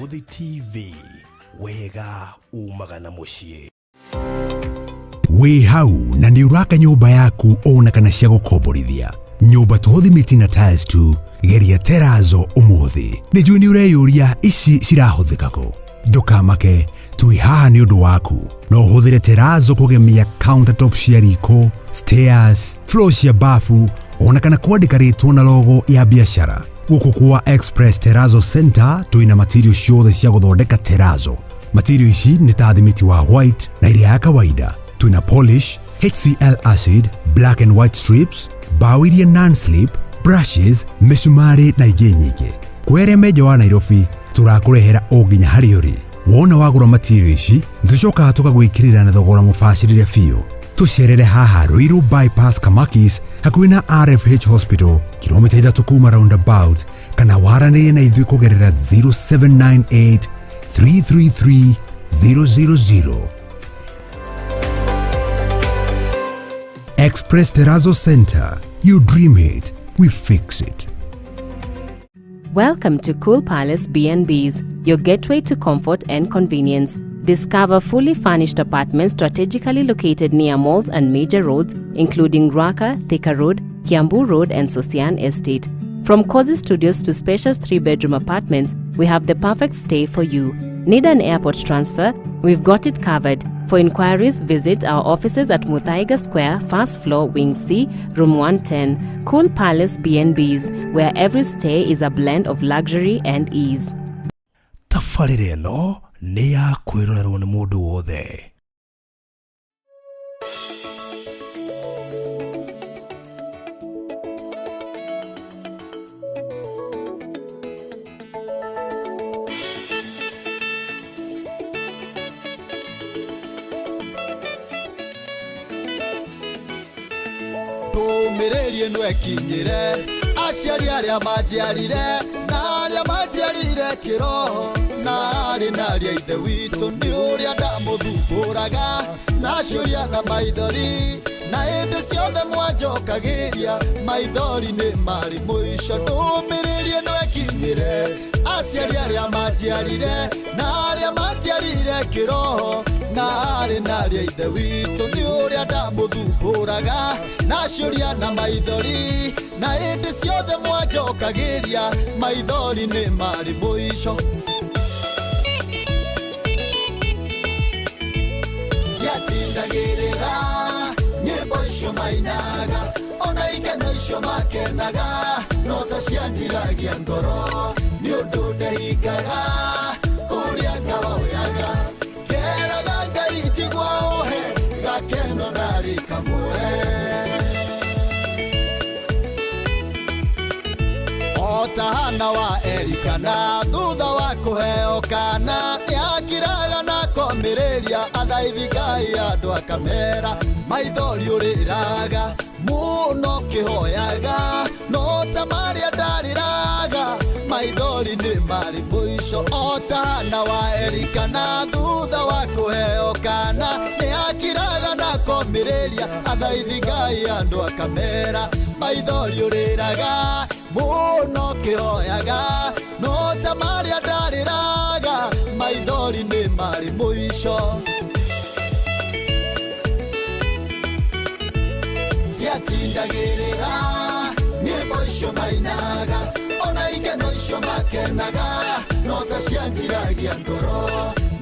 Mũrũthi TV, wega umaga na mũciĩ. Wĩ hau na nĩ ũraka nyũmba yaku ona kana cia gũkomborithia nyũmba to thimiti na tiles tu, geria terazo ũmũthĩ. Nĩ njũĩ nĩ ũreyũria ici cirahũthĩka kũ. Ndũkamake, twĩ haha nĩ ũndũ waku. No ũhũthĩre terazo kũgemia countertop cia riko, stairs, floor cia bafu ona kana kwandĩka rĩtwa na logo ya biacara. Gũkũ kwa Express Terazo Center twĩna material ciothe cia gũthondeka terazo. Material ici nĩ ta thimiti wa white na ĩrĩa ya kawaida. Twĩna polish, HCl acid, black and white strips, bao iria non-slip, brushes, mĩcumarĩ na ingĩ nyingĩ. Kwĩ arĩa me nja wa Nairobi tũrakũrehera o nginya harĩa ũrĩ. Wona wagũra material ici nĩtũcokaga tũgagwĩkĩrĩra na thogora mũbacĩrĩre biũ. Tũcerere haha Ruiru Bypass Kamakis hakuhĩ na RFH Hospital, kilomita 3 kuma roundabout, kana waranĩrie na ithuĩ kũgerera 0798 333 000. Express Terrazzo Center. You dream it, we fix it. Welcome to Cool Palace B&Bs, your gateway to comfort and convenience. Discover fully furnished apartments strategically located near malls and major roads, including Ruaka, Thika Road, Kiambu Road, and Sosian Estate. From cozy studios to spacious 3-bedroom apartments, we have the perfect stay for you. Need an airport transfer? We've got it covered. For inquiries, visit our offices at Muthaiga Square, first floor, Wing C, Room 110. Cool Palace B&Bs, where every stay is a blend of luxury and ease. Tabarĩra ĩno nĩ ya kwĩrorerwo nĩ mũndũ wothe. Ndũmĩrĩri ĩno ĩkinyĩre aciari arĩa manjiarire na arĩa manjiarire kĩroho na arĩ na arĩa ithe witũ nĩ ũrĩa ndamũthumbũraga na ciũria na maithori na hĩndĩ ciothe mwanjokagĩria maithori nĩ marĩ mũico. Ndũmĩrĩri ĩno ĩkinyĩre aciari arĩa manjiarire na arĩa manjiarire kĩroho na arĩ na arĩa ithe witũ nĩ ũrĩa ndamũthumbũraga na ciũria na maithori na hĩndĩ ciothe mwanjokagĩria maithori nĩ marĩ mũico. Ndiatindagĩrĩra nyĩmbo icio mainaga ona ikeno icio makenaga no ta cianjiragia ngoro nĩ ũndũ ndehingaga kũrĩa ngahoyaga ngeraga Ngai njigua ũhe gakeno narĩ kamwe. O ta Hana wa Elikana thutha wa kũheo kana nĩakiraga na komĩrĩria athaithi Ngai andũ akamera maithori ũrĩraga mũno kĩhoyaga no ta marĩa ndarĩraga maithori nĩ marĩ mũico. O ta Hana wa Elikana thutha wa kũheo kana nĩakiraga na komĩrĩria athaithi Ngai andũ akamera maithori ũrĩraga mũno kĩhoyaga no ta marĩa ndarĩraga maithori nĩ marĩ mũico. Ndiatindagĩrĩra nyĩmbo icio mainaga ona ikeno icio makenaga no ta cianjiragia ngoro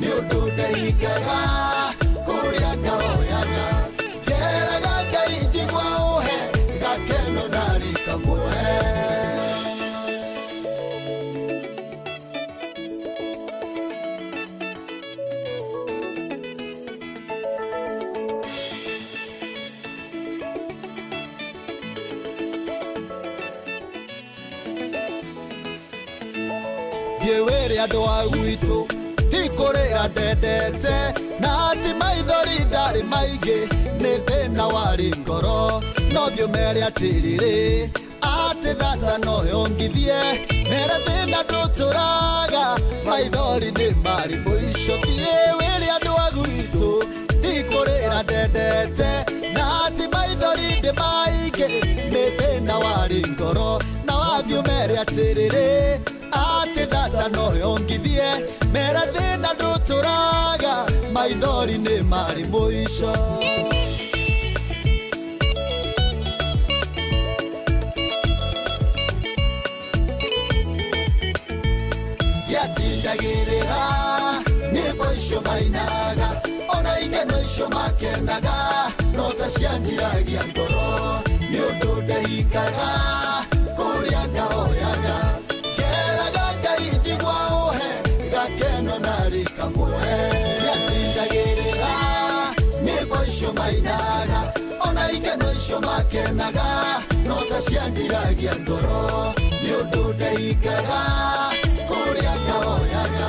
nĩ ũndũ ndehingaga kũrĩa ngahoyaga ngeraga Ngai njigua ũhe gakeno narĩ kamwe. Thiĩ wĩre andũ a gwitũ ti kũrĩra ndendete na ti maithori ndarĩ maingĩ nĩ thĩna warĩ ngoro no thiĩ ũmere atĩrĩrĩ atĩ thata no yongithie mere thĩna ndũtũraga maithori nĩ marĩ mũico. Thiĩ wĩre andũ a gwitũ ti kũrĩra ndendete na ti maithori ndĩ maingĩ nĩ thĩna warĩ ngoro na wathiĩ ũmere atĩrĩrĩ atĩ Thata no yongithie mera thĩna ndũtũraga maithori nĩ marĩ mũico. Ndiatindagĩrĩra nyĩmbo icio mainaga ona ikeno icio makenaga no ta cianjiragia ngoro nĩ ũndũ ndehikaga kũrĩa ngahoyaga ngeraga Ngai njigua ũhe gakeno narĩ kamwe. Ndiatindagĩrĩra nyĩmbo icio mainaga ona ikeno icio makenaga no ta cianjiragia ngoro nĩ ũndũ ndehikaga kũrĩa ngahoyaga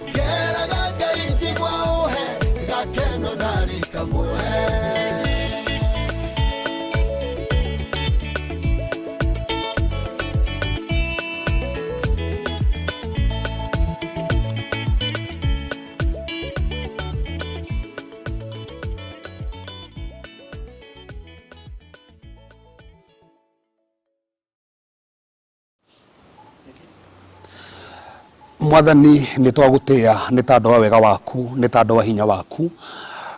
ngeraga Ngai njigua ũhe gakeno narĩ kamwe. Mwathani nĩ twagũtĩa nĩ tondũ wa wega waku nĩ tondũ wa hinya waku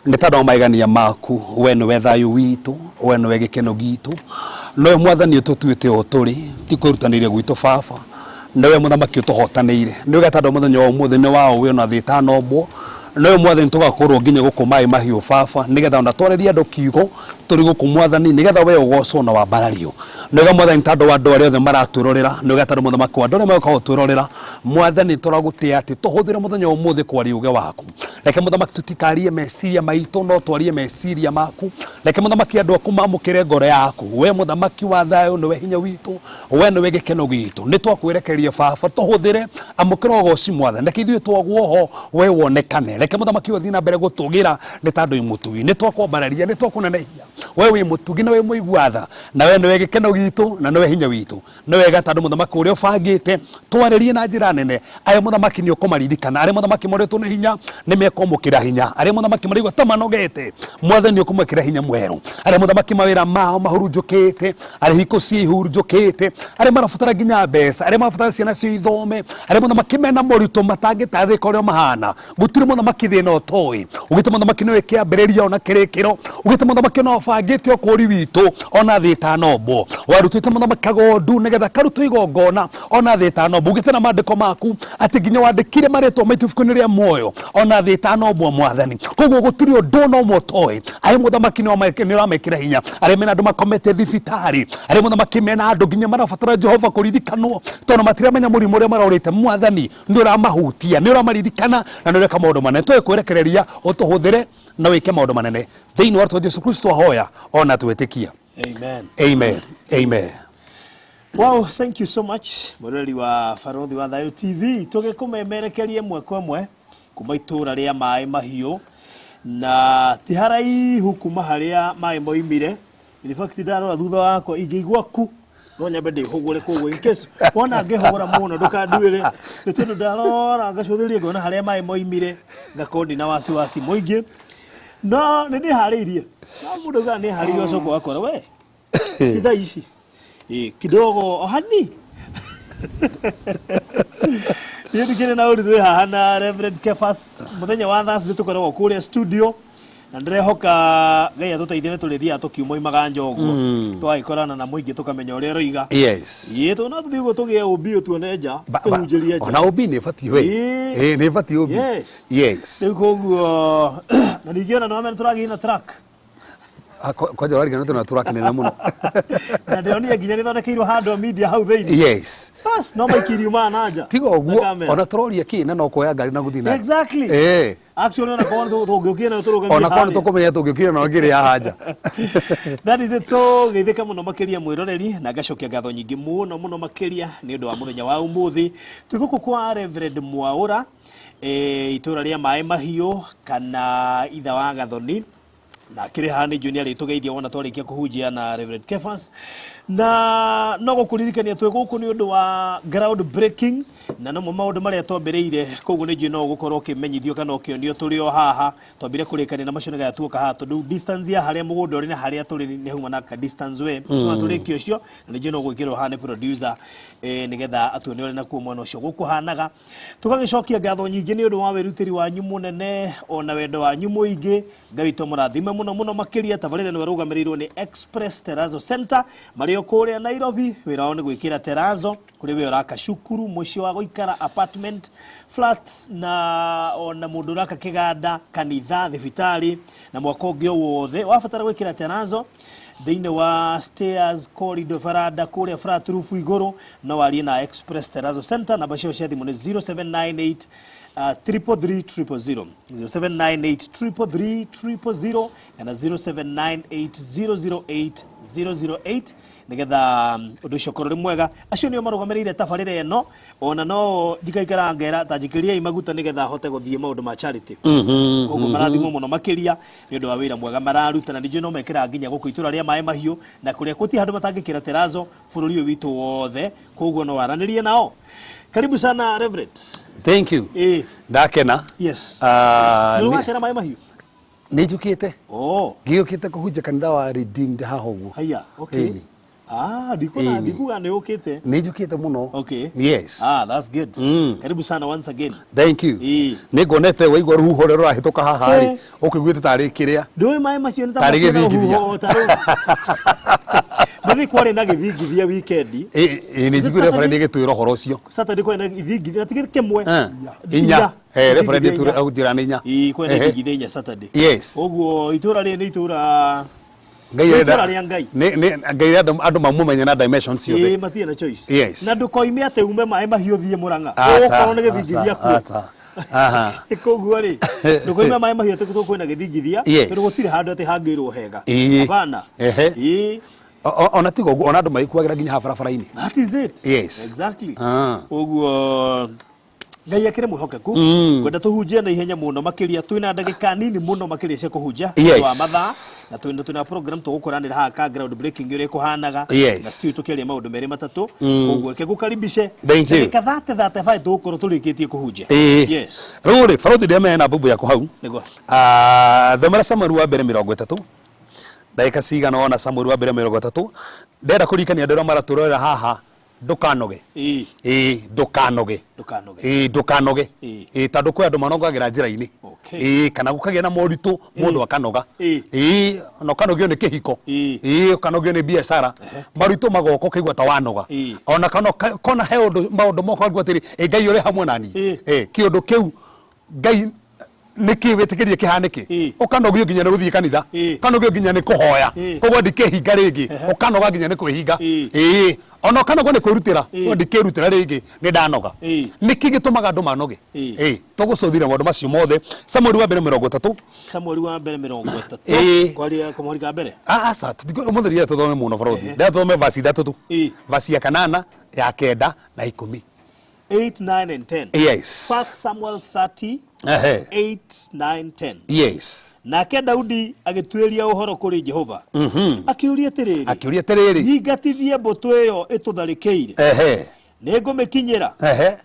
nĩ tondũ wa maigania maku. We nĩwe thayũ witũ, we nĩwe gĩkeno gitũ, nowe Mwathani ũtũtuĩte o tũrĩ, ti kwĩrutanĩria gwitũ baba, nowe mũthamaki ũtũhotanĩire. Nĩ wega tondũ mũthenya wa ũmũthĩ nĩ wa ũĩ ona thĩ ĩtanombwo, nowe Mwathani tũgakorwo nginya gũkũ maĩ mahiũ baba, nĩgetha ona twarĩrie andũ kiugo tũrĩ gũkũ Mwathani, nĩgetha we ũgocwo na wambarario. Nĩ wega Mwathani tondũ wa andũ arĩa othe maratwĩrorera, nĩ wega tondũ mũthamaki wa andũ arĩa megũka gũtwĩrorera, Mwathani tũragũtĩa atĩ tũhũthĩre mũthenya wa ũmũthĩ kwaria uge waku. Reke mũthamaki tũtikarie meciria maitũ no twarie meciria maku. Reke mũthamaki andũ aku mamũkĩre ngoro yaku. We mũthamaki wa thayũ nĩwe hinya witũ, we nĩwe gĩkeno gitũ. Nĩ twakwĩrekereria baba tũhũthĩre, amũkĩra ũgoci Mwathani. Reke ithuĩ twagwo ho we wonekane. Reke mũthamaki ũyũ athiĩ na mbere gũtũgĩra nĩ tondũ wĩ mũtugi. Nĩ twakwambararia, nĩ twakũnenehia. We wĩ mũtugi na wĩ mũigua tha, na we nĩwe gĩkeno gitũ na nĩwe hinya witũ. Nĩ wega tondũ mũthamaki ũrĩa ũbangĩte twarĩrie na njĩra nene. Arĩa mũthamaki nĩ ũkũmaririkana, arĩa mũthamaki morĩtwo nĩ hinya nĩ mekwamũkĩra hinya, arĩa mũthamaki maraigua ta manogete Mwathani nĩ ũkũmekĩra hinya mwerũ, arĩa mũthamaki mawĩra mao mahurunjũkĩte, arĩa hiko ciĩ ihurunjũkĩte, arĩa marabatara nginya mbeca, arĩa marabatara ciana cio ithome, arĩa mũthamaki mena moritũ matangĩtarĩrĩka ũrĩa mahana. Gũtirĩ mũthamaki thĩna ũtoĩ. Ugĩte mũthamaki nĩwe kĩambĩrĩria ona kĩrĩkĩro, ugĩte mũthamaki ona ũbangĩte ũkũũri witũ ona thĩ ĩtanombwo. Warutĩte mũthamaki kagondu nĩgetha karutwo igongona ona thĩ ĩtanombwo. Ugĩte na maandĩko maku atĩ nginya wandĩkire marĩtwa maitũ ibuku-inĩ rĩa muoyo ona thĩ ĩtanombwo Mwathani. Koguo gũtirĩ ũndũ ona ũmwe ũtoĩ. Arĩa mũthamaki nĩ ũramekĩra hinya, arĩa mena andũ makomete thibitarĩ, arĩa mũthamaki mena andũ nginya marabatara Jehova kũririkanwo tondũ matiramenya mũrimũ ũrĩa marorĩte. Mwathani nĩ ũramahutia, nĩ ũramaririkana na nĩ ũreka maũndũ manene. Tũgĩkwĩrekereria ũtũhũthĩre na wĩke maũndũ manene thĩinĩ wa rĩĩtwa Jesu Kristo ahoya ona twĩtĩkia. Amen. Amen. Amen. Wow, thank you so much mwĩroreri wa Barothi wa Thayu TV. Tũgĩkũmemerekeria ĩmwe kwa ĩmwe kuma itũra rĩa maĩ mahiũ na ti haraihu kuma harĩa maĩ moimire. In fact ndarora thutha wakwa ingĩigua ku no nyambe ndĩhũgũre koguo in case wona ngĩhũgũra mũno ndũkanduĩre nĩ tondũ ndarora ngacũthĩrĩria ngona harĩa maĩ moimire ngakorwo ndina wasiwasi mũingĩ. No nĩ ndĩharĩirie, no mũndũ augaga nĩ harĩirie ũgacoka ũgakora we ti thaa ici kidogo ohani. Niĩ ndikĩrĩ na ũritũ wĩ haha na Reverend Kefas. Mũthenya wa Thursday tũkoragwo kũrĩa studio na ndĩrehoka Ngai atũteithie nĩ tũrĩthiaga tũkiumoimaga nja ũguo twagĩkorana na mũingĩ tũkamenya ũrĩa ũroiga. Yes. Ĩĩ tondũ no tũthiĩ ũguo tũgĩe ũmbi ũyũ tuone nja tũhunjĩrie nja. Ona ũmbi nĩ ĩbatiĩ we. Ĩĩ. Ĩĩ nĩ ĩbatiĩ ũmbi. Yes. Yes. Rĩu koguo na ningĩ ona nĩwamenya nĩtũragĩire na truck. Kwanja ũrarigana tũna truck nene mũno. Na ndĩronire nginya nĩthondekeirwo handũ media hau thĩinĩ. Yes. Bas no maikiri umaga na nja. Tiga Na ũguo kamera. ona tũroria kĩ na no kuoya ngari na gũthiĩ nayo. Exactly. Ĩĩ. Actually ona korwo tũngĩũkire nayo tũrũgamie Ona korwo harĩa. nĩtũkũmenya tũngĩũkire nayo ngĩrĩ haha nja. That is it. So geithĩka mũno makĩria mwĩroreri na ngacokia ngatho nyingĩ mũno mũno makĩria nĩ ũndũ wa mũthenya wa ũmũthĩ. Twĩ gũkũ kwa Reverend Mwaũra itũra rĩa maĩ mahiũ kana itha wa Gathoni. Na akĩrĩ haha nĩ njũĩ nĩ arĩtũgeithia wona twarĩkia kũhunjia na Reverend Kefas. Na no gũkũririkania twĩ gũkũ nĩ ũndũ wa ground breaking, na nomo maũndũ marĩa twambĩrĩire, koguo nĩ njũĩ no ũgũkorwo ũkĩmenyithio kana ũkĩonio tũrĩ o haha. Twambire kũrĩkania na macio nĩgetha tuoka haha, tondũ distance ya harĩa mũgũnda ũrĩ na harĩa tũrĩ nĩ hauma na ka distance we tũrĩkia ũcio, na nĩ njũĩ no gwĩkĩrwo haha nĩ producer nĩgetha atuonie ũrĩa nakuo mwena ũcio gũkũhanaga. Tũgagĩcokia ngatho nyingĩ nĩ ũndũ wa wĩrutĩri wanyu mũnene ona wendo wanyu mũingĩ. Ngai witũ amũrathime mũno mũno makĩria. Tabarĩra ĩno ĩrũgamĩrĩirwo nĩ Express Terrazzo Center marĩ o kũrĩa Nairobi. Wĩra wao nĩ gwĩkĩra terrazzo kũrĩ we ũraka cukuru, mũciĩ wa gũikara, apartment, flat, na ona mũndũ ũraka kĩganda, kanitha, thibitarĩ na mwako ũngĩ o wothe wabatara gwĩkĩra terrazzo thĩinĩ wa stairs, corridor, veranda, kũrĩa flat roof igũrũ, no warie na Express Terrazzo Center. Namba ciao cia thimũ nĩ 0798 333 000, 0798 333 000 kana 0798 008 008, nigetha ũndũ ũcio ũkorwo ũrĩ mwega. Acio nĩo marũgamĩrĩire tabarĩra ĩno, ona no njikaikara ngera ta njikĩriai maguta nĩgetha hote gũthiĩ maũndũ ma charity. Koguo marathimwo mũno makĩria nĩ ũndũ wa wĩra mwega mararuta, na ningĩ no mekĩraga nginya gũkũ itũra rĩa Maĩ Mahiũ na kũrĩa gũtirĩ handũ matangĩkĩra terrazzo bũrũri ũyũ witũ wothe. Koguo no waranĩrie nao. Karibu sana, Reverend. Thank you. Ndakena. Nĩ wacera Maĩ Mahiũ? Nĩ njũkĩte. Oh. Ngĩũkĩte kũhunjia kanitha wa Redeemed haha ũguo. Haya, okay. Ĩni. Ah, ndikuona. Ĩni. Ndikuga nĩ ũkĩte. Nĩ njũkĩte mũno. Okay. Yes. Ah, that's good. Karibu sana once again. Thank you. Nĩ nguonete waigua rũhuho rũrĩa rũrahĩtũka haha rĩ, ũkĩiguĩte tarĩ kĩrĩa Ndũĩ maĩ macio nĩ ta tarĩ makĩra gĩthingithia. rũhuho ta rĩu. Mũthĩ kwarĩ na gĩthingithia weekend. Ĩ nĩ Is it njiguire Saturday? reverend ĩgĩtwĩra ũhoro ũcio. Saturday kwarĩ na ithingithia, na ti kĩmwe. Inya. Reverend Ithingithia inya. ĩtwĩra nĩ inya. Ĩĩ, kwarĩ na ithingithia inya Saturday. Ũguo itũra rĩrĩ nĩ itũra Ngai nĩ arenda itũra rĩa Ngai. Ngai arenda andũ mamũmenye na dimensions ciothe. Ĩĩ, matirĩ na choice. Yes. Na ndũkoime atĩ ume Maĩ Mahiũ ũthiĩ Mũrang'a. Aca, Ũgũkorwo nĩ gĩthingithia aca, kuo. aca. Aha. Koguo rĩ, ndũkoime Maĩ Mahiũ atĩ kwĩna gĩthingithia, tondũ gũtirĩ handũ atĩ hangĩirwo hega. Hapana. Ehe. Ona tiga ũguo, ona andũ magĩkuagĩra nginya haha barabara-inĩ. That is it. Yes. Exactly. Ah. Ũguo Ngai akĩrĩ mwĩhokeku. Ngwenda tũhunjie na ihenya mũno makĩria, twĩna ndagĩka nini mũno makĩria cia kũhunjia nĩ ũndũ wa mathaa, na twĩna program tũgũkoranĩra haha ka ground breaking ũrĩa ĩkũhanaga, na still tũkĩaria maũndũ merĩ matatũ. Koguo reke ngũkaribishe. Thank you. Ndagĩka 35 tũgũkorwo tũrĩkĩtie kũhunjia. Yes. Rĩu rĩ, barothi ndĩamenya na mbumbu yaku hau. Nĩguo. Ah, thomera Samuel wa mbere 30, ndagĩka cigana ona Samuel wa mbere 30. Ndĩrenda kũririkania andũ arĩa maratũrorera haha, ndũkanoge. Ĩĩ, ndũkanoge. Ndũkanoge. Ĩĩ, ndũkanoge. Ĩĩ, tondũ kwĩ andũ manogagĩra njĩra-inĩ. Ĩĩ, kana gũkagĩa na moritũ mũndũ akanoga. Ĩĩ, na ũkanogio nĩ kĩhiko. Ĩĩ, ũkanogio nĩ biacara, maritũ magoka ũkaigua ta wanoga. Ona kana kona he ũndũ maũndũ moka ũkaigua atĩrĩ, ĩ Ngai ũrĩ hamwe nani? Ĩĩ, kĩũndũ kĩu Ngai nĩkĩ wĩtĩkĩrie kĩhanĩke? Ũkanogio nginya nĩ gũthiĩ kanitha, ũkanogio nginya nĩ kũhoya, koguo ndikĩhinga rĩngĩ, ũkanoga nginya nĩ kwĩhinga. Ĩĩ, ona ũkanogwo nĩ kwĩrutĩra, koguo ndikĩrutĩra rĩngĩ, nĩ ndanoga. Nĩkĩ gĩtũmaga andũ manoge? Ĩĩ, tũgũcũthĩra maũndũ macio mothe. Samueli wa mbere 30. Samueli wa mbere 30. Kwaria kũmũhori ka mbere. Aca, ũmũthĩ ndĩrenda tũthome mũno barothi. Ndĩrenda tũthome vasi ithatũ tu. Vasi ya 8, ya 9 na 10. 8, 9 and 10. Yes. First Samuel 30. 8, 9, 10. Yes. Nake Daudi agĩtuĩria ũhoro kũrĩ Jehova. Akĩũria atĩrĩrĩ. Akĩũria atĩrĩrĩ. Nyingatithie mbũtũ ĩyo ĩtũtharĩkĩire? Nĩngũmĩkinyĩra?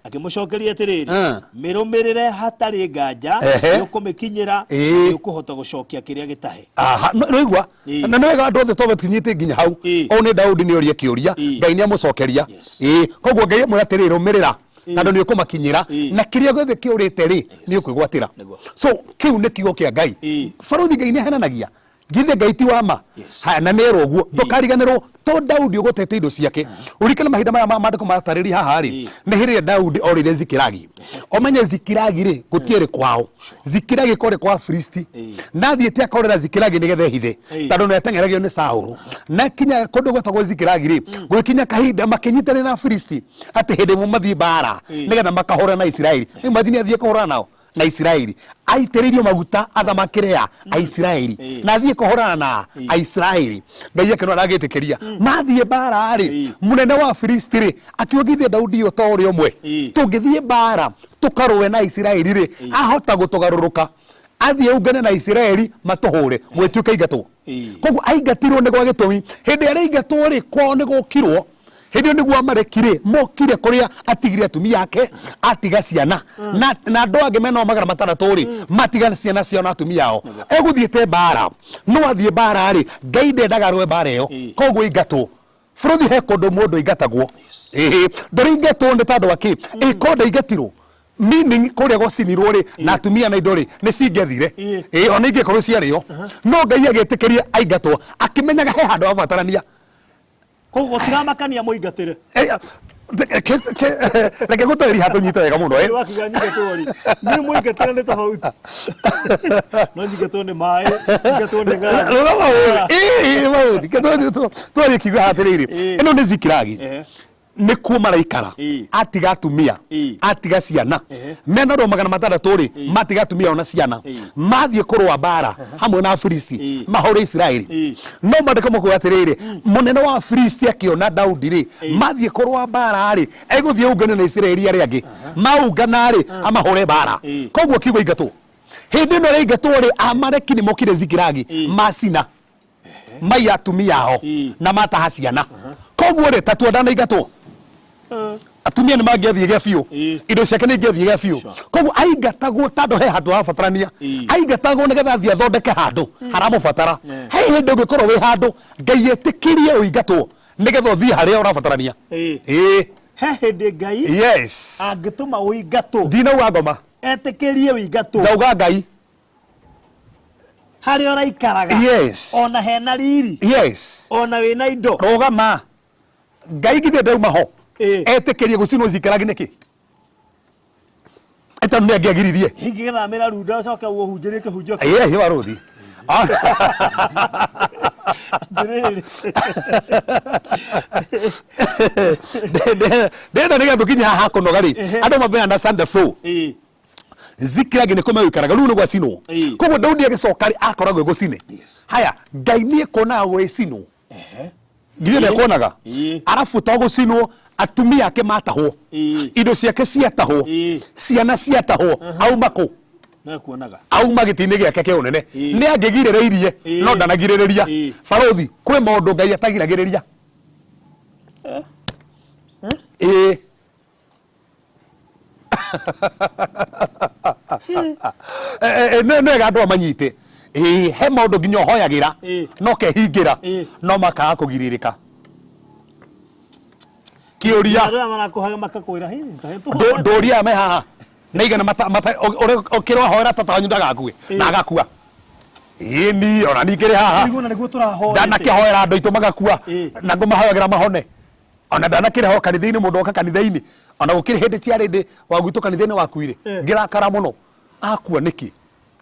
Akĩmũcokeria atĩrĩrĩ, mĩrũmĩrĩre, hatarĩ nganja Ehe. nĩũkũmĩkinyĩra, nĩũkũhota gũcokia kĩrĩa gĩtahe. Aha, nĩwaigua? Na nĩ wega andũ othe tobe tunyite nginya hau. O nĩ Daudi nĩ oria kĩũria, Ngai nĩ amũcokeria. Ĩĩ, koguo Ngai amwĩra atĩrĩrĩ, rũmĩrĩra, tondũ nĩ ũkũmakinyĩra na kĩrĩa gĩothe kĩũrĩte rĩ, nĩ ũkwĩgwatĩra. So kĩu nĩ kiugo kĩa Ngai. Barothi, Ngai nĩ ahenanagia? Githĩ Ngai ti wa ma? Haya, na nĩerwo ũguo, ndũkariganĩrwo to Daudi ũgũtete indo ciake. Ũririkane mahinda maya ma maandĩko maratarĩria haha rĩ, nĩ hĩndĩ ĩrĩa Daudi orĩire Zikilagi. Ũmenye Zikilagi rĩ, gũtiarĩ kwao. Zikilagi kwarĩ kwa Afilisti, na athiĩte akorera Zikilagi nĩgetha ehithe, tondũ nĩ ateng'eragio nĩ Saũlũ. Na kinya kũndũ gwetagwo Zikilagi rĩ, gũgĩkinya kahinda makĩnyitanĩra na Afilisti atĩ hĩndĩ ĩmwe mathiĩ mbara nĩgetha makahũrana na Isiraeli. Imagine athiĩ kũhũrana nao na Isiraeli, aitĩrĩirio maguta athamakĩre a Aisiraeli, na athiĩ kũhũrana na Aisiraeli. Ngai akĩona aragĩtĩkĩria mathiĩ mbara rĩ, mũnene wa Filisti rĩ akiugithia Daudi, ũyũ to ũrĩa ũmwe tũngĩthiĩ mbara tũkarũe na Isiraeli rĩ, ahota gũtũgarũrũka. Athiĩ aungane na Isiraeli matũhũre gwĩtuĩka aingatwo. Koguo aingatirwo nĩ gwa gĩtũmi. Hĩndĩ ĩrĩa aingatwo rĩ, kwao nĩ gũkirwo. Hĩndĩ ĩyo nĩguo Amaleki rĩ mokire kũrĩa atigire atumia ake, atiga ciana na andũ angĩ menao 600 rĩ, matiga ciana ciao na atumia ao. Egũthiĩte mbara, no athiĩ mbara rĩ, Ngai ndendaga arũe mbara ĩyo, koguo aingatwo. Bũrũri he kũndũ mũndũ aingatagwo. Ĩhĩ, ndũrĩingatwo nĩ tondũ wa kĩ? Ĩ ko ndaingatirwo? Meaning kũrĩa gũcinirwo rĩ, na atumia na indo rĩ, nĩ cingĩathire. Ĩ ona ingĩkorwo ciarĩo. No Ngai agĩtĩkĩria aingatwo, akĩmenyaga he handũ abatarania. Koguo gũtiramakania mũingatĩre. Reke ngũtarĩrie haha tũnyite wega mũno. Wakiuga nyingatwo rĩ, niĩ mũingatĩre nĩ tofauti. No nyingatwo nĩ maĩ, nyingatwo nĩ ng'aragu. Rũgama wewe. Ĩ, twarĩ kiuga haha atĩrĩrĩ. Ĩno nĩ Zikilagi. Nĩkuo maraikara. Atiga atumia, atiga ciana. Mena andũ 600 rĩ, matiga atumia ao na ciana. Mathiĩ kũrũa mbara hamwe na Afilisti, mahũre Isiraeli. No maandĩko makuga atĩrĩrĩ, mũnene wa Afilisti akĩona Daudi rĩ, mathiĩ kũrũa mbara rĩ, egũthiĩ aungane na Isiraeli arĩa angĩ. Maungana rĩ, amahũre mbara. Koguo kiugo ingatwo. Hĩndĩ ĩno ĩraingatwo rĩ, Amaleki nĩ mokire Zikilagi, macina maiya atumia ao na mataha ciana. Koguo rĩ, ta tua ndanaingatwo, atumia nĩ mangĩathiĩge biũ, indo ciake nĩ ingĩathiĩge biũ. Koguo aingatagwo tondũ he handũ harabatarania. Aingatagwo nĩgetha athiĩ athondeke handũ haramũbatara. He hĩndĩ ũngĩkorwo wĩ handũ Ngai etĩkĩrie ũingatwo nĩgetha ũthiĩ harĩa ũrabatarania. Ĩĩ. He hĩndĩ Ngai angĩtũma ũingatwo. Ndinauga ngoma. Etĩkĩrie ũingatwo. Ndauga Ngai. Harĩa ũraikaraga. Ona hena riri. Ona wĩna indo. Rũgama. Ngai githĩ ndauma ho. Etĩkĩrie gũcinwo Zikilagi nĩkĩ? Tondũ nĩ angĩagiririe. Ingĩgĩthamĩra Runda ũcoke ũhunjĩrie kĩhunjio kĩu. Ĩĩ, barũthi. Atĩrĩrĩ. Ndĩrenda nĩgetha tũkinye haha kũnoga rĩ, andũ mambe understand the flow. Zikilagi nĩ kũme gũikaraga rĩu nĩ gwacinwo. Koguo Daudi agĩcoka rĩ, akoragwo ĩgũcine. Haya, Ngai nĩ ekuonaga gwĩcinwo. Githĩ ndekuonaga? Arabu to gũcinwo, atumia ake matahwo, indo ciake ciatahwo, ciana ciatahwo, auma kũ? Auma gĩtĩ-inĩ gĩake kĩa ũnene. Nĩ angĩgirĩrĩirie, no ndanagirĩrĩria. Barũthi, kwĩ maũndũ Ngai atagiragĩrĩria. Ĩĩ. Nĩ wega andũ amanyite. Ĩĩ, he maũndũ nginya ũhoyagĩra no kehingĩra no makaga kũgirĩrĩka. Kĩũria. Arĩa marakũhoya makakwĩra, "Hĩ, Ndũria me haha na igana ũkĩrohoera tata wanyu ndagakue na agakua. Ĩni ona niĩ ngĩrĩ haha ndanakĩhoera andũ aitũ magakua na ngũmahoyagĩra mahone. Ona ndanakĩreho kanitha-inĩ mũndũ oka kanitha-inĩ ona gũkĩrĩ hĩndĩ tiarĩ ndĩ wa gwitũ kanitha-inĩ wakuire ngĩrakara mũno akua nĩkĩ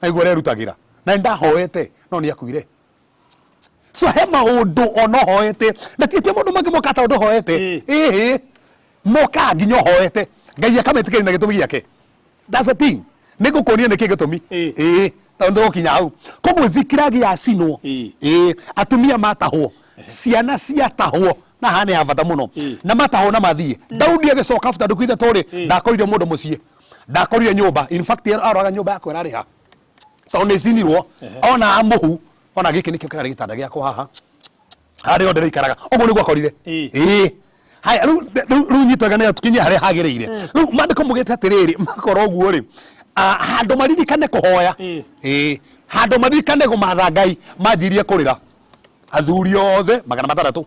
naigua ũrerutagĩra na nĩndahoete no nĩ akuire. So he maũndũ ona ũhoete na ti atĩ maũndũ mangĩ moka ta ũndũ ũhoete. Ĩhĩ, mokaga nginya ũhoete Ngai akametĩkĩria na gĩtũmi gĩake. That's the thing. Nĩ ngũkuonia nĩkĩ gĩtũmi. Ĩĩ, tondũ nĩtũgũkinya hau. Koguo Zikilagi yacinwo, ĩĩ, atumia matahwo, ciana ciatahwo, na haha nĩ ha bata mũno, na matahwo na mathiĩ. Daudi agĩcoka after ndukũ ithatũ rĩ, ndakorire mũndũ mũciĩ, ndakorire nyũmba. In fact aroraga nyũmba yakwa ĩrarĩ ha, tondũ nĩ ĩcinirwo. Ona mũhu, ona gĩkĩ nĩkĩo kĩrarĩ gĩtanda gĩakwa haha, harĩa o ndĩraikaraga. Ũguo nĩguo akorire. Ĩĩ. Haya, rĩu nyita wega nĩgetha tũkinye harĩa hagĩrĩire. Rĩu maandĩko maugĩte atĩrĩrĩ, makorwo ũguo rĩ, handũ maririkane kũhoya, ĩĩ, handũ maririkane kũmatha Ngai, manjirie kũrĩra. Athuri othe 600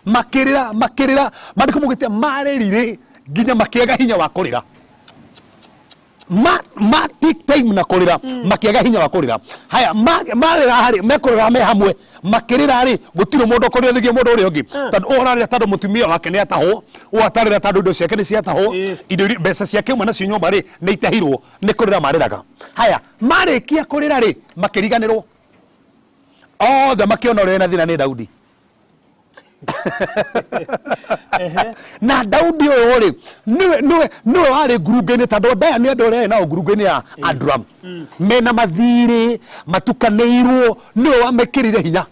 makĩrĩra, makĩrĩra, maandĩko maugĩte marĩrire nginya makĩaga hinya wa kũrĩra. Ma take time na kũrĩra, makĩaga hinya wa kũrĩra. Haya, marĩra rĩ, mekũrĩra me hamwe, makĩrĩra rĩ, gũtirĩ mũndũ ũkũrĩra mũndũ ũrĩa ũngĩ. Tondũ ũyũ ararĩra tondũ mũtumia wake nĩ atahwo, ũyũ atarĩra tondũ indo ciake nĩ ciatahwo, indo iria, mbeca ciake auma nacio nyũmba rĩ, nĩ itahirwo, nĩ kũrĩra marĩraga. Haya, marĩkia kũrĩra rĩ, makĩriganĩrwo. Othe makĩona ũrĩa wĩna thĩna nĩ Daudi. Na Daudi ũyũ rĩ, nĩwe warĩ ngurunga-inĩ, tondũ andũ aya nĩ andũ arĩa nao ngurunga-inĩ ya Adulam. Mena mathirĩ, matukanĩirwo, nĩwe wamekĩrire hinya.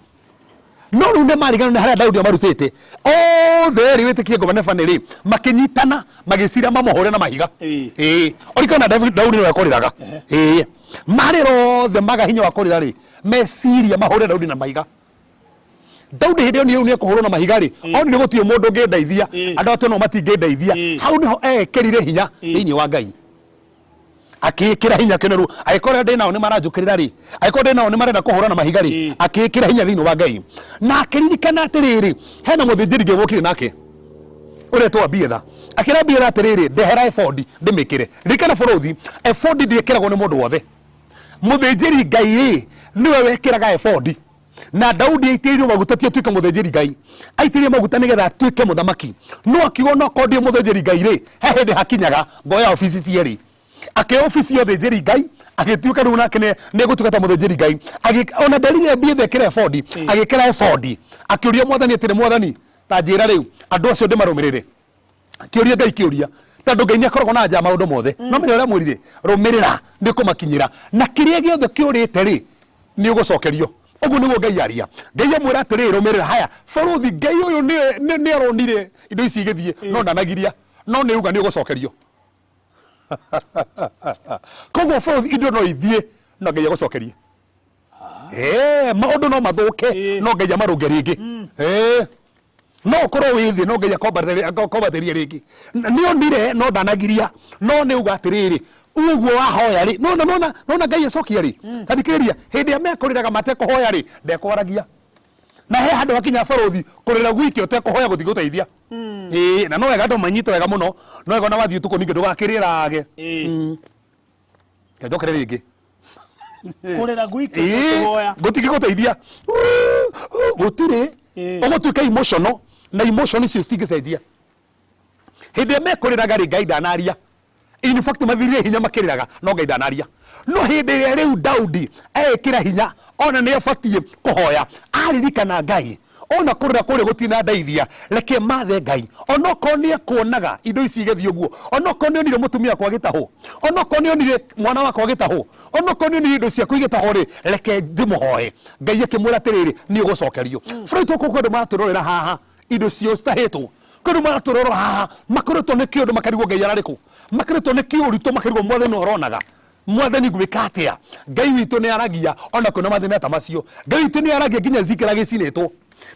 No rĩu nĩ mariganĩrwo nĩ harĩa Daudi amarutĩte. Othe erĩ wĩtĩkie ngoma na Bani rĩ, makĩnyitana, magĩcira mamũhũre na mahiga. Ĩĩ. Ũrikana Daudi nĩwe ũkũrĩraga. Ĩĩ. Marĩra othe maga hinya wa kũrĩra rĩ, meciria mahũre Daudi na mahiga. Daudi hĩndĩ ĩyo nĩ nĩ ekũhũrwo na mahiga rĩ, onire gũtirĩ mũndũ ũngĩndeithia, andũ atũ no matingĩndeithia. Hau nĩho ekĩrire hinya thĩinĩ wa Ngai, akĩĩkĩra hinya kĩneru. Angĩkorwo ndĩ nao nĩ maranjũkĩrĩra rĩ, angĩkorwo ndĩ nao nĩ marenda kũhũra na mahiga rĩ, akĩĩkĩra hinya thĩinĩ wa Ngai na akĩririkana atĩrĩrĩ, hena mũthĩnjĩri Ngai wokire nake ũretwo Abietha. Akĩra Abietha atĩrĩrĩ, ndehera ebodi ndĩmĩkĩre. Ririkana bũrũthi, ebodi ndĩkĩragwo nĩ mũndũ wothe, mũthĩnjĩri Ngai rĩ nĩwe wekĩraga ebodi. Na Daudi aitĩrĩirio maguta ti atuĩke mũthĩnjĩri Ngai, aitĩrĩirio maguta nĩgetha atuĩke mũthamaki. No akiuga onokorwo ndĩ mũthĩnjĩri Ngai rĩ, he hĩndĩ hakinyaga ngoya obici cierĩ. Akĩoya obici ya ũthĩnjĩri Ngai, agĩtuĩka rĩu nake nĩ egũtuĩka ta mũthĩnjĩri Ngai. Ona nderire mbia ĩkĩra ebodi, agĩkĩra ebodi, akĩũria Mwathani atĩrĩ, Mwathani, ta njĩra rĩu andũ acio ndĩmarũmĩrĩre? Kĩũria Ngai kĩũria, tondũ Ngai nĩ akoragwo na anja maũndũ mothe. No menya ũrĩa mwĩrire, rũmĩrĩra, nĩ ũkũmakinyĩra, na kĩrĩa gĩothe kĩũrĩte rĩ, nĩ ũgũcokerio. Ũguo nĩguo Ngai aria. Ngai amwĩra atĩrĩrĩ, rũmĩrĩra. Haya bũrũthi, Ngai ũyũ nĩ aronire indo ici igĩthiĩ, no ndanagiria, no nĩ uga nĩ ũgũcokerio. Koguo bũrũthi, indo no ithiĩ, no Ngai agũcokerie. Maũndũ no mathũke, no Ngai amarũnge rĩngĩ. No ũkorwo wĩ thĩ, no Ngai akombatĩrie rĩngĩ. Nĩ onire no ndanagiria, no nĩ uga atĩrĩrĩ, ũguo wahoya rĩ, nona nona nona Ngai acokia rĩ. Ta thikĩrĩria, hĩndĩ ĩrĩa mekũrĩraga matekũhoya rĩ, ndekwaragia. Na he handũ hakinya bũrũthi, kũrĩra gwiki ũtekũhoya gũtigũteithia. Ĩĩ, na no wega andũ manyite wega mũno, no wega ona wathiĩ ũtukũ ningĩ ndũgakĩrĩrage. Njokere rĩngĩ. Kũrĩra gwiki ũtekũhoya gũtingĩgũteithia, gũtirĩ. Ũgũtuĩka emotional, na emotion icio citingĩcenjia. Hĩndĩ ĩrĩa mekũrĩraga rĩ, Ngai ndanaria. In fact, mathirire hinya makĩrĩraga, no Ngai ndanaria. No hĩndĩ ĩrĩa rĩu Daudi eĩkĩra hinya, ona nĩ abatiĩ kũhoya, aririkana Ngai, ona kũrĩra kũrĩa gũtinandeithia, reke mathe Ngai. Onokorwo nĩ ekuonaga indo ici igĩthiĩ ũguo, onokorwo nĩ onire mũtumia wakwa agĩtahwo, onokorwo nĩ onire mwana wakwa agĩtahwo, onokorwo nĩ onire indo ciaku igĩtahwo rĩ, reke ndĩmũhoe Ngai. Akĩmwĩra atĩrĩrĩ, nĩ ũgũcokerio. Bũrũri tũkũ kwĩ andũ maratũrorera haha indo ciao citahĩtwo, kwĩ andũ maratũrora haha makoretwo nĩ kĩũndũ makarigwo Ngai ararĩ kũ, makoretwo nĩ kĩũritũ makarigwo Mwathani ũronaga, Mwathani ngwĩka atĩa? Ngai witũ nĩ aragia ona kwĩna mathĩna ta macio. Ngai witũ nĩ aragia nginya Ezekiel agĩcinĩtwo.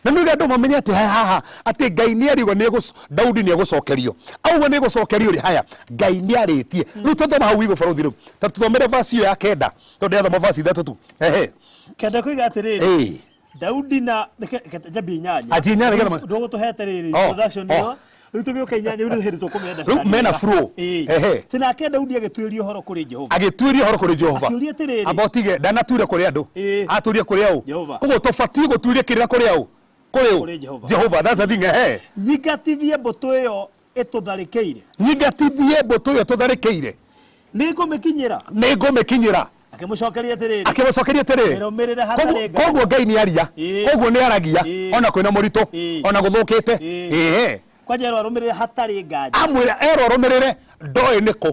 Na nĩguo andũ mamenye atĩ haha atĩ Ngai nĩ ariuga nĩ Daudi nĩ egũcokerio. Auga nĩ egũcokerio rĩ, haya Ngai nĩ arĩtie. Rĩu tũthoma hau igũ bũrũthi rĩu. Ta tũthomere verse ĩyo ya kenda, tondũ ndĩrathoma verse ithatũ tu. Ehe. Kenda kuiga atĩrĩrĩ, Daudi na reke njambie inyanya. Anjie inyanya nĩgetha Ndũgũtũhete rĩrĩ introduction ĩyo. Rĩu tũgĩũka inyanya, rĩu nĩ hĩndĩ tũkũmĩenda. Rĩu mena flow. Ehe. Atĩ nake Daudi agĩtuĩria ũhoro kũrĩ Jehova. Agĩtuĩria ũhoro kũrĩ Jehova. Akĩũria atĩrĩrĩ. Amba ũtige, ndanatuire kũrĩ andũ. Aturie kũrĩ ũ? Jehova. Koguo tũbatiĩ gũtuĩria kĩrĩra kũrĩ ũ? Kũrĩ ũ? Kũrĩ Jehova. Jehova, that's the thing, ehe. Nyingatithie mbũtũ ĩyo ĩtũtharĩkĩire. Nyingatithie mbũtũ ĩyo ĩtũtharĩkĩire. Nĩ ngũmĩkinyĩra. Nĩ ngũmĩkinyĩra. Akĩmũcokeria atĩrĩrĩ. Akĩmũcokeria atĩrĩrĩ. Mĩrũmĩrĩre hatarĩ nganja. Koguo Ngai nĩ aria. Koguo nĩ aragia ona kwĩna mũritũ, ona gũthũkĩte. Ĩĩ. Kwanja erwo arũmĩrĩre hatarĩ nganja. Amwĩra erwo arũmĩrĩre, ndoĩ nĩ kũ,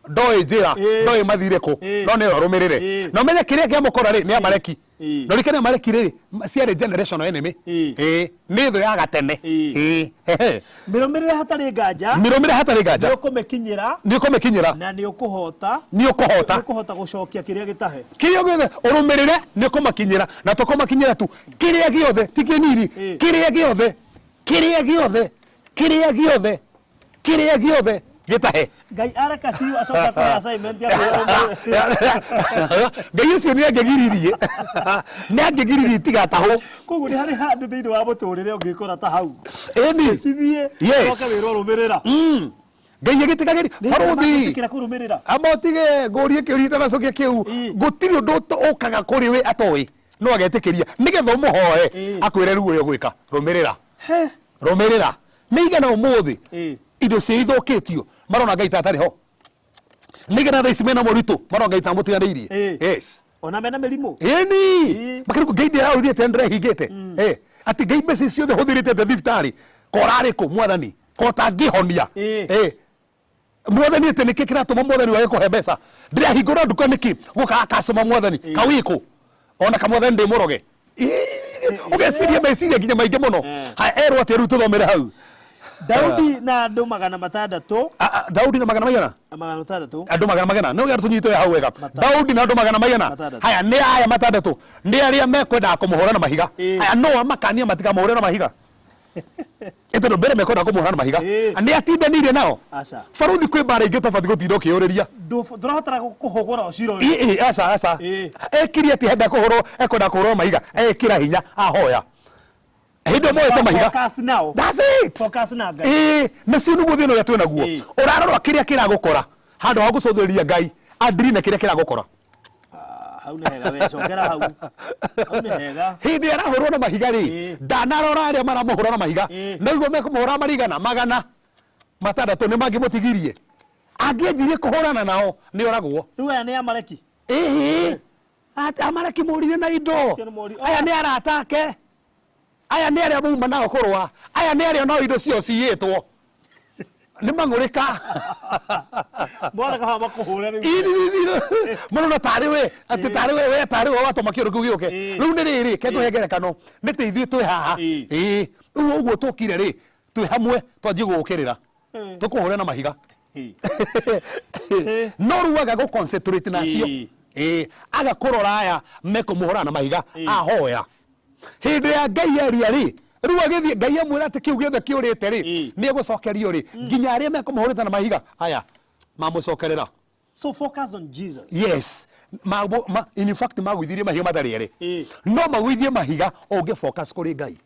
ndoĩ njĩra, ndoĩ mathire kũ, no nĩ arũmĩrĩre. Na ũmenye kĩrĩa kĩamũkora rĩ, nĩ Amaleki. Na ũririkane Amaleki rĩ, ciarĩ generational enemy. Ĩĩ, nĩ thũ ya gatene. Ĩĩ. Ehe. Mĩrũmĩrĩre hatarĩ nganja. Mĩrũmĩrĩre hatarĩ nganja. Nĩ ũkũmĩkinyĩra. Nĩ ũkũmĩkinyĩra. Na nĩ ũkũhota. Nĩ ũkũhota. Nĩ ũkũhota gũcokia kĩrĩa gĩtahe. Kĩrĩa gĩothe ũrũmĩrĩre nĩ ũkũmakinyĩra, na to kũmakinyĩra tu, kĩrĩa gĩothe ti kĩnini, kĩrĩa gĩothe, kĩrĩa gĩothe, kĩrĩa gĩothe, kĩrĩa gĩothe gĩtahe. Ngai areka ciu acoka kũhe assignment ya kwĩrũmĩrĩra. Ngai ũcio nĩ angĩgiririe, nĩ angĩgiririe itigatahwo. Koguo nĩ harĩ handũ thĩinĩ wa mũtũrĩre ũngĩkora ta hau. Ĩni. Cithiĩ. Yes. Ũcoke wĩrwo rũmĩrĩra. Ngai agĩtĩkagĩria barũthi. Ĩtĩkĩra kũrũmĩrĩra. Amba ũtige ngũrie kĩũria itanacokia kĩu. Gũtirĩ ũndũ ũkaga kũrĩ we atoĩ, no agetĩkĩria nĩgetha ũmũhoe akwĩre rĩu ũrĩa ũgwĩka. Rũmĩrĩra. Rũmĩrĩra. Nĩ igana ũmũthĩ indo cia ithũkĩtio marona Ngai ta atarĩ ho. Nĩ igana thaa ici mena moritũ marona Ngai ta amũtiganĩirie. Yes. Ona mena mĩrimũ. Ĩni. Makĩrĩ Ngai ndĩraũrire atĩ ndĩrehingĩte. Atĩ Ngai mbeca ici ciothe hũthĩrĩte atĩ thibitarĩ ko ũrarĩ kũ Mwathani, ko ũtangĩhonia. Mwathani atĩ nĩkĩ kĩratũma Mwathani wage kũhe mbeca? Ndĩrahingũra nduka nĩkĩ? Gũkaga customer Mwathani. Kawĩkũ? Ona kamwathani ndĩ mũroge. Ũgeciria meciria nginya maingĩ mũno. Haya, erwo atĩ rĩu tũthomere hau. Daudi na andũ 600. Ah, ah, Daudi na magana maigana? 600. Andũ magana magana no gĩa tũnyitwo hau wega. Daudi na andũ magana maigana? 600. Haya, nĩ aya 600 nĩ arĩa mekwendaga kũmũhũra na mahiga. Haya, no amakania matikamũhũre na mahiga, ĩ tondũ mbere mekwenda kũmũhũra na mahiga. Nĩ atindanĩire nao. Aca. Baruthi, kwĩ mbara ingĩ ũtabatiĩ gũtinda ũkĩyũrĩria. Ndũrabatara kũhũgũra ũcirore. Ĩ, ĩ, aca, aca. Ekire atĩ henda kũhũrwo, ekwenda kũhũrwo mahiga, ekĩra hinya, ahoya hĩndĩ ĩyo moete mahiga. Focus now. That's it. Focus na Ngai. Ĩĩ, nacio nĩguo thĩna ũrĩa twĩ naguo. Ũrarora kĩrĩa kĩragũkora handũ ha gũcũthĩrĩria Ngai andiri na kĩrĩa kĩragũkora. Hau nĩ hega, we cokera hau. Hau nĩ hega. Hĩndĩ arahũrwo na mahiga rĩ, ndanarora arĩa maramũhũra na mahiga. Naiguo mekũmũhũra marigana 600 nĩ mangĩmũtigirie, angĩanjirie kũhũrana nao nĩ oragwo. Rĩu aya nĩ Amaleki. Ĩhĩ, Amaleki mũrire na indo. Acio nĩ mũri- Aya nĩ arata ake, aya nĩ arĩa mauma nao kũrũa, aya nĩ arĩa nao indo ciao ciyĩtwo nĩ mang'ũrĩka. Mwana kaha makũhũre rĩu. Mũno tarĩ we atĩ tarĩ we, we tarĩ we watũma kĩũndũ kĩu gĩũke. Rĩu nĩ rĩrĩ, ke ngũhe ngerekano, nĩ ta ithuĩ twĩ haha. Ĩĩ, rĩu ũguo tũkire rĩ, twĩ hamwe twanjie gũgũkĩrĩra, tũkũhũre na mahiga, no rĩu aga gũ concentrate nacio. Ĩĩ, aga kũrora aya mekũmũhũra na mahiga, ahoya hĩndĩ ya Ngai aria rĩ, rĩu agĩthiĩ Ngai amwĩra atĩ kĩu gĩothe kĩũrĩte rĩ, nĩ egũcokerio rĩ, nginya arĩa mekũmũhũrĩte na mahiga aya mamũcokerera. So focus on Jesus. Yes, in fact magũithirie mahiga matarĩ erĩ, no magũithie mahiga ũngĩ focus kũrĩ Ngai.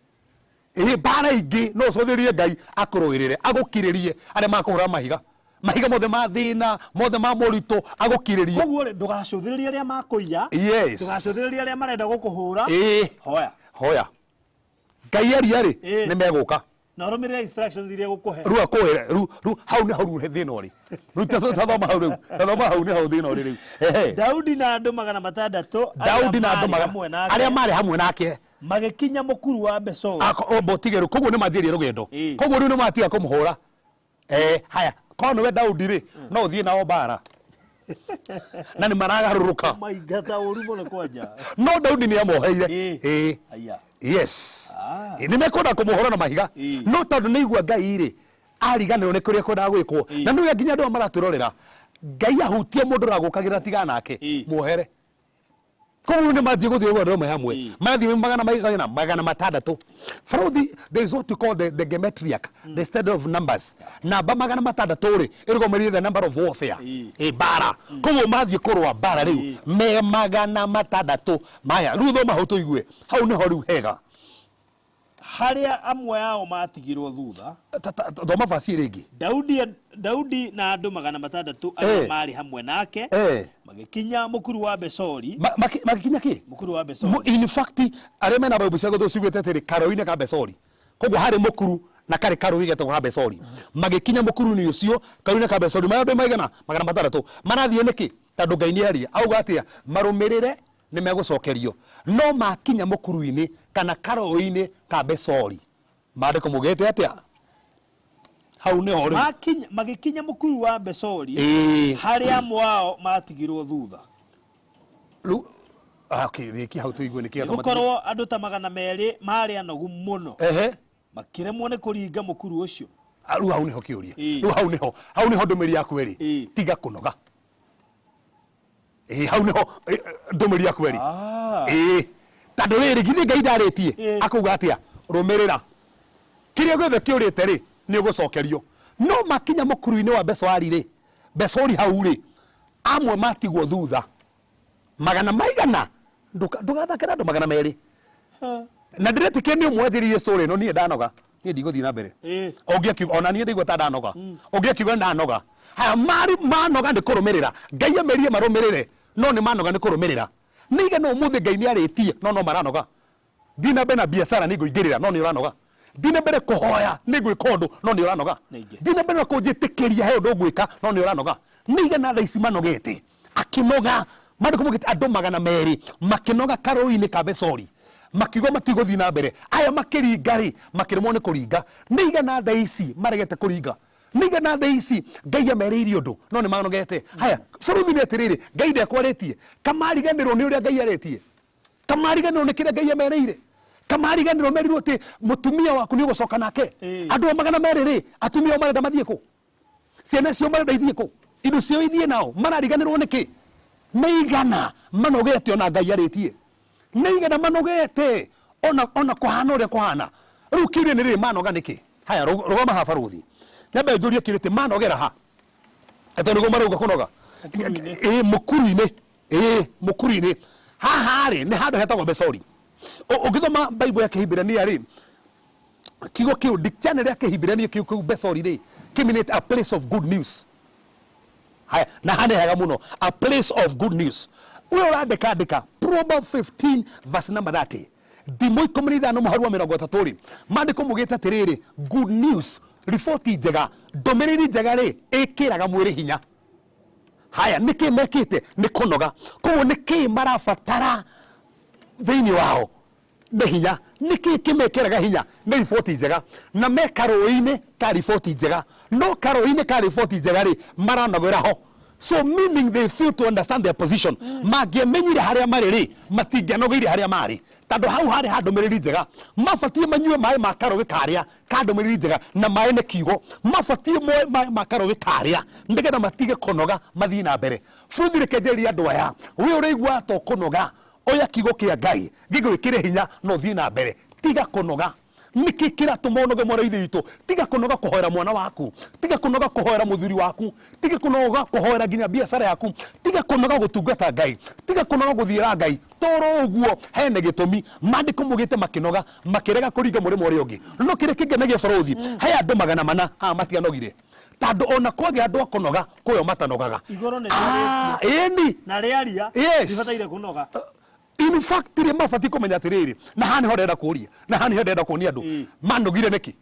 Ĩ mbara ingĩ no ũcũthĩrĩrie Ngai akũrũĩrĩre, agũkirĩrie arĩa makũhũra mahiga, mahiga mothe ma thĩna, mothe ma moritũ, agũkirĩrie. Koguo rĩ, ndũgacũthĩrĩrie arĩa makũiya. Yes. Ndũgacũthĩrĩrie arĩa marenda gũkũhũra. Hoya. Hoya Ngai aria rĩ, nĩ megũka. Na ũrũmĩrĩre instructions iria gũkũhe. Rĩu akũĩre rĩu, rĩu hau nĩ hau rĩu thĩna ũrĩ rĩu, tathoma hau rĩu, tathoma hau nĩ hau thĩna ũrĩ rĩu. Ehe. Daudi na andũ 600 Daudi na andũ marĩ hamwe nake arĩa marĩ hamwe nake magĩkinya mũkuru wa Besori. Botige rĩu, koguo nĩ manjĩrĩria rũgendo. Koguo rĩu nĩ matiga kũmũhũra. Haya, korwo nĩwe Daudi rĩ, no ũthiĩ nao mbara na nĩ maragarũrũka. Maingata ũru mũno kwanja. No Daudi nĩ amoheire. Ĩĩ. Aya. Yes. Nĩ mekwenda kũmũhũra na mahiga, no tondũ nĩ igua Ngai rĩ, ariganĩrwo nĩ kũrĩa kwendaga gwĩkwo. Na nĩwe nginya andũ aya maratwĩrorera, Ngai ahutie mũndũ ũragũkagĩra, tiga nake muohere. Koguo nĩ mathiĩ gũthiĩ rũgendo rũmwe hamwe, marathiĩ magana maigana 600. Baruthi, there is what we call the geometric, the study of numbers. Namba 600 rĩ, ĩrũgamĩrĩire the number of warfare, ĩ mbara. Koguo mathiĩ kũrũa mbara rĩu me 600 maya. Rĩu thoma hau tũigue, hau nĩho rĩu hega. Harĩa amwe ao matigirwo thutha. Thoma basi rĩngĩ. Daudi na andũ 600 arĩa marĩ hamwe nake magĩkinya mũkuru wa Besori. Magĩkinya kĩ? Mũkuru wa Besori. In fact, arĩa mena Bible cia gũthũ ciugĩte atĩrĩ, karũĩ-inĩ ka Besori. Koguo harĩ mũkuru na karĩ karũĩ getagwo ka Besori. Magĩkinya mũkuru-inĩ ũcio, karũĩ-inĩ ka Besori, marĩ andũ maigana? 600. Marathiĩ nĩkĩ? Tondũ Ngai nĩ aria, auga atĩa? Marũmĩrĩre, nĩ megũcokerio. No makinya mũkuru-inĩ kana karũĩ-inĩ ka Besori, maandĩko mugĩte atĩa? Hau nĩho rĩu. Magĩkinya mũkuru wa Besori, harĩa amwe ao matigirwo thutha. Rĩu okay, rĩkia hau tũigue nĩkĩ. Nĩgũkorwo andũ ta 200 marĩ anogu mũno, makĩremwo nĩ kũringa mũkuru ũcio. Rĩu hau nĩho kĩũria. Rĩu hau nĩho, hau nĩho ndũmĩrĩri yaku ĩrĩ. Tiga kũnoga. Ĩ hau nĩho ndũmĩrĩri yaku ĩrĩ. Ĩ tondũ rĩrĩ, githĩ Ngai ndarĩtie akauga atĩa? Rũmĩrĩra kĩrĩa gĩothe kĩũrĩte rĩ, nĩ ũgũcokerio. No makinya mũkuru-inĩ wa Besori rĩ, Besori hau rĩ, amwe matigwo thutha magana maigana. Ndũgathake na andũ 200. Na ndĩretĩkia nĩ ũmwe wanjĩrĩirie story ĩno, niĩ ndanoga, niĩ ndigũthiĩ na mbere. Ũngĩ akiuga ona niĩ ndaigua ta ndanoga, ũngĩ akiuga ndanoga. Haya, marĩ manoga nĩ kũrũmĩrĩra Ngai amerie marũmĩrĩre, no nĩ manoga nĩ kũrũmĩrĩra. Nĩ igana ũmũthĩ Ngai nĩ arĩtie, no no maranoga. Thiĩ na mbere na biacara, nĩ ngũingĩrĩra, no nĩ ũranoga. Thiĩ na mbere kũhoya, nĩ ngwĩka ũndũ, no nĩ ũranoga. Thiĩ na mbere na kũnjĩtĩkĩria he ũndũ ũgwĩka, no nĩ ũranoga. Nĩ igana thaa ici manogete akĩnoga. Maandĩko maugĩte andũ 200 makĩnoga karũĩ-inĩ ka Besori, makiuga matigũthiĩ na mbere. Aya makĩringa rĩ, makĩremwo nĩ kũringa. Nĩ igana thaa ici maregete kũringa. Nĩ igana thaa ici Ngai amerĩire ũndũ, no nĩ manogete. Haya, bũrũthi nĩ atĩrĩrĩ, Ngai ndekwarĩtie, kamariganĩrwo nĩ ũrĩa Ngai arĩtie, kamariganĩrwo nĩ kĩrĩa Ngai amerĩire, Kamariganĩrwo merirwo atĩ mũtumia waku nĩ ũgũcoka nake. Andũ a 200 rĩ, atumia ao marenda mathiĩ kũ? Ciana ciao marenda ithiĩ kũ? Indo ciao ithiĩ nao? Marariganĩrwo nĩkĩ? Nĩ igana manogete ona Ngai arĩtie. Nĩ igana manogete ona kũhana ũrĩa kũhana. Rĩu kĩũria nĩ rĩrĩ, manoga nĩkĩ? Haya, rũgama haha barũthi. Nyambe njũrie kĩũria atĩ manogera ha? Atĩ nĩguo marauga kũnoga. Ĩĩ mũkuru-inĩ. Ĩĩ mũkuru-inĩ. Haha rĩ, nĩ handũ hetagwo Besori. Ũngĩthoma Bible ya Kĩhibirania rĩ, kiugo kĩu dictionary ya Kĩhibirania kiugo kĩu Besori rĩ, kĩmeanĩte a place of good news. Haya, na haha nĩ hega mũno, a place of good news. We ũrandĩka andĩka Proverbs 15 verse number 30. Thimo 15 mũhari wa 30 rĩ, maandĩko maugĩte atĩrĩrĩ, good news, riboti njega, ndũmĩrĩri njega rĩ, ĩkĩraga mwĩrĩ hinya. Haya, nĩkĩ mekĩte? Nĩ kũnoga. Koguo nĩkĩ marabatara thĩinĩ wao? Nĩ hinya. Nĩkĩ kĩmekĩraga hinya? Nĩ riboti njega. Na me karũĩ-inĩ ka riboti njega. No karũĩ-inĩ ka riboti njega rĩ, maranogera ho. So meaning they fail to understand their position. Mangĩamenyire harĩa marĩ rĩ, matingĩanogeire harĩa marĩ. Tondũ hau harĩ ha ndũmĩrĩri njega. Mabatiĩ manyue maĩ ma karũĩ karĩa ka ndũmĩrĩri njega, na maĩ nĩ kiugo. Mabatiĩ moe maĩ ma karũĩ karĩa nĩgetha matige kũnoga mathiĩ na mbere. Bũrũri reke njarĩrie andũ aya, we ũraigua ta ũkũnoga, oya kiugo kĩa Ngai gĩgwĩkĩre hinya na ũthiĩ na mbere. Tiga kũnoga. Nĩkĩ kĩratũma ũnoge mwana wa ithe witũ? Tiga kũnoga kũhoera mwana waku, tiga kũnoga kũhoera mũthuri waku, tiga kũnoga kũhoera nginya biacara yaku, tiga kũnoga gũtungata Ngai, tiga kũnoga gũthiĩra Ngai. Toro ũguo hena gĩtũmi. Maandĩko maugĩte makĩnoga, makĩrega kũringa mũrĩmo ũrĩa ũngĩ. No kĩrĩa kĩngenagia barũthi, he andũ 400 haha matianogire. Tondũ ona kwagĩa andũ a kũnoga, kwĩo matanogaga. Igũrũ nĩ Ĩni. Na rĩaria, Yes. ribataire kũnoga. In fact rĩ, mabatiĩ kũmenya atĩrĩrĩ, na haha nĩho ndĩrenda kũria, na haha nĩho ndĩrenda kuonia andũ. Manogire nĩkĩ?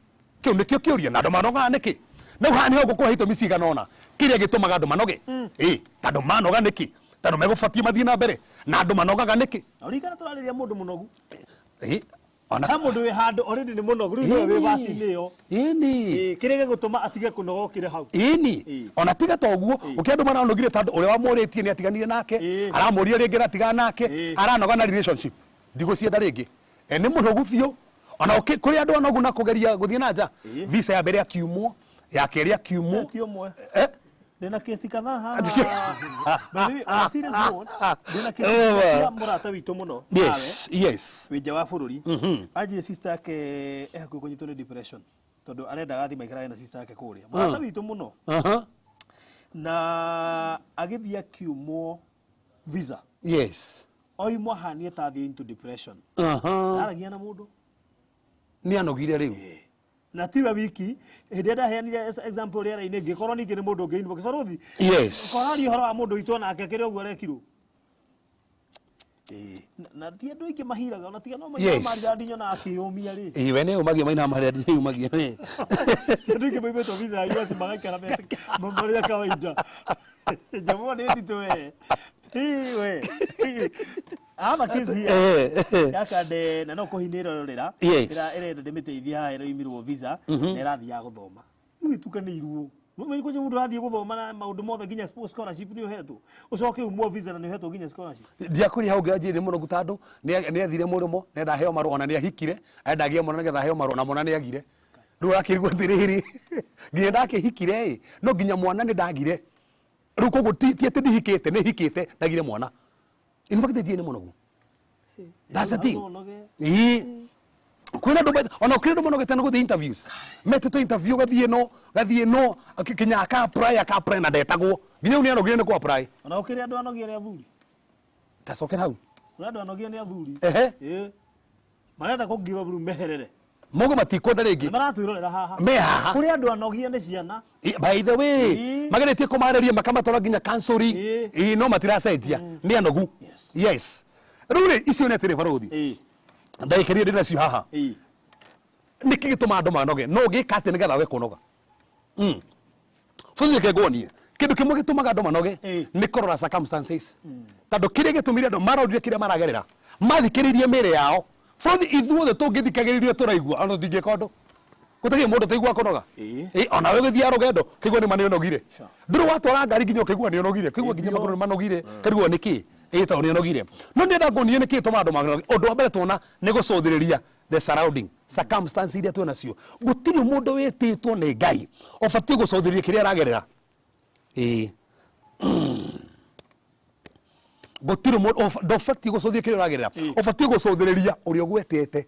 Kĩu nĩkĩo kĩũria, na andũ manogaga nĩkĩ? Na haha nĩho ngũkũhe itũmi cigana ũna kĩrĩa gĩtũmaga andũ manoge. Ĩĩ, tondũ manoga nĩkĩ? Tondũ megũbatiĩ mathiĩ na mbere, na andũ manogaga nĩkĩ? Na ũririkane tũrarĩria mũndũ mũnogu. Ĩĩ, ona He mũndũ wĩ handũ already nĩ mũnogu, rĩu nĩwe wĩ vaci-inĩ ĩyo. Ĩni. Ĩĩ, kĩrĩa gĩgũtũma atige kũnoga ũkĩre hau. Ĩni. Ĩĩ. Ona tiga ta ũguo, ũkĩ andũ maranogire tondũ ũrĩa wamũrĩtie nĩ atiganire nake, aramũria rĩngĩ aratigana nake, aranoga na relationship. Ndigũcienda rĩngĩ. Nĩ mũnogu biũ. Ona kũrĩ andũ anogu na kũgeria gũthiĩ na nja. Visa ya mbere akiumwo, ya kerĩ akiumwo. Ti ũmwe. Ndĩna kesi kadhaa haha. By the way, on a serious note, ndĩna kesi cia mũrata witũ mũno. Yes, yes. Wĩ nja wa bũrũri. Anjire sister yake e hakuhĩ kũnyitwo nĩ depression. Tondũ arendaga athiĩ maikarage na sister yake kũrĩa. Mũrata witũ mũno. Na agĩthiĩ akiumwo visa. Yes. Oimwo ahanie ta athiĩ into depression. Ndaragia na mũndũ. Nĩ anogire rĩu. Na tiwe wiki, hĩndĩ ĩrĩa ndaheanire example rĩera-inĩ, ngĩkorwo ningĩ nĩ mũndũ ũngĩ inbox. Barũthi, Yes. koraria ũhoro wa mũndũ witũ onake kĩrĩa ũguo arekirwo. Na ti andũ aingĩ mahiraga, ona tiga no maina Yes. marĩa ndinyo na akĩyũmia rĩ. Ĩĩ, we nĩ ũmagia maina marĩa ndiyumagia we. Ti andũ aingĩ maimĩtwo visa ya US magaikara marĩa kawaida. Jamaa nĩ nditũ we. Ĩĩ we. I have a case here. Yakande na no kũhinĩrorera. Yes. Ĩrenda ndĩmĩteithie haha ĩroimirwo visa na ĩrathiĩ gũthoma. Rĩu ĩtukanĩirwo. Nĩ kũnje mũndũ arathiĩ gũthoma na maũndũ mothe nginya scholarship nĩ ũhetwo. Ũcoke umwo visa na nĩ ũhetwo nginya scholarship. Ndiakwĩria hau ngĩanjĩrĩ nĩ mũnogu tondũ nĩ athire mũrĩmo, nĩ aheo marũa ona nĩ ahikire, enda agĩe mwana nĩgetha aheo marũa na mwana nĩ agire. Rĩu akĩrigwo atĩrĩrĩ, nginya ndakĩhikire ĩ, no nginya mwana nĩ ndagire. Rĩu koguo ti atĩ ndihikĩte, nĩ hikĩte ndagire mwana. In fact ndiĩ nĩ mũnogu. That's the thing. Ĩĩ. Kwĩna andũ ona kwĩna andũ manogete nĩ gũthiĩ interviews. Metĩtwo interview gathiĩ no, gathiĩ no, kinya aka apply, aka apply na ndetagwo. Nginya rĩu nĩ anogire nĩ kũ apply. Ona gũkĩrĩ andũ anogie nĩ athuri. Tacokera hau. Kũrĩ andũ anogie nĩ athuri. Ehe. Ĩĩ. Marenda kũ give up rĩu meherere. Mogo matikwenda rĩngĩ. Nĩ maratwĩrorera haha. Me haha. Kũrĩ andũ anogie nĩ ciana. By the way, mageretie kũmarĩria makamatwara nginya counseling. Ĩĩ, no matiracenjia. Nĩ anogu. Yes. Rĩu rĩ, icio nĩ atĩrĩ barũthi. Ndagĩka iria ndĩ nacio haha. Nĩkĩ gĩtũmaga andũ manoge? No ũngĩka atĩa nĩgetha wage kũnoga? Bũrũri reke nguonie. Kĩndũ kĩmwe gĩtũmaga andũ manoge nĩ kũrora circumstances. Tondũ kĩrĩa gĩtũmire andũ marorire kĩrĩa maragerera, mathikĩrĩirie mĩĩrĩ yao. Bũrũri ithuothe tũngĩthikagĩrĩria tũraigua ona tũtingĩka ũndũ. Gũtirĩ mũndũ ũtaiguaga kũnoga. Ĩĩ, ona we ũgĩthiaga rũgendo ũkaigua nĩ ma nĩ ũnogire. Ndũrĩ watwara ngari nginya ũkaigua nĩ ũnogire, ũkaigua nginya magũrũ nĩ manogire, ũkarigwo nĩkĩ. Ĩ tondũ nĩ anogire. No ndĩrenda nguonie nĩkĩ gĩtũmaga andũ manoge. Ũndũ wa mbere tuona nĩ gũcũthĩrĩria the surrounding circumstance iria twĩ nacio. Gũtirĩ mũndũ wĩtĩtwo nĩ Ngai ũbatiĩ gũcũthĩrĩria kĩrĩa aragerera. Ĩĩ. Gũtirĩ mũndũ ndũbatiĩ gũcũthĩrĩria kĩrĩa ũragerera. Ũbatiĩ gũcũthĩrĩria ũrĩa ũgwetete.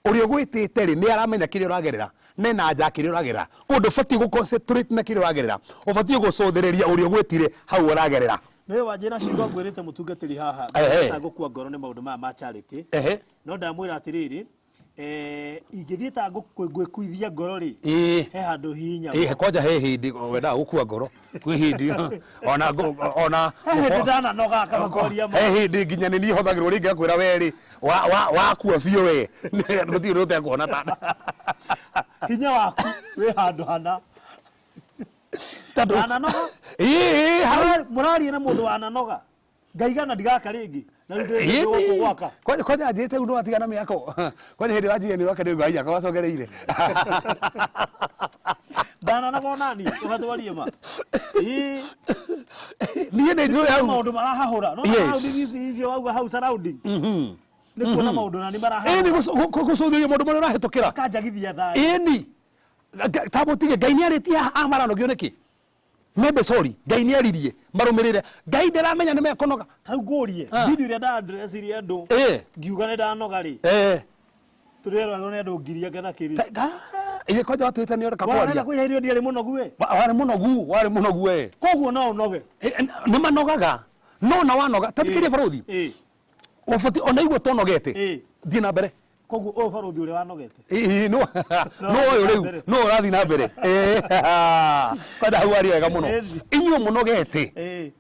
Ũrĩa ũgwĩtĩte rĩ, nĩ aramenya kĩrĩa ũragerera, na ena anja ya kĩrĩa ũragerera. Koguo ndũbatiĩ gũ concentrate na kĩrĩa ũragerera, ũbatiĩ gũcũthĩrĩria ũrĩa ũgwĩtire hau ũragerera. Nĩ wanjĩra ciugo ngwĩrĩte mũtungatĩri haha Ehe. ngũkua ngoro nĩ maũndũ maya ma charity. Ehe. No ndamwĩra atĩrĩrĩ, ingĩthiĩ ta ngwĩkuithia ngoro rĩ, Ĩĩ. he handũ hihinyagwo. Ĩĩ, kwanja he hĩndĩ wendaga gũkua ngoro, kwĩ hĩndĩ ona ona He hĩndĩ ndananoga akamakoria ma. He hĩndĩ nginya nĩ niĩ hũthagĩrwo rĩngĩ ngakwĩra we rĩ, wakua biũ we, gũtirĩ ũndũ ũtekuona ta Hinya waku wĩ handũ hana. Tondũ Ndananoga. Ĩĩ, hau. Mũraria na mũndũ wananoga. Ngaigana ndigaka rĩngĩ. Na rĩu ndĩrĩ gũkũ gwaka. Kwanja kwanja anjĩte rĩu nĩwatigana mĩako. Kwanja hĩndĩ wanjire nĩ ũroka ndĩrĩ ngai wacokereire. Ndananoga onani ũgatwarie ma. Ĩĩ. Niĩ nĩ njũĩ hau. Maũndũ marahahũra. No Yes. surrounding ici icio wauga hau surrounding. Nĩ kuona maũndũ na nĩ Ĩni marahahũra. gũcũthĩrĩria maũndũ marĩa ũrahĩtũkĩra. Kanjagithia thayũ. Ĩni. Ta mũtige Ngai nĩ arĩtie haha maranogio nĩkĩ? Maybe sorry, Ngai nĩ aririe marũmĩrĩre. Ngai ndaramenya nĩ mekũnoga. Ta rĩu ngũrie, Ah. video ĩrĩa nda-address-irie andũ ngiuga nĩ ndanoga rĩ, tũreragwo nĩ andũ ngiri anga na kĩrĩ. Ĩĩ kwanja watuĩte nĩ ũreka Warenda kwaria. kwĩhĩrio ndiarĩ mũnogu we. Warĩ mũnogu, warĩ mũnogu we. Koguo no ũnoge. Nĩ manogaga. No na wanoga, ta thikĩrĩria barũthi. Ũbatiĩ ona igua tonogete. Thiĩ na mbere. Koguo ũyũ barũthi ũrĩa wanogete. Ĩĩ, no no ũyũ rĩu no ũrathiĩ na mbere. Kwanja hau aria wega mũno. Inyuĩ mũnogete.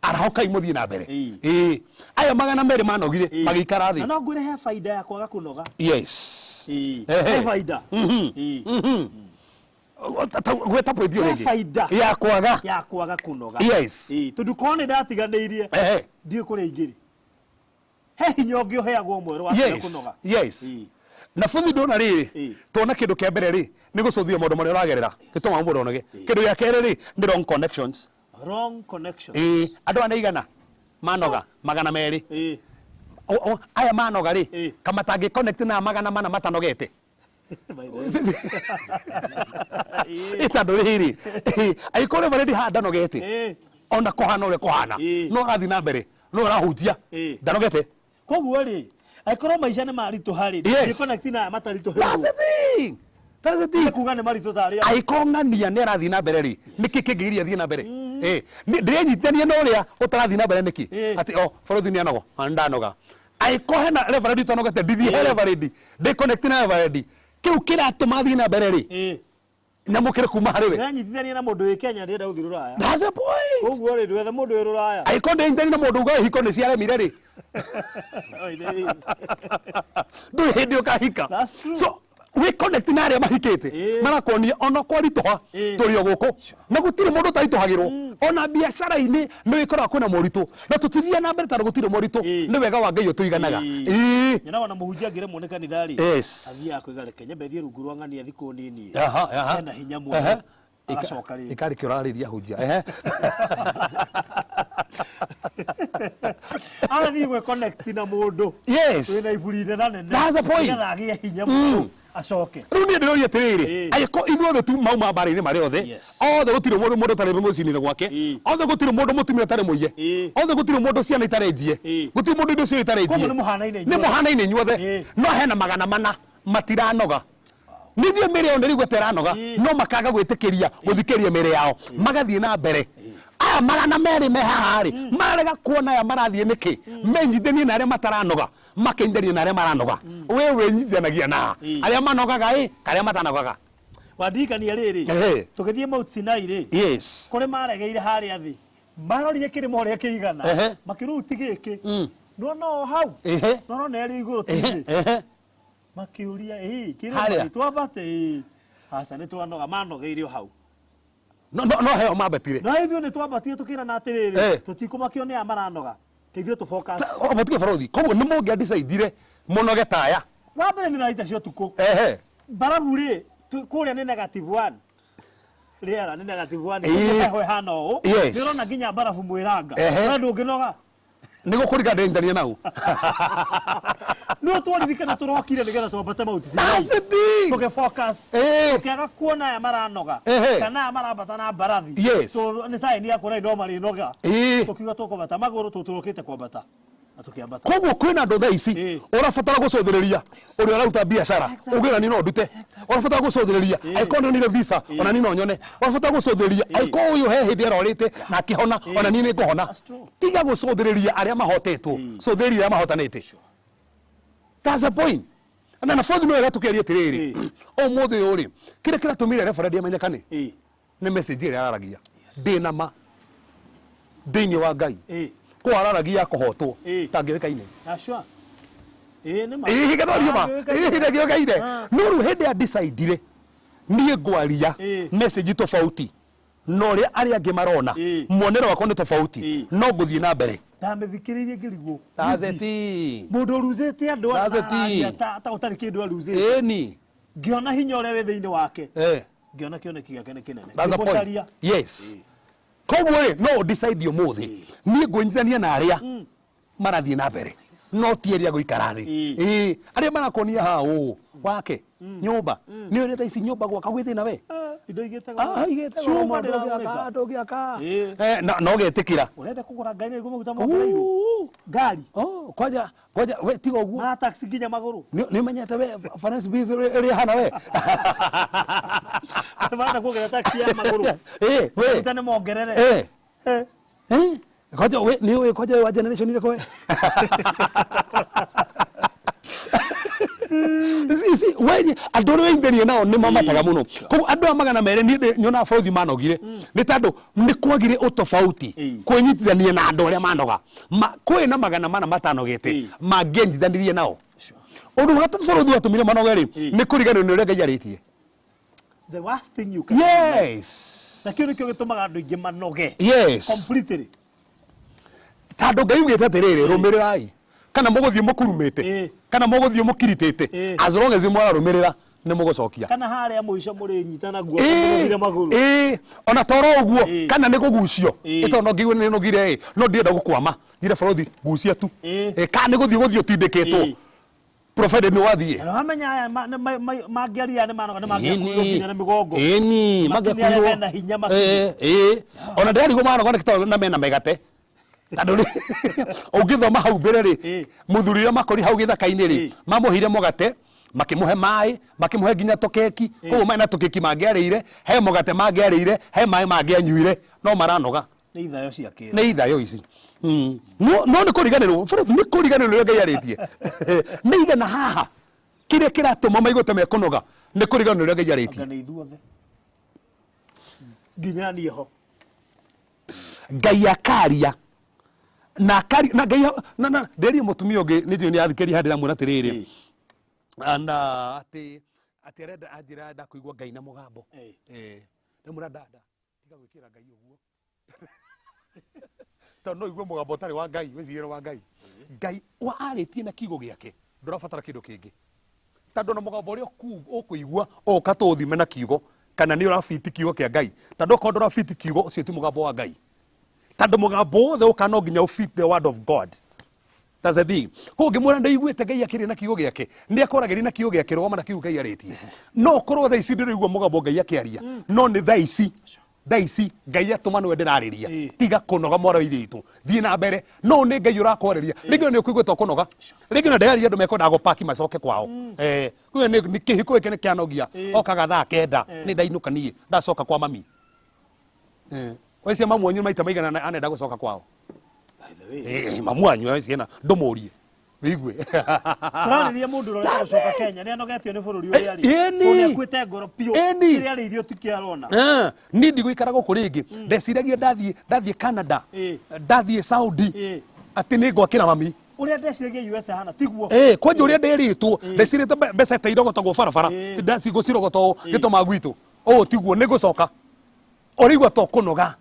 Arahũkai mũthiĩ na mbere. Ĩĩ. Aya 200 manogire magĩikara thĩ. Na no ngwĩre he baida ya kwaga kũnoga. Yes. He baida. Gweta point ĩyo He rĩngĩ. baida. Ya kwaga. Ya kwaga kũnoga. Yes. Tondũ korwo nĩ ndatiganĩirie. Ndiũĩ kũrĩa ingĩrĩ. He hinya ũngĩ ũheagwo mwerũ wa kwaga Yes. kũnoga. Yes. Na buthi ndona rĩrĩ, tuona kĩndũ kĩa mbere rĩ, nĩ gũcũthia maũndũ marĩa ũragerera, gĩtũmaga mũndũ onoge. Kĩndũ gĩa kerĩ rĩ, nĩ wrong connections. Wrong connections. Ĩĩ, andũ aya nĩ igana manoga 200. Aya manoga rĩ, kama matangĩ connect na 400 matanogete. Ĩ tondũ rĩrĩ, angĩkorwo reverend haha ndanogete, ona kũhana ũrĩa kũhana, no arathiĩ na mbere, no arahunjia, ndanogete. Koguo rĩ, angĩkorwo maica nĩ maritũha rĩ, Yes. ndingĩ connect na aya mataritũhĩirwo. That's the thing. That's the thing. Kuga nĩ maritũ tarĩ aya. Angĩkorwo ng'ania nĩ arathiĩ na mbere rĩ, nĩkĩ kĩngĩgiria athiĩ na mbere? Ndĩrenyitithania na ũrĩa ũtarathiĩ na mbere nĩkĩ? Atĩ o bũrũri nĩ anoga, ona ndanoga. Angĩkorwo hena reverend ũtanogete, ndithiĩ he reverend, ndĩ connect na reverend. Kĩu kĩratũma athiĩ na mbere rĩ, nyamũkĩre kuma harĩ we. Ndĩrenyitithania na mũndũ wĩ Kenya ndĩrenda gũthiĩ Rũraya. That's the point. Koguo rĩ, ndwethe mũndũ wĩ Rũraya. Angĩkorwo ndĩrenyitithania na mũndũ ugaga ihiko nĩ ciaremire rĩ, ndũrĩ hĩndĩ ũkahika. So we connect na arĩa mahikĩte marakuonia ona kwaritũha tũrĩ o gũkũ na gũtirĩ mũndũ ũtaritũhagĩrwo ona biacara-inĩ nĩ wĩkoraga kwĩna moritũ na tũtithiaga na mbere tondũ gũtirĩ moritũ nĩ wega wa Ngai ũtũiganaga. Ĩĩ. Nyonaga ona mũhunjia angĩremwo nĩ kanitha rĩ, Yes. athiaga kwĩga reke nyambe thiĩ rungu rwa ng'ania thikũ nini. Aha, aha. Hena hinya Ehe. mwerũ. Agacoka rĩngĩ. Ikarĩ kĩ ũrarĩria hunjia. Ehe. Agathiĩ gwĩ connect na mũndũ. Yes. Wĩna iburi inene nene. That's the point. Nĩgetha agĩe hinya mwerũ acoke. Rĩu niĩ ndĩroria atĩrĩrĩ, angĩkorwo ithuothe tu mauma mbarĩ-inĩ marĩ othe, othe gũtirĩ mũndũ mũndũ ũtarĩ mũciĩ-inĩ gwake, othe gũtirĩ mũndũ mũtumia ũtarĩ mũiye, othe gũtirĩ mũndũ ciana itarĩ njie, gũtirĩ mũndũ indo ciao itarĩ njie. Koguo nĩ mũhanaine Nĩ inyuothe. mũhanaine inyuothe, no hena 400 matiranoga. Nĩ ndiũĩ mĩĩrĩ yao nĩ ĩraigua ta ĩranoga, no makaga gwĩtĩkĩria gũthikĩrĩria mĩĩrĩ yao, magathiĩ na mbere. Aya 200 me haha rĩ, mararega kuona aya marathiĩ nĩkĩ, menyithanie na arĩa mataranoga, makenyithania na arĩa maranoga. We wĩnyithanagia na arĩa manogaga ĩ, karĩa matanogaga. Wandirikania rĩrĩ, Ehe. tũgĩthiĩ Mount Sinai rĩ, Yes. kũrĩ maregeire harĩa thĩ, marorire kĩrĩma ũrĩa kĩigana, Ehe. makĩrwo ti gĩkĩ, nĩwona o hau, Ehe. nĩwona ĩrĩ igũrũ ti Ehe, thĩ. ehe. Makĩũria, ĩĩ, kĩrĩma Harĩa. ĩ, twambate ĩĩ. Aca nĩ twanoga, manogeire o hau. No no no heo mambatire. No ithuĩ nĩ twambatire tũkĩrana atĩrĩrĩ, Eh. tũtikũmakio nĩ aya maranoga, ithuĩ tũ focus. Mũtige bũrũri. Koguo nĩ mũngĩa decide mũnoge ta aya. Wa mbere nĩ thaa thita cia ũtukũ. Ehe. Mbarabu rĩ, kũrĩa nĩ -1. Rĩera nĩ -1. Ĩĩ. Heho ĩhana ũũ. Yes. Nĩ ũrona nginya mbarabu mwĩranga. Ehe. We ndũngĩnoga. Nĩ gũkũringa ndĩnyitania nau. No twaririkana tũrokire nĩgetha twambate Mount Sinai. That's the thing. Tũgĩ focus. Tũkĩaga kuona aya maranoga. Kana aya marambata na mbarathi. Yes. Nĩ sign ya kuona no marĩnoga. Tũkiuga tũkwambata magũrũ tũtũrokĩte kwambata. Na tũkĩambata. Koguo kwĩna andũ thaa ici ũrabatara gũcũthĩrĩria ũrĩa ũraruta biacara uge na niĩ no ndute. Ũrabatara gũcũthĩrĩria angĩkorwo nĩonire visa ona niĩ no nyone. Ũrabatara gũcũthĩrĩria angĩkorwo ũyũ he hĩndĩ arorĩte na akĩhona ona niĩ nĩ ngũhona. Tiga gũcũthĩrĩria arĩa mahotetwo, cũthĩrĩria arĩa mahotanĩte. That's the point. Na na fourth no wega tũkĩaria atĩrĩrĩ, ũmũthĩ ũyũ rĩ, kĩrĩa kĩratũmire referee amenyekane nĩ message ĩrĩa araragia. Ndĩ na ma thĩinĩ wa Ngai ko araragia kũhotwo tangĩũĩkaine. Sure. Nĩ ma. Ĩĩ gĩthorio ma. Ndangĩũĩkaine. Ĩĩ ndangĩũĩkaine. No rĩu hĩndĩ ya decide-ire niĩ ngwaria message tofauti na ũrĩa arĩa angĩ marona, muonere wakwa nĩ tofauti, no ngũthiĩ na mbere. Ndamĩthikĩrĩirie ngĩrigwo. That's the thing. Mũndũ ũruzĩte andũ That's the thing. araria ta ũtarĩ kĩndũ aruzĩte. Ĩni. Ngĩona hinya ũrĩa wĩ thĩinĩ wake. Ngĩona kĩoneki gĩake nĩ kĩnene. That's the point. Ngĩmũcaria. Yes. Koguo rĩ no ũdecide ũmũthĩ niĩ ngwĩnyitithania na arĩa marathiĩ na mbere no ti arĩa gũikara thĩ. Ĩĩ, arĩa marakonia haha ũũ wake nyũmba nĩ ũrĩa thaa ici nyũmba gwaka gwĩ thĩna we. Indo igĩte Ah, igĩte goro Cuma mũno, ndĩragũrĩka. ndũngĩaka, ndũngĩaka. Na ũgetĩkĩra. Ũrenda kũgũra ngari nĩguo maguta mongereirwo? Ngari. Oh, kwanja kwanja we tiga ũguo. Mara taxi nginya magũrũ. Nĩ ũmenyete we finance bill ĩrĩa ĩhana we. Marenda kuongerera taxi ya magũrũ. We. Maguta nĩ mongerere. Kwanja we nĩ ũĩ kwanja wa generation irĩkũ we? Si we andũ arĩa wĩingĩrie nao nĩ mamataga mũno. Koguo andũ aya 200 niĩ nyonaga borithi manogire nĩ tondũ nĩ kwagire ũtofauti kwĩnyitithania na andũ arĩa manoga. Kwĩ na 400 matanogete mangĩenyitithanirie nao. Ũndũ wa gatatũ borithi watũmire manoge rĩ nĩ kũriganĩrwo nĩ ũrĩa Ngai arĩtie. The worst thing you can do. Na kĩu nĩkĩo gĩtũmaga andũ aingĩ manoge. Completely. Tondũ Ngai augĩte atĩrĩrĩ, rũmĩrĩrai kana mũgũthiĩ mũkurumĩte kana mũgũthiĩ mũkiritĩte, as long as mwararũmĩrĩra nĩ mũgũcokia. Kana harĩa mũico mũrĩnyitana guoko mũgũthire magũrũ. Ona toro ũguo kana nĩ kũgucio ĩtondũ no ngigue nĩ nogire ĩ no ndienda gũkwama njire borothi gucia tu. Kana nĩ gũthiĩ gũthiĩ ũtindĩkĩtwo provided nĩ wathiĩ. Na wamenya aya mangĩaria nĩ manoga nĩ mangĩakuirwo nginya na mĩgongo. Ĩni, Makinya arĩa mangĩakuirwo. mena hinya makinya. Ona ndĩrarigwo manoga nĩ tondũ na mena mĩgate. Tondũ rĩ ũngĩthoma hau mbere rĩ mũthuri ũrĩa makori hau gĩthaka-inĩ rĩ mamũheire mũgate makĩmũhe maĩ makĩmũhe nginya tũkeki. Koguo mena tũkeki mangĩarĩire, he mũgate mangĩarĩire, he maĩ mangĩanyuire, no maranoga. Nĩ ithayo cia kĩro. Nĩ ithayo ici. No nĩ kũriganĩrwo, bũrũri nĩ kũriganĩrwo ũrĩa Ngai arĩtie. Nĩ igana haha kĩrĩa kĩratũma maigue ta mekũnoga nĩ kũriganĩrwo ũrĩa Ngai arĩtie. Anga nĩ ithuothe. Nginya niĩ ho. Ngai akaria na akaria na Ngai na ndĩrie mũtumia ũngĩ nĩ njũĩ nĩ athikĩrĩria handũ ndĩramwĩra atĩrĩrĩ. Na atĩ arenda anjĩra arenda kũigua Ngai na mũgambo. Ndĩramwĩra dada tiga gwĩkĩra Ngai ũguo. Tondũ no ũigue mũgambo ũtarĩ wa Ngai, wĩcirĩre wa Ngai. Ngai wa arĩtie na kiugo gĩake ndũrabatara kĩndũ kĩngĩ. Tondũ na mũgambo ũrĩa ũkũigua ũka tũũthime na kiugo kana nĩ ũrabiti kiugo kĩa Ngai. Tondũ okorwo ndũrabiti kiugo ũcio ti mũgambo wa Ngai. Tondũ mũgambo wothe ũka no nginya ũfit the word of God. That's the thing. Koguo ngĩmwĩra ndaiguĩte Ngai akĩaria na kiugo gĩake, nĩ akoragĩria na kiugo gĩake, rũgama na kiugo Ngai arĩtie. No ũkorwo thaa ici ndĩraigua mũgambo Ngai akĩaria, no nĩ thaa ici. Thaa ici Ngai atũma nĩwe ndĩrarĩria. Tiga kũnoga mwana wa ithe witũ. Thiĩ na mbere. No nĩ Ngai ũrakwarĩria. Rĩngĩ nĩ ũkũigua ta ũkũnoga. Rĩngĩ ona ndĩraria andũ mekwendaga gũpaki macoke kwao. Kuga nĩ kĩhiko gĩkĩ nĩ kĩanogia. Okaga thaa 9 nĩ ndainũka niĩ, ndacoka kwa mami. Wee mamu wanyu maita maigana anenda gũcoka kwao? Mamu wanyu we ciana ndũmũrie. Wĩigue. Tũrarĩria mũndũ ũrĩa ũrenda gũcoka Kenya nĩ anogetio nĩ bũrũri ũrĩa arĩ. Kũrĩa akuĩte ngoro biũ. Kĩrĩa arĩirio ti kĩo arona. Niĩ ndigũikara gũkũ rĩngĩ. Ndeciragia ndathiĩ Canada, ndathiĩ Saudi, atĩ nĩ ngwakĩra mami. Ũrĩa ndeciragia US hana tiguo. Kwanja ũrĩa nderĩtwo, ndecirĩte mbeca ta irogotagwo barabara, ndacigũcirogotwo gĩtũma gwitũ. Ũũ tiguo nĩ ngũcoka. Ũraigua ta ũkũnoga.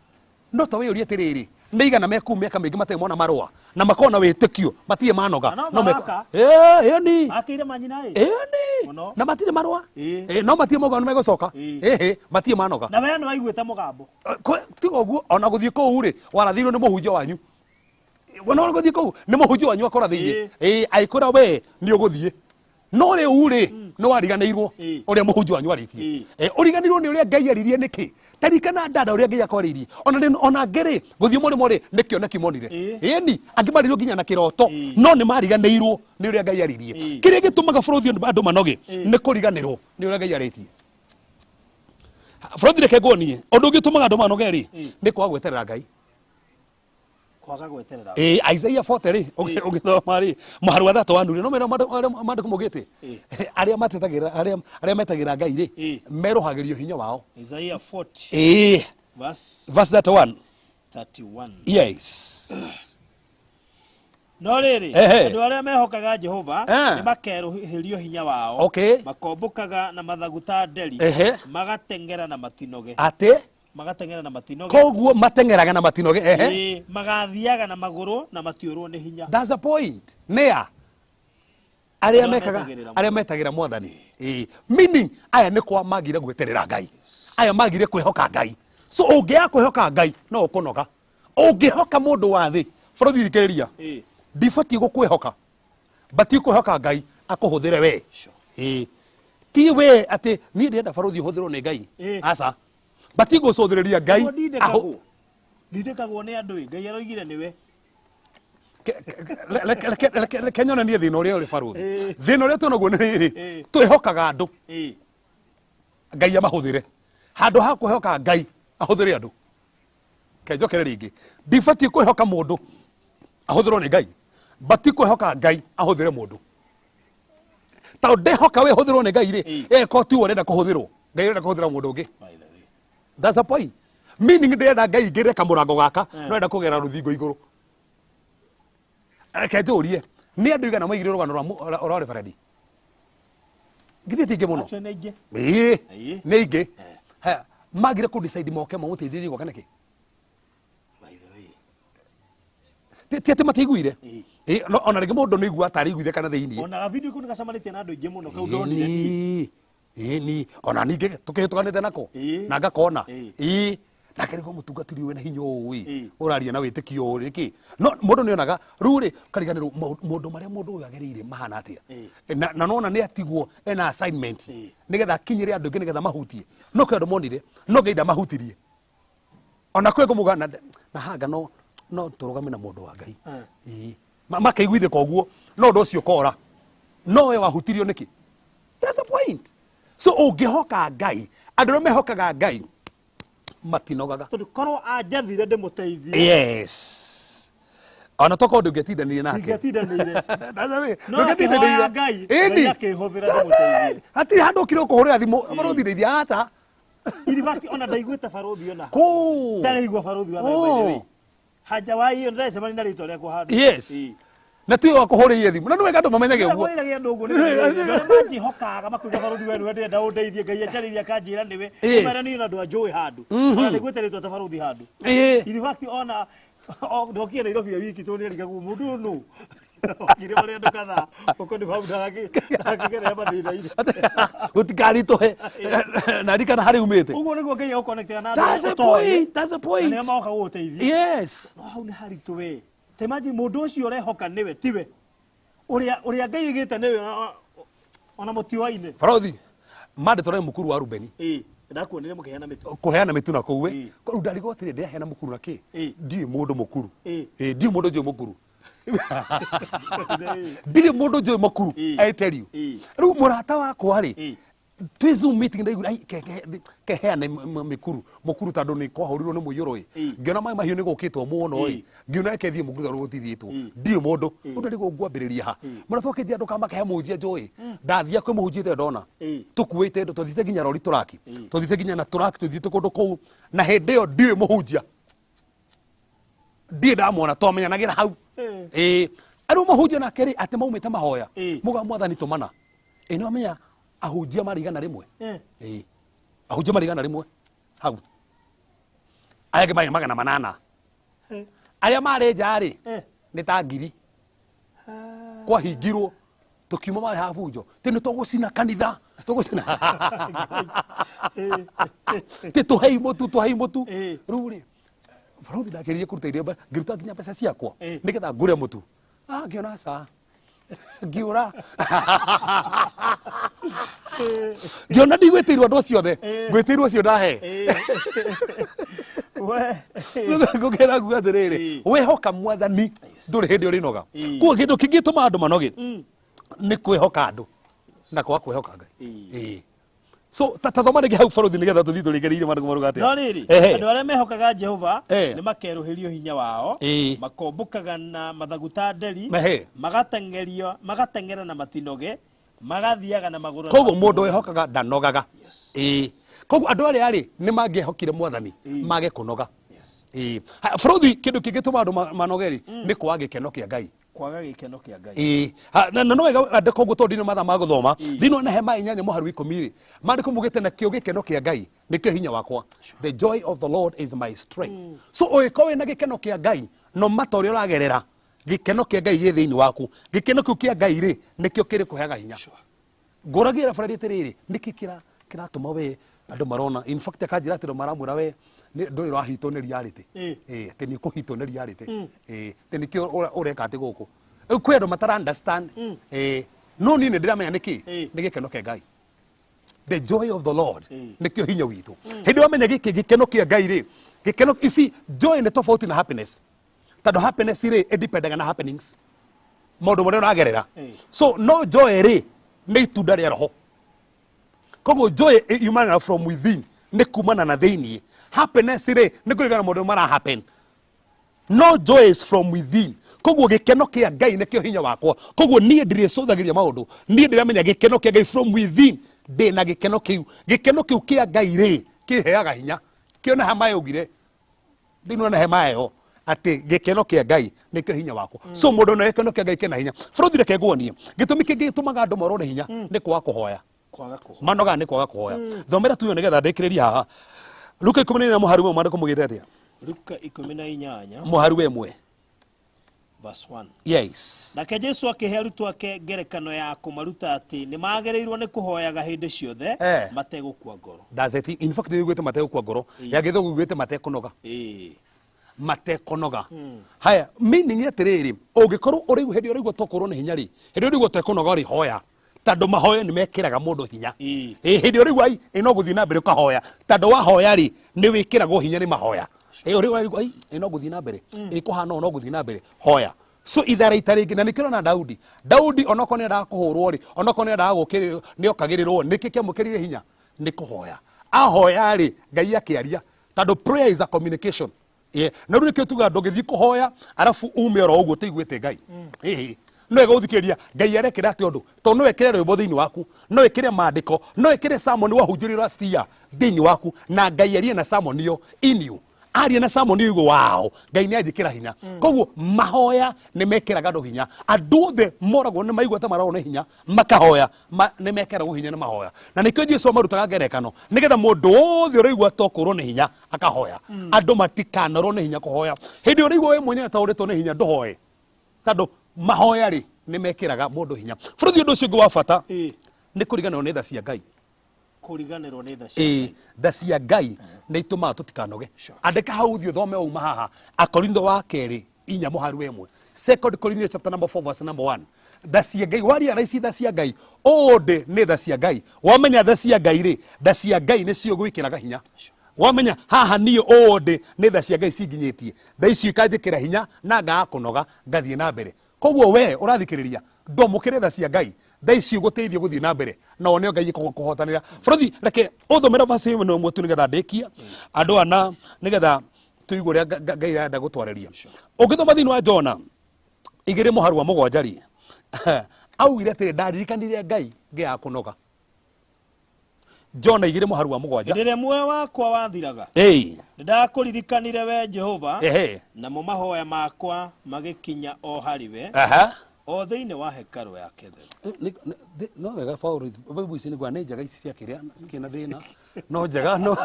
No ta wĩyũrie atĩrĩrĩ, nĩ igana mekuu mĩaka mĩingĩ matarĩ mona marũa na makorwo na wĩtĩkio matirĩ manoga. Na no No meko- maraka. Ĩni. Makĩire manyina ĩ. Ĩni. Mũno. Na matirĩ marũa. No matirĩ mauga nĩ megũcoka. Matirĩ manoga. Na we nĩ waiguĩte mũgambo. Tiga ũguo ona gũthiĩ kũu rĩ, warathirwo nĩ mũhunjia wanyu. Wona ũgũthiĩ kũu nĩ mũhunjia wanyu akora thĩinĩ. Ĩĩ, agĩkwĩra we nĩ ũgũthiĩ, no rĩu rĩ nĩ wariganĩirwo ũrĩa mũhunjia wanyu arĩtie. Ũriganĩirwo nĩ ũrĩa Ngai aririe nĩkĩ? Tarikana dada ũrĩa Ngai akwarĩirie. Ona rĩ, ona angĩ rĩ, gũthiĩ mũrĩmo rĩ, nĩ kĩoneki monire. Ĩni angĩ marĩirwo nginya na kĩroto, no nĩ mariganĩirwo nĩ ũrĩa Ngai aririe. Kĩrĩa gĩtũmaga bũrũri andũ manoge nĩ kũriganĩrwo nĩ ũrĩa Ngai arĩtie. Bũrũri, reke nguonie ũndũ ũngĩ ũtũmaga andũ manoge rĩ, nĩ kwaga gweterera Ngai. Kwaga gweterera. Ĩ, Isaiah 40 rĩ, ũgĩthoma rĩ, mũhari wa 31 rĩ, no mera maandĩko maugĩte arĩa matetagĩra, arĩa metagĩra Ngai rĩ, merũhagĩrio hinya wao. Isaiah 40 verse verse 31. 31. Yes. No rĩrĩ, andũ arĩa mehokaga Jehova nĩ makerũhĩrio hinya wao. Makombũkaga na mathagu ta nderi, magateng'era na matinoge. Atĩ? Magateng'era na matinoge. Koguo mateng'eraga na matinoge. Ĩĩ, magathiaga na magũrũ na matiũrwo nĩ hinya. That's the point. Nĩa arĩa mekaga, arĩa metagĩra Mwathani. Ĩĩ, meaning aya nĩ kwa magire gweterera Ngai, aya magire kwĩhoka Ngai. So ũngĩaga kwĩhoka Ngai no ũkũnoga. Ũngĩhoka mũndũ wa thĩ, bũrũri, thikĩrĩria, ndibatiĩ gũkwĩhoka, batiĩ kwĩhoka Ngai akũhũthĩre we. Ĩĩ, ti we atĩ niĩ ndĩrenda barũthi ũhũthĩrwo nĩ Ngai. Aca, batiĩ gũcũthĩrĩria Ngai. Nĩguo ndindĩkagwo nĩ andũ ĩ, Ngai aroigire nĩwe. Reke nyonanie thĩna ũrĩa ũrĩ, barũthi. Thĩna ũrĩa twĩnaguo nĩ rĩrĩ: twĩhokaga andũ Ngai amahũthĩre, handũ ha kwĩhoka Ngai ahũthĩre andũ. Kenjokere rĩngĩ, ndibatiĩ kwĩhoka mũndũ ahũthĩrwo nĩ Ngai, batiĩ kwĩhoka Ngai ahũthĩre mũndũ, tondũ ndehoka we hũthĩrwo nĩ Ngai rĩ, eko tiwe ũrenda kũhũthĩrwo, Ngai ũrenda kũhũthĩra mũndũ ũngĩ. By the way. That's the point. Meaning ndĩrenda Ngai ingĩre kamũrango gaka, no enda kũgera rũthingo igũrũ. Reke njũrie, nĩ andũ igana maigire rũgano rwa reverend? Githĩ ti aingĩ mũno? Actually nĩ aingĩ. Ĩĩ. Ĩĩ. Nĩ aingĩ. Haya, magire kũ decide moke mamũteithĩrĩrie gwaka nĩkĩ? By the way. Ti atĩ matiaiguire. Ĩĩ, no ona rĩngĩ mũndũ nĩ aigua tarĩ aiguire kana thĩiniĩ. Ona video kau nĩ gacemanĩtie na andũ aingĩ mũno, kau ndonire niĩ. Ĩni, ona ningĩ tũkĩhĩtũkanĩte nako na ngakona. Ĩĩ, nake nĩguo mũtungatĩri wĩna hinya ũũ ĩ, ũraria na wĩtĩkio ũũ rĩkĩ, no mũndũ nĩ onaga rĩu rĩ, kariganĩrwo maũndũ marĩa mũndũ ũyũ agereire mahana atĩa. Na nona nĩ atigwo ena assignment nĩgetha akinyĩre andũ aingĩ, nĩgetha mahutie. No kwĩ andũ monire, no Ngai ndamahutirie. Ona kwĩ ngũmuga na hanga, no tũrũgame na mũndũ wa Ngai. Ĩĩ. Makeiguithĩka ũguo, no ũndũ ũcio ũkora no we wahutirio nĩkĩ? That's the point. So ũngĩhoka Ngai, andũ arĩa mehokaga Ngai matinogaga. Tondũ korwo anjathire ndĩmũteithie. Yes, ona tokorwo ndũngĩatindanĩire nake. Ndingĩatindanĩire. That's the way. No Ndũngĩatindanĩire. akĩhoya Ngai, Ĩni. Ngai akĩhũthĩra That's ndĩmũteithie. it. Hatirĩ handũ ũkire ũkũhũrĩra thimũ, barũthi ndeithia, aca. In fact, ona ndaiguĩte barũthi ona. Kũũ. Ndaraigua barũthi wa thayũ, by the way. Haja wa iyo ndĩracemania na rĩtwa rĩakwa handũ. Yes. Na tiwe wakũhũrĩire thimũ, na nĩ wega andũ mamenyage ũguo. Kwĩragia andũ ũguo nĩ manjĩhokaga makuiga barũthi we nĩwe ndĩrenda ũndeithie, Ngai anjarĩria akanjĩra nĩwe. Ũmere niĩ na andũ anjũĩ handũ. Ona ndaiguĩte rĩtwa ta barũthi handũ. In fact, ona ndokire Nairobi ya wiki tondũ nĩarigagwo mũndũ ũyũ nũ. Okire marĩa andũ kadhaa ũko nĩ bau ndakĩgerera mathĩna-inĩ. Gũtikaritũhe na ririkana harĩa umĩte. Ũguo nĩguo Ngai agũconnectaga na andũ That's arĩa the ũtoĩ, point, that's the point. na nĩo magoka gũgũteithia. No hau nĩ haritũ we. Ta imagine mũndũ ũcio ũrehoka nĩwe tiwe ũrĩa Ngai aigĩte nĩwe, ona mũtiũaine. Barothi mandĩtore mũkuru wa Rubeni. Ĩĩ, ndakuonire mũkĩheana mĩtu. Kũheana mĩtu na kũu ĩ. Rĩu ndarigwo atĩrĩ, ndĩraheana mũkuru na kĩ? Ndiũĩ mũndũ mũkuru. Ĩĩ, ndiũĩ mũndũ njũĩ mũkuru, ndirĩ mũndũ njũĩ mũkuru. I tell you, rĩu mũrata wakwa rĩ, twĩ Zoom meeting, ndaigua ai keheane mĩkuru mũkuru, tondũ nĩ kwahũrirwo nĩ mũiyũro ĩ, ngĩona maĩ mahiũ nĩ gũkĩtwo mũno ĩ, ngĩona reke thiĩ mũkuru tondũ gũtithiĩtwo, ndiũĩ mũndũ. Rĩu ndarigwo ngwambĩrĩria ha. Mũrata wakĩnjĩra ndũkamake, he mũhunjia njũĩ. Ndathia kwĩ mũhunjia ĩte ndona tũkuĩte indo, twathiĩte nginya rori tũraki, twathiĩte nginya na tũraki, tũthiĩte kũndũ kũu, na hĩndĩ ĩyo ndiũĩ mũhunjia, ndirĩ ndamwona, twamenyanagĩra hau. Ĩĩ, rĩu mũhunjia nake rĩ, atĩ maumĩte mahoya muga Mwathani tũmana ĩ, nĩ wamenya ahunjia marĩ 100. Ĩĩ, ahunjia marĩ 100 hau, arĩa angĩ marĩ 800, arĩa marĩ nja rĩ nĩ ta 1000. Kwahingirwo tukiuma marĩ ha bunjo ti nĩ tũgũcina kanitha, tũgũcina ti, tũhei mũtu, tũhei mũtu. Rĩu rĩ, Barothi ndakĩrire kũruta irio ngĩruta nginya mbeca ciakwa nĩgetha ngũre mũtu. Ah, ngĩona ca. Ngiũra. Ngĩona ndigwĩtĩirwo andũ acio othe. Ngwĩtĩirwo acio ndahe. We. Ngũkĩra nguga atĩrĩrĩ, wehoka mwathani ndũrĩ hĩndĩ ũrĩnoga. Koguo kĩndũ kĩngĩtũma andũ manoge nĩ kwĩhoka andũ na kwaga kwĩhoka Ngai. Ĩĩ. So ta thoma rĩngĩ hau barothi nĩgetha tũthiĩ tũrĩkĩrĩirie maandĩko maruga atĩa. No rĩrĩ, Ehe. andũ arĩa mehokaga Jehova nĩ makerũhĩrio hinya wao, makombũkaga na mathagu ta nderi, Ehe. magateng'erio magateng'era na matinoge, magathiaga na magũrũ na Koguo mũndũ matinoge. wĩhokaga ndanogaga. Ĩĩ. Koguo andũ arĩa rĩ nĩ mangĩehokire mwathani mage kũnoga. Ĩĩ. Ha, Barothi kĩndũ kĩngĩtũma andũ manoge rĩ nĩ kwaga gĩkeno kĩa Ngai. Kwaga gĩkeno kĩa Ngai. Ĩĩ. Ha, na no wega andĩka ũguo tondũ ndinĩ mathaa ma gũthoma. Thĩinĩ wa Nehemia inyanya mũharu wa ikũmi rĩ, maandĩko maugĩte nakĩo gĩkeno kĩa Ngai nĩkĩo hinya wakwa. The joy of the Lord is my strength. So ũngĩkorwo wĩna gĩkeno kĩa Ngai no mata ũrĩa ũragerera, gĩkeno kĩa Ngai gĩ thĩinĩ waku. Gĩkeno kĩu kĩa Ngai rĩ nĩkĩo kĩrĩkũheaga hinya. Ngũragia barari atĩrĩrĩ, nĩkĩ kĩratũma we andũ marona, in fact akanjĩra atĩ andũ maramwĩra we ndũrĩ ũrahitwo nĩ reality. Ĩĩ, atĩ nĩ ũkũhitwo nĩ reality. Ĩĩ, atĩ nĩkĩo ũreka atĩ gũkũ. Rĩu kwĩ andũ matara understand. Ĩĩ, no niĩ nĩ ndĩramenya nĩkĩ? Nĩ gĩkeno kĩa Ngai. The joy of the Lord nĩkĩo hinya witũ. Hĩndĩ wamenya gĩkĩ gĩkeno kĩa Ngai rĩ, gĩkeno, you see, joy nĩ tofauti na happiness. Tondũ happiness rĩ, ĩdependaga na happenings. Maũndũ marĩa ũragerera. So no joy rĩ, nĩ itunda rĩa roho. Koguo joy yumanaga from within, nĩ kumana na thĩiniĩ. Happiness rĩ, nĩ kũringana na maũndũ mara happen. No joy is from within. Koguo gĩkeno kĩa Ngai nĩkĩo hinya wakwa. Koguo niĩ ndirĩcũthagĩria maũndũ. Niĩ ndĩramenya gĩkeno kĩa Ngai from within. Ndĩna gĩkeno kĩu. Gĩkeno kĩu kĩa Ngai rĩ, kĩheaga hinya. Kĩo Nehemia augire, thĩinĩ wa Nehemia ĩyo, atĩ gĩkeno kĩa Ngai nĩkĩo hinya wakwa. So mũndũ ona gĩkeno kĩa Ngai kĩna hinya. Bũrũri reke nguonie. Gĩtũmi kĩngĩ gĩtũmaga andũ morwo nĩ hinya nĩ kwaga kũhoya. Kwaga kũhoya. Manogaga nĩ kwaga kũhoya. Thomera tu ĩyo nĩgetha ndĩkĩrĩrie haha. Luka ikũmi na inya mũhari ũmwe maandĩko maugĩte atĩa? Luka ikũmi na inyanya. Mũhari wa ĩmwe. Verse 1. Yes. Nake Jesu akĩhe arutwo ake ngerekano ya kũmaruta atĩ nĩ magĩrĩirwo nĩ kũhoyaga hĩndĩ ciothe mategũkua ngoro. That's it. In fact, yugĩte mategũkua ngoro. Ya gĩthũngũ yugĩte matekũnoga. Matekũnoga. Haya, meaning atĩrĩrĩ, ũngĩkorwo ũrĩ hĩndĩ ũraigua tokorwo nĩ hinya rĩ, hĩndĩ ũraigua ũtekũnoga rĩ, hoya. Tondũ mahoya nĩ mekĩraga mũndũ hinya. Ĩ, hĩndĩ ũraigua ai, ĩ no gũthiĩ na mbere ũkahoya. Tondũ wahoya rĩ, nĩ wĩkĩragwo hinya nĩ mahoya. Ĩ, ũrĩ ũraigua ai, ĩ no gũthiĩ na mbere. Ĩ kũhana ũũ no gũthiĩ na mbere. Hoya. So itharaita rĩngĩ, na nĩkĩo ũrona Daudi. Daudi onokorwo nĩ endaga kũhũrwo rĩ, onokorwo nĩ endaga gũkĩrĩrwo, nĩ okagĩrĩrwo, nĩkĩ kĩamũkĩrire hinya? Nĩ kũhoya. Ahoya rĩ, Ngai akĩaria. Tondũ prayer is a communication. Yeah. Na rĩu nĩkĩo tugaga ndũngĩthiĩ kũhoya arabu ume oro ũguo ũtaiguĩte Ngai. Ĩhĩ. No wega gũthikĩrĩria Ngai arekĩra atĩa ũndũ, tondũ no ekĩre rwĩmbo thĩinĩ waku, no ĩkĩre maandĩko, no ĩkĩre sermon wahunjĩrio last year thĩinĩ waku, na Ngai arie na sermon ĩyo in you. Aria na sermon ĩyo ũigue wow, Ngai nĩ anjĩkĩra hinya. Koguo mahoya nĩ mekĩraga andũ hinya. Andũ othe moragwo nĩ maigua ta marorwo nĩ hinya, makahoya, nĩ mekĩragwo hinya nĩ mahoya. Na nĩkĩo Jesu amarutaga ngerekano, nĩgetha mũndũ wothe ũraigua ta ũkũrwo nĩ hinya akahoya. Andũ matikanorwo nĩ hinya kũhoya. Hĩndĩ ũraigua we mwenyewe ta ũrĩtwo nĩ hinya ndũhoe. Tondũ mahoya rĩ nĩ mekĩraga mũndũ hinya. Bũrũri ũndũ ũcio ũngĩ wa bata nĩ kũriganĩrwo nĩ tha cia Ngai. Kũriganĩrwo nĩ tha cia Ngai. Tha cia Ngai nĩ itũmaga tũtikanoge. Andĩka hau ũthiĩ ũthome wauma haha. Akorintho wa kerĩ inya mũhari wa ĩmwe. Second Corinthians chapter number 4 verse number 1. Tha cia Ngai, waria raici tha cia Ngai, ũndĩ nĩ tha cia Ngai. Wamenya tha cia Ngai rĩ, tha cia Ngai nĩcio gwĩkĩraga hinya. Wamenya haha niĩ ũndĩ nĩ tha cia Ngai cinginyĩtie, tha icio ikanjĩkĩra hinya na ngaga kũnoga ngathiĩ na mbere. Koguo we ũrathikĩrĩria, ndwamũkĩre tha cia Ngai, tha icio igũteithie gũthiĩ na mbere na wone Ngai ĩkũhotanĩra. Bũrũthi, reke ũthomere verse ĩmwe ĩmwe tu nĩgetha ndĩkie andũ ana nĩgetha tũigue ũrĩa Ngai arenda gũtwarĩria. Ũngĩthoma thĩinĩ wa Jona igĩrĩ mũharu wa mũgwanja rĩ, augire atĩrĩ, ndaririkanire Ngai ngĩaga kũnoga. Jona igĩrĩ mũharu wa mũgwanja. Hĩndĩ ĩrĩa muoyo wakwa wathiraga, nĩndakũririkanire we Jehova, namo mahoya makwa magĩkinya o harĩ we, o thĩinĩ wa hekarũ yake theru. No wega Paul, Bible ici nĩguo nĩ njega ici cia kĩrĩa, cikĩna thĩna. No njega, no.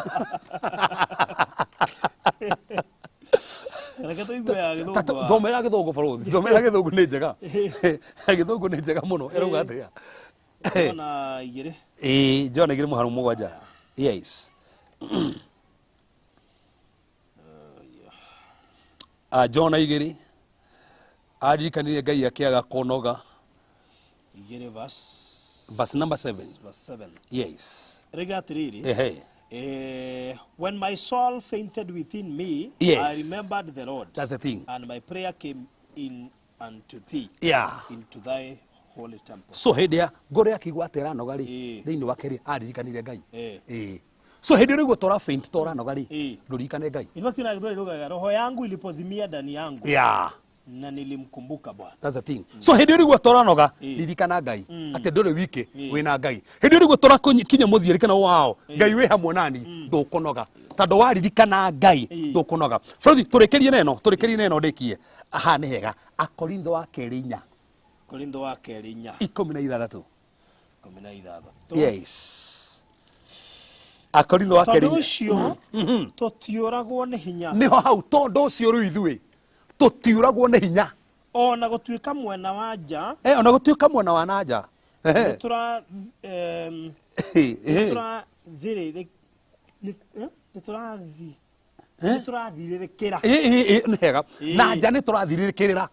Reke tũigue ya gĩthũngũ wa. Thomera gĩthũngũ barũthi, thomera gĩthũngũ nĩ njega. Gĩthũngũ nĩ njega mũno, ĩrauga atĩa? Jona igĩrĩ. Ĩĩ, Jona igĩrĩ mũharo mũgwanja. Yes. Jona 2 aririkanire Ngai akĩaga kũnoga. 2 verse Verse number 7. Verse 7. Yes. Rĩga atĩrĩrĩ. Ehe. When my soul fainted within me, yes, I remembered the Lord. That's the thing. And my prayer came in unto thee, yeah, into thy holy temple. So hĩndĩ ya ngoro yakĩigua atĩ ĩranoga rĩ, thĩinĩ wake rĩ, aririkanire Ngai. So hĩndĩ ĩrĩa ũguo tora faint toranoga rĩ, ndũririkane Ngai. In fact, na roho yangu ilipozimia ndani yangu, yeah, na nilimkumbuka Bwana. That's the thing. So hĩndĩ ĩrĩa ũguo toranoga, ririkana Ngai. Atĩ ndũrĩ wiki wĩna Ngai. Hĩndĩ ĩrĩa ũguo torakinya mũthia ririkana wao, Ngai wĩ hamwe nani, ndũkũnoga. Tondũ waririkana Ngai, ndũkũnoga. Frozi, tũrĩkĩrie neno, tũrĩkĩrie neno ndĩkie. Aha nĩ hega. Akorintho wa kerĩ 4. Korintho wa kerĩ 4. 16. 16. Yes. Akorintho wa kerĩ. Tondũ ũcio tũtiũragwo nĩ hinya. Nĩho hau, tondũ ũcio rĩu ithuĩ tũtiũragwo nĩ hinya. Ona gũtuĩka mwena wa nja. Ona gũtuĩka mwena wa na nja. Nĩtũrathirĩrĩkĩra. Nĩ hega. Na nja nĩtũrathirĩrĩkĩrĩra.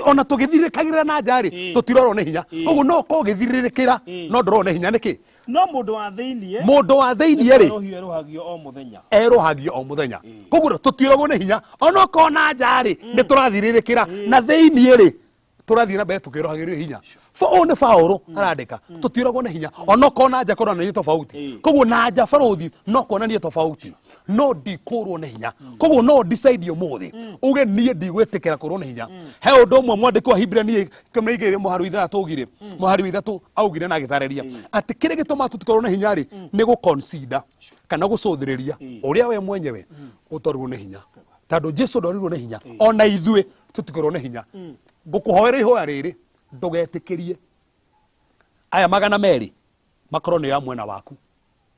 Ona tũgĩthirĩrĩkagĩra na nja rĩ, tũtirorwo nĩ hinya. Koguo no ũkorwo ũgĩthirĩrĩkĩra, no ndũrorwo nĩ hinya nĩkĩ? No mũndũ wa thĩiniĩ, mũndũ wa thĩiniĩ rĩ, erũhagio o mũthenya. Erũhagio o mũthenya. Koguo tũtiũragwo nĩ hinya. Ona okorwo na nja rĩ, nĩtũrathirĩrĩkĩra. Na thĩiniĩ rĩ, tũrathiĩ na mbere tũkĩrohagĩrio hinya. Ũyũ nĩ Paũlũ arandĩka, tũtiũragwo nĩ hinya. Ona okorwo na nja kũronania tofauti. Koguo na nja barũthi no kuonanie tofauti. No ndikũrwo nĩ hinya. Koguo no decide ũmũthĩ uge niĩ ndigwĩtĩkĩra kũrwo nĩ hinya. He ũndũ ũmwe mwandĩki wa Hibrania 12 mũhari wa 6 augire, mũhari wa 3 augire na agĩtarĩria atĩ kĩrĩa gĩtũmaga tũtikorwo nĩ hinya rĩ, nĩ gũ-consider kana gũcũthĩrĩria ũrĩa we mwenyewe ũtorirwo nĩ hinya. Tondũ Jesũ ndorirwo nĩ hinya, ona ithuĩ tũtikorwo nĩ hinya. Ngũkũhoera ihoya rĩrĩ, ndũgetĩkĩrie aya 200 makorwo nĩo a mwena waku.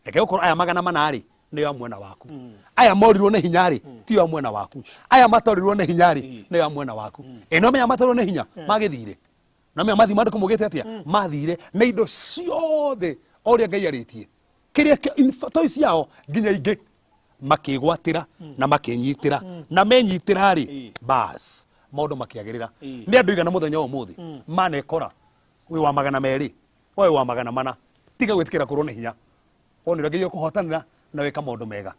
Reke gũkorwo aya 400 rĩ, nĩo a mwena waku. Aya morirwo nĩ hinya rĩ, tio a mwena waku. Aya matorirwo nĩ hinya rĩ, nĩo a mwena waku. Ĩno menya matorirwo nĩ hinya, magĩthire. Na menya mathi mandĩko maugĩte atĩa? Mathire na indo ciothe o ũrĩa Ngai arĩtie. Kĩrĩa toi ciao nginya ingĩ makĩgwatĩra na makĩnyitĩra na menyitĩra rĩ, bas maũndũ makĩagĩrĩra. Nĩ andũ igana mũthenya ũmũthĩ manekora wĩ wa 200, we wa 400, tiga gwĩtĩkĩra kũrwo nĩ hinya. Wonire Ngai ũkũhotanĩra na wĩka maũndũ mega.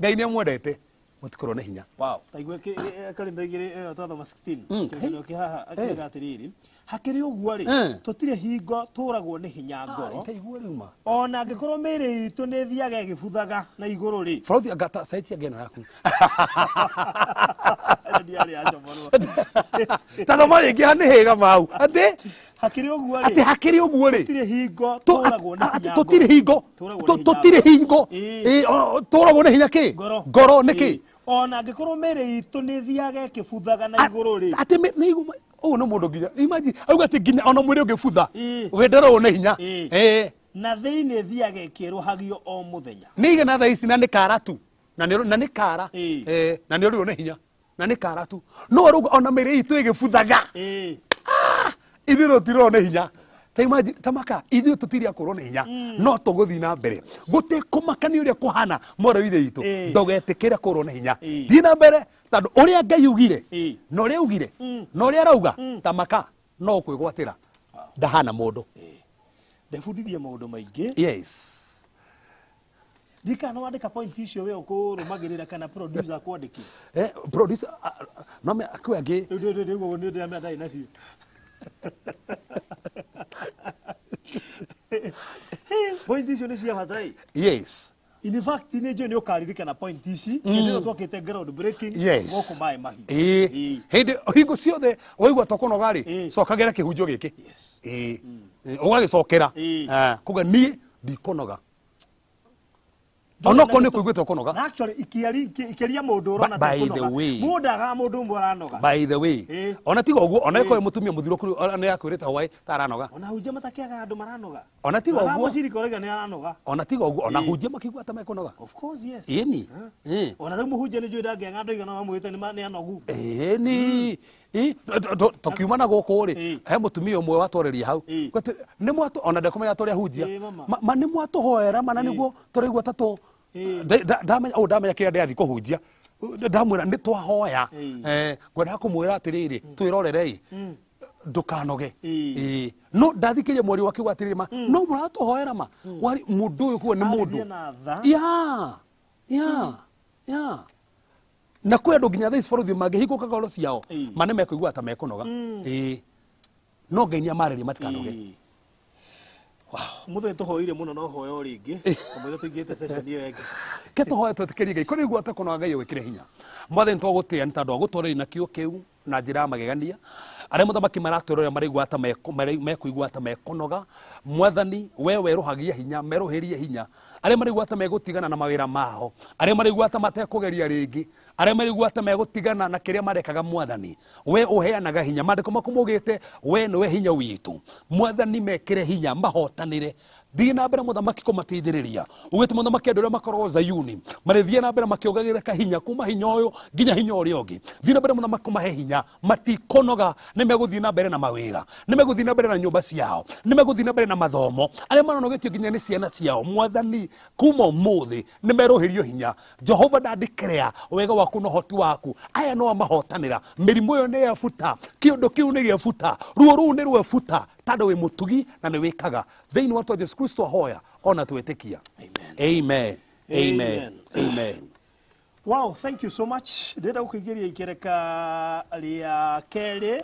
Ngai nĩ amwendete, mũtikorwo nĩ hinya. Wow. Taigue Korintho 2 twathoma 16. Kĩrĩkanĩro kĩa haha akiuga atĩrĩrĩ, hakĩrĩ ũguo rĩ, tũtirĩ hingo tũragwo nĩ hinya ngoro. Itaiguo rĩu ma. Ona angĩkorwo mĩĩrĩ itũ nĩ ĩthiaga ĩgĩbuthaga na igũrũ rĩ. Bũrũthi angata saiti angĩno yaku. Ta thoma rĩngĩ nĩ hĩga mau. Atĩ hakĩrĩ ũguo rĩ, atĩ hakĩrĩ ũguo rĩ, tũtirĩ hingo tũragwo nĩ hinya. Tũtirĩ hingo. Tũtirĩ hingo. Tũragwo nĩ hinya kĩ? Ngoro nĩ kĩ? Ona angĩkorwo mĩĩrĩ itũ nĩ ĩthiaga ĩkĩbuthaga na igũrũ rĩ. Atĩ nĩ igũrũ ũyũ nĩ mũndũ nginya imagine auga atĩ nginya ona mwĩrĩ ũngĩbutha wĩnderwo nĩ hinya. Na thĩinĩ ĩthiaga ĩkĩrũhagio o mũthenya. Nĩ igana thaa ici na nĩ kara tu. Na nĩ kara. Na nĩ ũrĩrwo nĩ hinya. Na nĩ kara tu. No rĩu ona mĩĩrĩ itũ ĩgĩbuthaga. Ithuĩ tũtirorwo nĩ hinya. Ta imagine, ta maka, ithuĩ tũtirĩ akũrwo nĩ hinya. No tũgũthiĩ na mbere. Gũtekũmakania ũrĩa kũhana mwarĩ wa ithe witũ, ndũgetĩkĩre kũrwo nĩ hinya. Thiĩ na mbere tondũ ũrĩa Ngai ugire, na ũrĩa ugire, na ũrĩa arauga, ta maka, no ũkwĩgwatĩra. Ndahana mũndũ. Ndebundithia maũndũ maingĩ. Yes. Ndikana wandĩka point icio we ũkũrũmagĩrĩra kana producer akwandĩkire. Producer, no me kwĩ angĩ. Rĩu rĩu nĩ ndĩramenya ndarĩ nacio. Point icio nĩ cia bata ĩ. Yes. In fact nĩ njũĩ nĩ ũkaririkana point ici hĩndĩ ĩyo twakĩte ground breaking gũkũ maĩ mahiũ. Hĩndĩ hingo ciothe waigua tũkũnoga rĩ, cokagĩra kĩhunjio gĩkĩ. Ũgagĩcokera. Kuga niĩ ndikũnoga. Ona korwo nĩ kũiguĩte ũkũnoga. Na actually ikĩria mũndũ ũrona By the way. Mũndũ agaga mũndũ ũmwe aranoga. By the way. Ona tiga ũguo, ona ĩkorwo mũtumia mũthirũku nĩ akwĩrĩte hwaĩ ta aranoga. Ona hunjia matakĩagaga andũ maranoga. Ona tiga ũguo. Mũcirika ũrauga nĩ aranoga. Ona tiga ũguo, ona hunjia makiugua ta mekũnoga. Of course, yes. Ĩni. Ona rĩu mũhunjia nĩ njũĩ ndangĩaga andũ aigana mamwĩte nĩ anogu. Ĩni. Tũkiuma na gũkũ rĩ, he mũtumia ũmwe watwarĩria hau. Nĩ mwatũ, ona ndekũmenya tũrĩa hunjia. Ma nĩ mwatũhoera mana nĩguo tũraigua ta tũ ndamenya, oh, ndamenya kĩrĩa ndĩrathiĩ kũhunjia. Ndamwĩra nĩ twahoya. Ĩĩ. Ngwendaga kũmwĩra atĩrĩrĩ, twĩrorerei, ndũkanoge. Ĩĩ. Ĩĩ. No ndathikĩria mweri wa kiuga atĩrĩrĩ, ma no mũratũhoera ma wari mũndũ ũyũ kuo nĩ Arĩrie mũndũ na tha. Ya na kwĩ andũ nginya thaa ici bũrũri mangĩhingũka ngoro ciao, Ĩĩ. ma nĩ mekũigua ta mekũnoga. Ĩĩ, no Ngai nĩ amarĩrie matikanoge. Ĩĩ. Wow, mũthenya tũhoire mũno no hoya o rĩngĩ kamũira tũingĩrĩte session ĩyo ĩngĩ. Ke tũhoe twĩtĩkĩrie Ngai kũrĩ igua kũnoga, Ngai ũgĩkĩre hinya. Mwathani, twagũtĩĩa nĩ tondũ wa gũtwarĩria na kĩo kĩu na njĩra ya magegania. Arĩa mũthamaki maratwĩrorera maraigua ta mekũigua ta mekũnoga, Mwathani, we werũhagia hinya, merũhĩrie hinya. Arĩa maraigua ta megũtigana na mawĩra mao, arĩa maraigua ta matekũgeria rĩngĩ, arĩa maraigua ta megũtigana na kĩrĩa marekaga, Mwathani, we ũheanaga hinya. Maandĩko maku maugĩte we nĩwe hinya witũ. Mwathani, mekĩre hinya mahotanĩre. Thiĩ na mbere, mũthamaki, kũmateithĩrĩria. Ugĩte, mũthamaki, andũ arĩa makoragwo Zayuni marĩthiĩ na mbere makĩongagĩrĩra kahinya kuma hinya ũyũ nginya hinya ũrĩa ũngĩ. Thiĩ na mbere, mũthamaki, kũmahe hinya matikonoga. Nĩ megũthiĩ na mbere na mawĩra, nĩ megũthiĩ na mbere na nyũmba ciao, nĩ megũthiĩ na mbere na mathomo. Arĩa maronogetio nginya nĩ ciana ciao, Mwathani, kuma ũmũthĩ nĩ merũhĩrio hinya. Jehova, ndandĩkerea wega waku na ũhoti waku. Aya no amahotanĩra. Mĩrimũ ĩyo nĩ yebuta, kĩũndũ kĩu nĩ gĩebuta, ruo rũu nĩ rwebuta, tondũ wĩ mũtugi na nĩ wĩkaga. Thĩinĩ wa twa Jesu Kristo ahoya ona twĩtĩkia, amen, amen. Amen. Amen. Wow, thank you so much. Ndĩrenda gũkũingĩria ikereka rĩa kerĩ.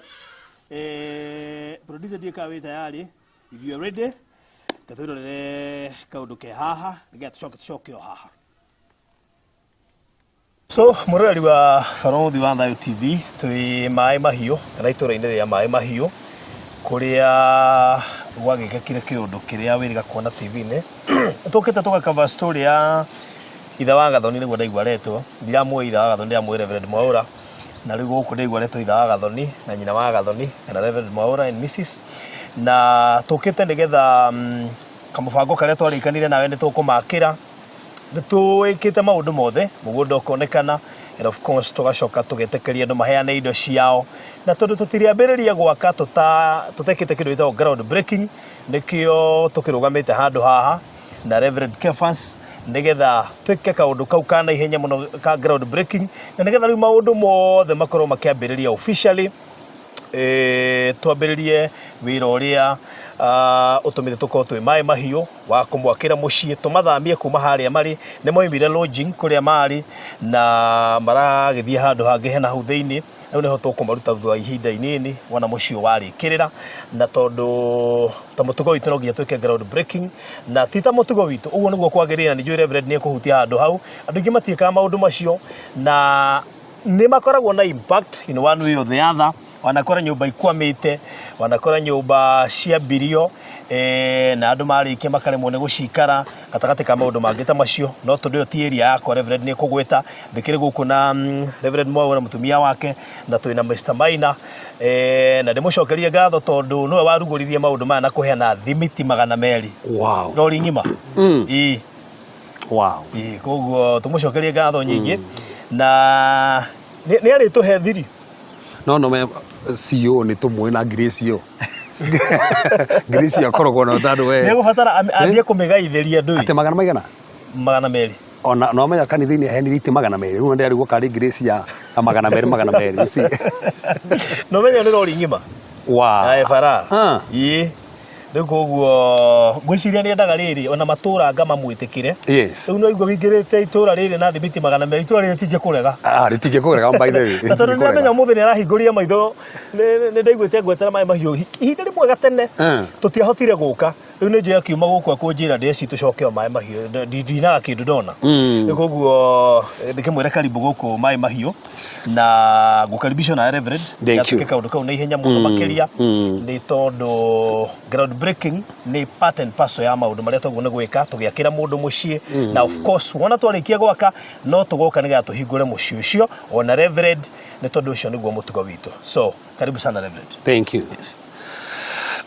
Producer, ndiĩ kana wĩ tayari. If you are ready, ngatwĩrorere kaũndũ ke haha nĩgetha tũcoke tũcoke o haha. So mũroreri wa Barũthi wa Thayũ TV, twĩ Maĩ Mahiũ kana itũũra-inĩ rĩa Maĩ Mahiũ kũrĩa gwagĩkĩkire kĩũndũ kĩrĩa wĩrĩga kuona TV-inĩ. Tũkĩte tũgakava story ya ithe wa Gathoni, nĩguo ndaigua aretwo. Ndiramũĩ ithe wa Gathoni, ndĩramũĩ Reverend Mwaũra, na rĩu gũkũ ndaigua aretwo ithe wa Gathoni na nyina wa Gathoni kana Reverend Mwaũra and Mrs. Na tũkĩte nĩgetha kamũbango karĩa twarĩkanire nawe nĩ tũkũmakĩra, nĩ tũĩkĩte maũndũ mothe, mũgũnda ũkonekana, and of course tũgacoka tũgetĩkĩria andũ maheane indo ciao, na tondũ tũtirĩambĩrĩria gwaka tũtekĩte kĩndũ gĩtagwo ground breaking, nĩkĩo tũkĩrũgamĩte handũ haha na Reverend Kefas nĩgetha twĩke kaũndũ kau ka naihenya mũno ka ground breaking, na nĩgetha rĩu maũndũ mothe makorwo makĩambĩrĩria officially, twambĩrĩrie wĩra ũrĩa ũtũmĩte tũkorwo twĩ Maĩ Mahiũ wa kũmwakĩra mũciĩ, tũmathamie kuma harĩa marĩ. Nĩ moimire lodging kũrĩa marĩ na maragĩthiĩ handũ hangĩ hena hau thĩinĩ. Rĩu nĩho tũkũmaruta thutha wa ihinda inini wona mũciĩ warĩkĩrĩra, na tondũ ta mũtugo witũ no nginya twĩke ground breaking, na ti ta mũtugo witũ, ũguo nĩguo kwagĩrĩire, na nĩ njũĩ Reverend nĩ ekũhutia handũ hau. Andũ aingĩ matiĩkaga maũndũ macio na nĩ makoragwo na impact in one way or the other. Wanakora nyũmba ikwamĩte, wanakora nyũmba ciambirio na andũ marĩkia makaremwo nĩ gũcikara gatagatĩ ka maũndũ mangĩ ta macio. No tondũ ĩyo ti area yakwa, Reverend nĩ ekũgwĩta. Ndĩkĩrĩ gũkũ na Reverend Mwaũra, mũtumia wake, na twĩna Mr. Maina, na ndĩmũcokerie ngatho tondũ nĩwe warugũririe maũndũ maya na kũheana thimiti 200. Rori ng'ima. Ĩĩ. Ĩĩ, koguo tũmũcokerie ngatho nyingĩ na nĩ arĩtũhe thiri. No me CEO nĩ tũmũĩ na Grace ĩyo, Grace ĩyo akoragwo na tondũ we Nĩ egũbatara ambie kũmĩgaithĩria andũ. Atĩ magana maigana? 200. Ona no amenya kanitha-inĩ aheanire itĩ 200, rĩu ndĩrarigwo karĩ Grace ya 200 200, you see. No menya nĩ rori ng'ima ya bara. Ĩĩ, rĩu koguo ngwĩciria nĩ endaga rĩrĩ ona matũra nga mamwĩtĩkĩre. Rĩu no igua wĩingĩrĩte itũra rĩrĩ na thimiti 200, itũra rĩrĩ tingĩkũrega. Ah, rĩtingĩkũrega, by the way. Na tondũ nĩ amenya ũmũthĩ nĩ arahingũria maitho, nĩ ndaiguĩte ngwetera Maĩ Mahiũ ihinda rĩmwe gatene, tũtiahotire gũka. Rĩu nĩ njũĩ akiuma gũkũ akũnjĩra ndeci tũcoke o Maĩ Mahiũ. Ndinaga kĩndũ ndona. Rĩu koguo ndĩkĩmwĩre karibu gũkũ Maĩ Mahiũ na ngũkaribisha na Reverend. Thank you. Gatuĩke kaũndũ kau na ihenya mũno makĩria, nĩ tondũ ground breaking nĩ part and parcel ya maũndũ marĩa twaguo nĩ gwĩka tũgĩakĩra mũndũ mũciĩ, na of course wona twarĩkia gwaka no tũgoka nĩgetha tũhingũre mũciĩ ũcio ona Reverend, nĩ tondũ ũcio nĩguo mũtugo witũ. So karibu sana, Reverend. Thank you.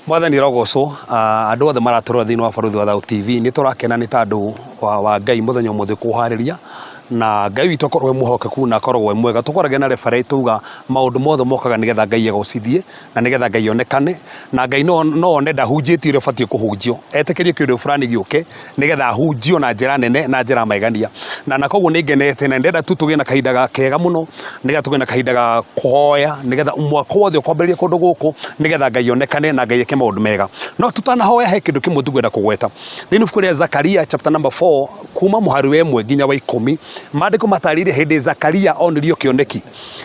Mwathani rogocwo. Andũ othe maratũrora thĩinĩ wa Barũthi wa Thayũ TV, nĩ tũrakena nĩ tondũ wa Ngai mũthenya ũmũthĩ kũharĩria Na Ngai witũ akorwo e mwĩhokeku na akoragwo e mwega. Tũkoragĩa na referee tauga maũndũ mothe mokaga nĩgetha Ngai agocithie na nĩgetha Ngai onekane, na Ngai no one ndahunjĩtie ũrĩa ũbatiĩ kũhunjio, etĩkĩrie kĩũndũ fulani gĩũke nĩgetha ahunjio na njĩra nene na njĩra ya magegania. Na koguo nĩ ngenete na ndĩrenda tu tũgĩe na kahinda kega mũno, nĩgetha tũgĩe na kahinda ga kũhoya, nĩgetha mwaka wothe ũkwambĩrĩria kũndũ gũkũ, nĩgetha Ngai onekane na Ngai eke maũndũ mega. No tũtanahoya he kĩndũ kĩmwe tũkwenda kũgweta. Thĩinĩ ibuku rĩa Zakaria chapter number 4 kuma mũhari wa 1 nginya wa 10, maandĩko matarĩirie hĩndĩ Zakaria onirio kĩoneki.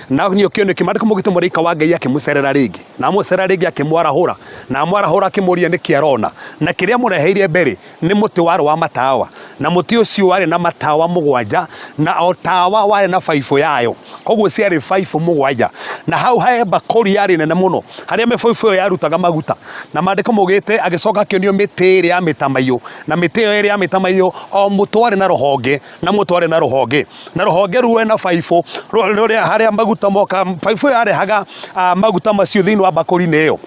Na onio kĩoneki, maandĩko maugĩte mũraika wa Ngai akĩmũcerera rĩngĩ, na amũcerera rĩngĩ akĩmwarahũra, na amwarahũra akĩmũria nĩkĩ arona. Na kĩrĩa amũreheire mbere nĩ mũtĩ warĩ wa matawa, na mũtĩ ũcio warĩ na matawa 7, na o tawa warĩ na baibũ yayo, koguo ciarĩ baibũ 7. Na hau he mbakũri yarĩ nene mũno, harĩa mĩbaibũ ĩyo yarutaga maguta. Na maandĩko maugĩte agĩcoka akĩonio mĩtĩ ĩrĩ ya mĩtamaiyũ, na mĩtĩ ĩyo ĩrĩ ya mĩtamaiyũ o mũtĩ warĩ na rũhonge, na mũtĩ warĩ na rũhonge, na rũhonge rũu na baibũ rũrĩa harĩa maguta moka, baibũ ĩyo yarehaga maguta macio thĩinĩ wa mbakũri-inĩ ĩyo.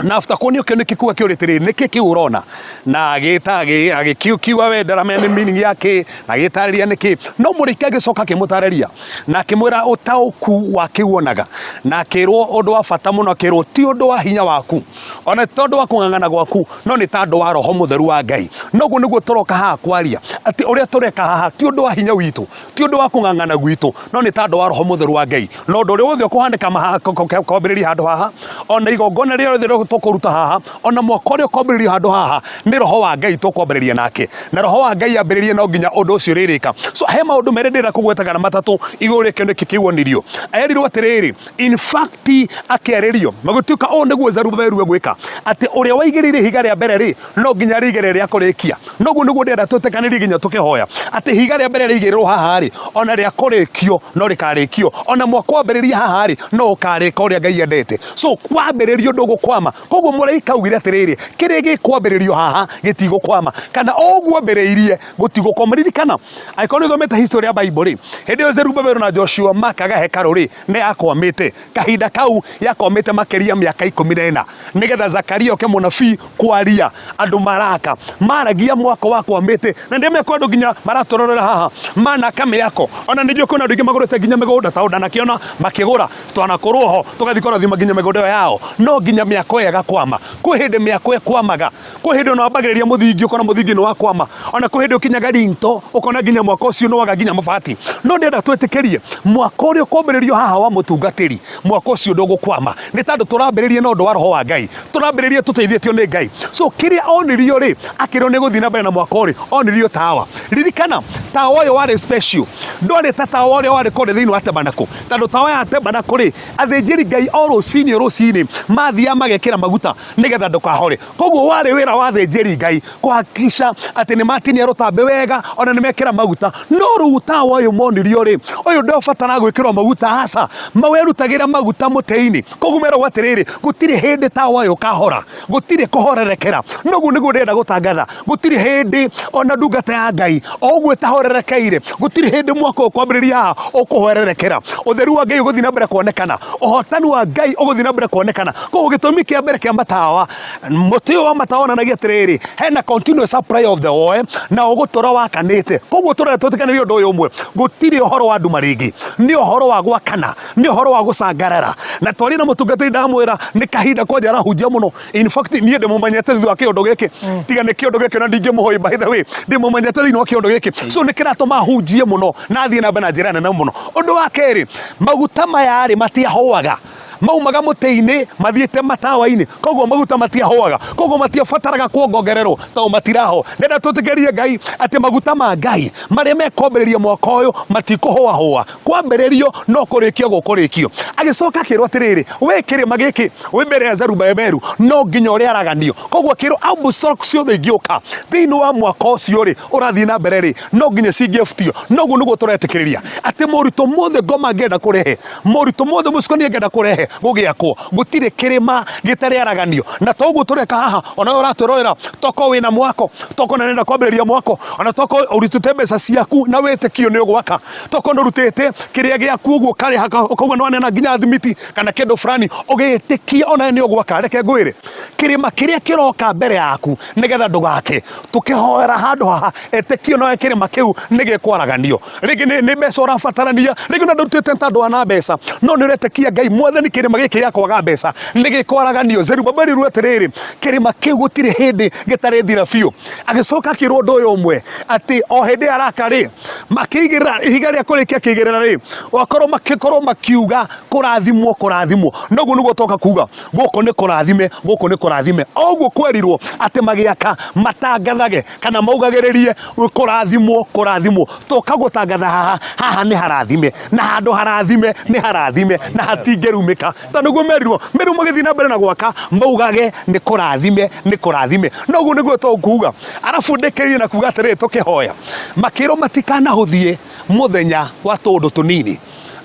Na after kuonio kĩoneki kĩu akĩũria atĩrĩrĩ, nĩkĩ kĩu ũrona? Na agĩkiuga we ndaramenya nĩ meaning ya kĩ, na agĩtarĩria nĩkĩ. No mũrĩkia agĩcoka akĩmũtarĩria na akĩmwĩra ũtaũku wa kĩu onaga, na akĩrwo ũndũ wa bata mũno, akĩrwo ti ũndũ wa hinya waku, ona ti tondũ wa kũng'ang'ana gwaku, no nĩ tondũ wa Roho Mũtheru wa Ngai. Noguo nĩguo tũroka haha kwaria atĩ ũrĩa tũreka haha ti ũndũ wa hinya witũ, ti ũndũ wa kũng'ang'ana gwitũ, no nĩ tondũ wa Roho Mũtheru wa Ngai. Na ũndũ ũrĩa wothe ũkũhanĩka kwambĩrĩria handũ haha, ona igongona rĩrĩa rĩothe tũkũruta haha, ona mwaka ũrĩa ũkwambĩrĩrio handũ haha, nĩ Roho wa Ngai tũkwambĩrĩria nake. Na Roho wa Ngai ambĩrĩrie no nginya ũndũ ũcio ũrĩrĩka. So he maũndũ merĩ ndĩrenda kũgweta kana matatũ igũrũ rĩa kĩoneki kĩu onirio. Erirwo atĩrĩrĩ, in fact akĩarĩrio, magĩtuĩka ũũ nĩguo Zerubabeli egwĩka, atĩ ũrĩa waigĩrĩire ihiga rĩa mbere rĩ, no nginya rĩigĩrĩre rĩa kũrĩkia. Noguo nĩguo ndĩrenda twĩtĩkanĩrie nginya tũkĩhoya atĩ ihiga rĩa mbere rĩigĩrĩrwo haha rĩ, ona rĩa kũrĩkio no rĩkarĩkio, ona mwaka wambĩrĩria haha rĩ, no ũkarĩka ũrĩa Ngai endete. So wambĩrĩrio ndũgũkwama. Koguo mũraika augire atĩrĩrĩ, kĩrĩa gĩkwambĩrĩrio haha gĩtigũkwama, kana o ũguo ambĩrĩirie gũtigũkwama. Ririkana, angĩkorwo nĩ ũthomete history ya Bible rĩ, hĩndĩ ĩyo Zerubabeli na Joshua makaga hekarũ rĩ, nĩ yakwamĩte. Kahinda kau yakwamĩte makĩria mĩaka 14, nĩgetha Zakaria oke mũnabii kwaria andũ maraka maragia mwako wakwamĩte. Na ndĩmenya kwĩ andũ nginya maratũrorera haha manaka mĩako, ona nĩ njũĩ kwĩna andũ aingĩ magũrĩte nginya mĩgũnda tondũ ndanakĩona makĩgũra, twanakorwo ho tũgathiĩ kũrathima nginya mĩgũnda ĩyo yao, no nginya mĩako ĩyo ĩgakwama. Kwĩ hĩndĩ mĩako ĩkwamaga, kwĩ hĩndĩ ona wambagĩrĩria mũthingi ũkona mũthingi nĩ wakwama, ona kwĩ hĩndĩ ũkinyaga rinto ũkona nginya mwako ũcio nĩ waga nginya mabati. No ndĩrenda twĩtĩkĩrie mwako ũrĩa ũkwambĩrĩrio haha wa mũtungatĩri, mwako ũcio ndũgũkwama, nĩ tondũ tũrambĩrĩria na ũndũ wa Roho wa Ngai, tũrambĩrĩria tũteithĩtio nĩ Ngai. So kĩrĩa onirio rĩ, akĩrwo nĩ gũthiĩ na mbere na mwako rĩ, onirio tawa. Ririkana tawa ũyũ warĩ special, ndwarĩ ta tawa ũrĩa warĩ kũrĩa thĩinĩ wa tabernacle, tondũ tawa ya tabernacle rĩ, athĩnjĩri Ngai o rũcinĩ o rũcinĩ mathiaga magekĩra maguta nĩgetha ndũkahore. Koguo warĩ wĩra wa athĩnjĩri Ngai kũhakikisha atĩ nĩ matinia rũtambĩ wega, ona nĩ mekĩra maguta. No rĩu tawa ũyũ monirio rĩ, ũyũ ndwabataraga gwĩkĩrwo maguta, aca, werutagĩra maguta mũtĩ-inĩ. Koguo meragwo atĩrĩrĩ, gũtirĩ hĩndĩ tawa ũyũ ũkahora, gũtirĩ kũhorerekera. Noguo nĩguo ndĩrenda gũtangatha, gũtirĩ hĩndĩ ona ndungata ya Ngai o ũguo ĩtahorerekeire, gũtirĩ hĩndĩ mwaka ũyũ kwambĩrĩria haha ũkũhorerekera. Ũtheru wa Ngai ũgũthiĩ na mbere kuonekana, ũhotani wa Ngai ũgũthiĩ na mbere kuonekana. Koguo gĩtũmi kĩa mbere kĩa matawa, mũtĩ ũyũ wa matawa wonanagia atĩrĩrĩ, hena continuous supply of the oil, na ũgũtũra wakanĩte. Koguo tũrenda twĩtĩkanĩrie ũndũ ũyũ ũmwe, gũtirĩ ũhoro wa nduma rĩngĩ, nĩ ũhoro wa gwakana, nĩ ũhoro wa gũcangarara. Na twaria na mũtungatĩri ndamwĩra nĩ kahinda kwanja arahunjia mũno. In fact niĩ ndĩmũmenyete thutha wa kĩũndũ gĩkĩ, tiga nĩ kĩũndũ gĩkĩ na ndingĩmũhoi, by the way ndĩmũmenyete thĩinĩ wa kĩũndũ gĩkĩ, so nĩ kĩratũma ahunjie mũno na athiĩ na mbere na njĩra nene mũno. Ũndũ wa kerĩ, maguta maya rĩ matiahũaga, maumaga mũtĩ-inĩ mathiĩte matawa-inĩ, koguo maguta matiahũaga, koguo matiabataraga kuongongererwo tondũ matiraho. Ndĩrenda twĩtĩkĩrie Ngai atĩ maguta ma Ngai marĩa mekwambĩrĩria mwaka ũyũ matikũhũahũa, kwambĩrĩrio no kũrĩkio gũkũrĩkio. Agĩcoka akĩrwo atĩrĩrĩ, we kĩrĩma gĩkĩ wĩ mbere ya Zerubabeli no nginya ũrĩaraganio. Koguo akĩrwo obstacles ciothe ingĩũka thĩinĩ wa mwaka ũcio rĩ ũrathiĩ na mbere rĩ, no nginya cingĩbutio. Noguo nĩguo tũretĩkĩrĩria atĩ moritũ mothe ngoma angĩenda kũrehe, moritũ mothe mũcukani angĩenda kũrehe, Gũgĩke gũgĩakwo gũtirĩ kĩrĩma gĩtarĩ araganio. Na toguo tũreka haha, ona we ũratwĩrorera, toko wĩna mwako, toko nĩ nenda kwambĩrĩria mwako, ona toko ũrutĩte mbeca ciaku na wĩtĩkio nĩ ũgwaka, toko nĩ ũrutĩte kĩrĩa gĩaku ũguo ũkarĩha ũkauga nĩ waneana nginya thimiti kana kĩndũ fulani ũgĩtĩkia ona nĩ ũgwaka. Reke ngwĩre, kĩrĩma kĩrĩa kĩroka mbere yaku nĩgetha ndũgake, tũkĩhoera handũ haha, ĩtĩkio nawe kĩrĩma kĩu nĩ gĩkwaraganio. Rĩngĩ nĩ mbeca ũrabatarania, rĩngĩ ona ndũrutĩte tondũ wa na mbeca, no nĩ ũretĩkia Ngai, Mwathani, kĩrĩma gĩkĩ gĩa kwaga mbeca nĩ gĩkwaraganio. Zerubabeli rĩu atĩrĩrĩ, kĩrĩma kĩu gũtirĩ hĩndĩ gĩtarĩthira biũ. Agĩcoka akĩrwo ũndũ ũyũ ũmwe, atĩ o hĩndĩ araka rĩ, makĩigĩrĩra ihiga rĩa kũrĩkia kĩigĩrĩra rĩ, wakorwo makĩkorwo makiuga kũrathimwo, kũrathimwo. Noguo nĩguo toka kuga gũkũ nĩ kũrathime, gũkũ nĩ kũrathime. O ũguo kwerirwo atĩ magĩaka matangathage kana maugagĩrĩrie kũrathimwo, kũrathimwo. Toka gũtangatha haha, haha nĩ harathime, na handũ harathime nĩ harathime na hatingĩrumĩka. Ta nĩguo merirwo, merirwo magĩthiĩ na mbere na gwaka maugage nĩ kũrathime, nĩ kũrathime. Noguo nĩguo tũkuga. Arabu ndĩkĩrĩrie na kuga atĩrĩrĩ, tũkĩhoya makĩrwo matikanahũthie mũthenya wa tũũndũ tũnini.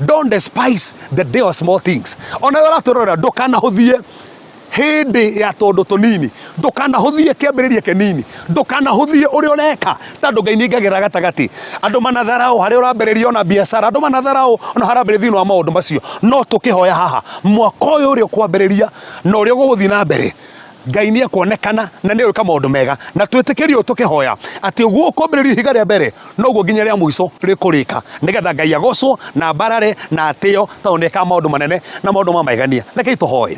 Don't despise the day of small things. Ona we ũratũrora, ndũkanahũthie hĩndĩ ya tũndũ tũnini, ndũkanahũthie kĩambĩrĩria kĩnini, ndũkanahũthie ũrĩa ũreka, tondũ Ngai nĩaingagĩrĩra gatagatĩ. Andũ manatharau harĩa ũrambĩrĩria ona biacara, andũ manatharau ona harambĩrĩria thĩinĩ wa maũndũ macio. No tũkĩhoya haha, mwaka ũyũ ũrĩa ũkwambĩrĩria na ũrĩa ũgũthiĩ na mbere, Ngai nĩ ekuonekana na nĩ egwĩka maũndũ mega. Na twĩtĩkĩrie ũũ tũkĩhoya atĩ ũguo ũkwambĩrĩria ihiga rĩa mbere, noguo nginya rĩa mũico rĩkũrĩka, nĩgetha Ngai agocwo na ambarare na atĩo, tondũ nĩ ekaga maũndũ manene na maũndũ ma magegania. Rekei tũhoe.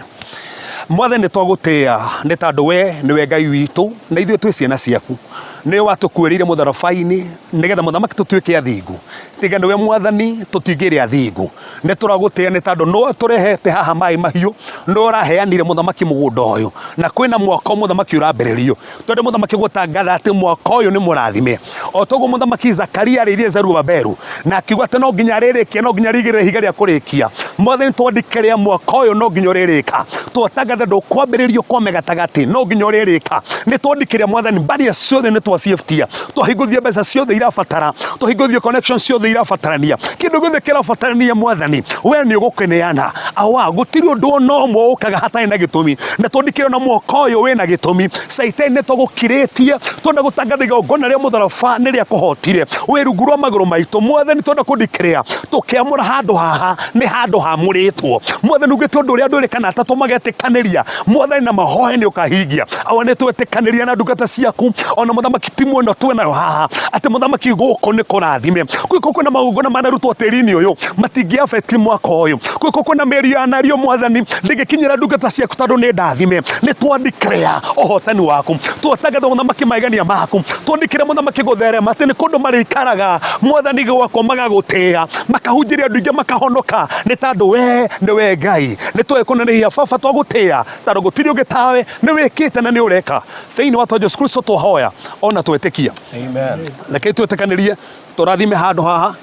Mwathani, nĩ twagũtĩĩa nĩ tondũ we nĩwe Ngai witũ na ithuĩ twĩ ciana ciaku. Nĩwe watũkuĩrĩire mũtharaba-inĩ nĩgetha mũthamaki tũtuĩke athingu. Tiga nĩwe Mwathani tũtingĩrĩ athingu. Nĩ tũragũtĩĩa nĩ tondũ nĩwe ũtũrehete haha maĩ mahiũ, nĩwe ũraheanire mũthamaki mũgũnda ũyũ, na kwĩna mwako mũthamaki ũrambĩrĩrio. Twende mũthamaki gũtangatha atĩ mwaka ũyũ nĩ mũrathime. O toguo mũthamaki Zakaria arĩirie Zerubbabelu na akiuga atĩ no nginya arĩrĩkia, no nginya arĩigĩrĩre ihiga rĩa kũrĩkia. Mwathani, twandĩke rĩa mwaka ũyũ no nginya ũrĩrĩka. Twatangatha ndũkwambĩrĩrio kwame gatagatĩ, no nginya ũrĩrĩka. Nĩ twandĩkĩre Mwathani, mbaria ciothe nĩ twaciftia, twahingũthia mbeca ciothe irabatara, twahingũthia connection ciothe irabatarania, kĩndũ gĩothe kĩrabatarania Mwathani, we nĩ ũgũkĩneana. Awa, gũtirĩ ũndũ ona ũmwe ũkaga hatarĩ na gĩtũmi, na twandĩkĩre na mwaka ũyũ wĩna gĩtũmi. Caitani nĩ tũgũkirĩtie, twenda gũtangatha igongona rĩa mũtharaba nĩ rĩa kũhotire, wĩ rungu rwa magũrũ maitũ. Mwathani, twenda kũndikĩrĩa tũkĩamũra handũ haha nĩ handũ hamũrĩtwo. Mwathani, ugĩte ũndũ ũrĩa andũ erĩ kana atatũ magetĩkanĩria, Mwathani, na mahoe nĩ ũkahingia. Awa, nĩ twetĩkanĩria na ndungata ciaku ona mũthamaki timu ĩno twĩ nayo haha, atĩ mũthamaki gũkũ nĩ kũrathime. Gwĩko kwĩna magongona manarutwo tĩri-inĩ ũyũ matingĩ affect mwaka ũyũ. Gwĩko kwĩna mĩario yanario Mwathani ndĩngĩkinyĩra ndungata ciaku tondũ nĩ ndathime. Nĩ twa declare ũhotani waku, twatangatha mũthamaki maigania maku, twandĩkĩre mũthamaki gũtherema atĩ nĩ kũndũ marĩikaraga Mwathani gwakwa magagũtĩĩa, makahunjĩria andũ aingĩ makahonoka, nĩ tondũ we nĩwe Ngai. Nĩ tũĩ kũnenehia baba, twagũtĩĩa tondũ gũtirĩ ũngĩ tawe, nĩ wĩkĩte na nĩ ũreka. Thĩinĩ wa Jesu Kristo twahoya ona twetĩkia. Amen. Reke twĩtĩkanĩrie tũrathime handũ haha,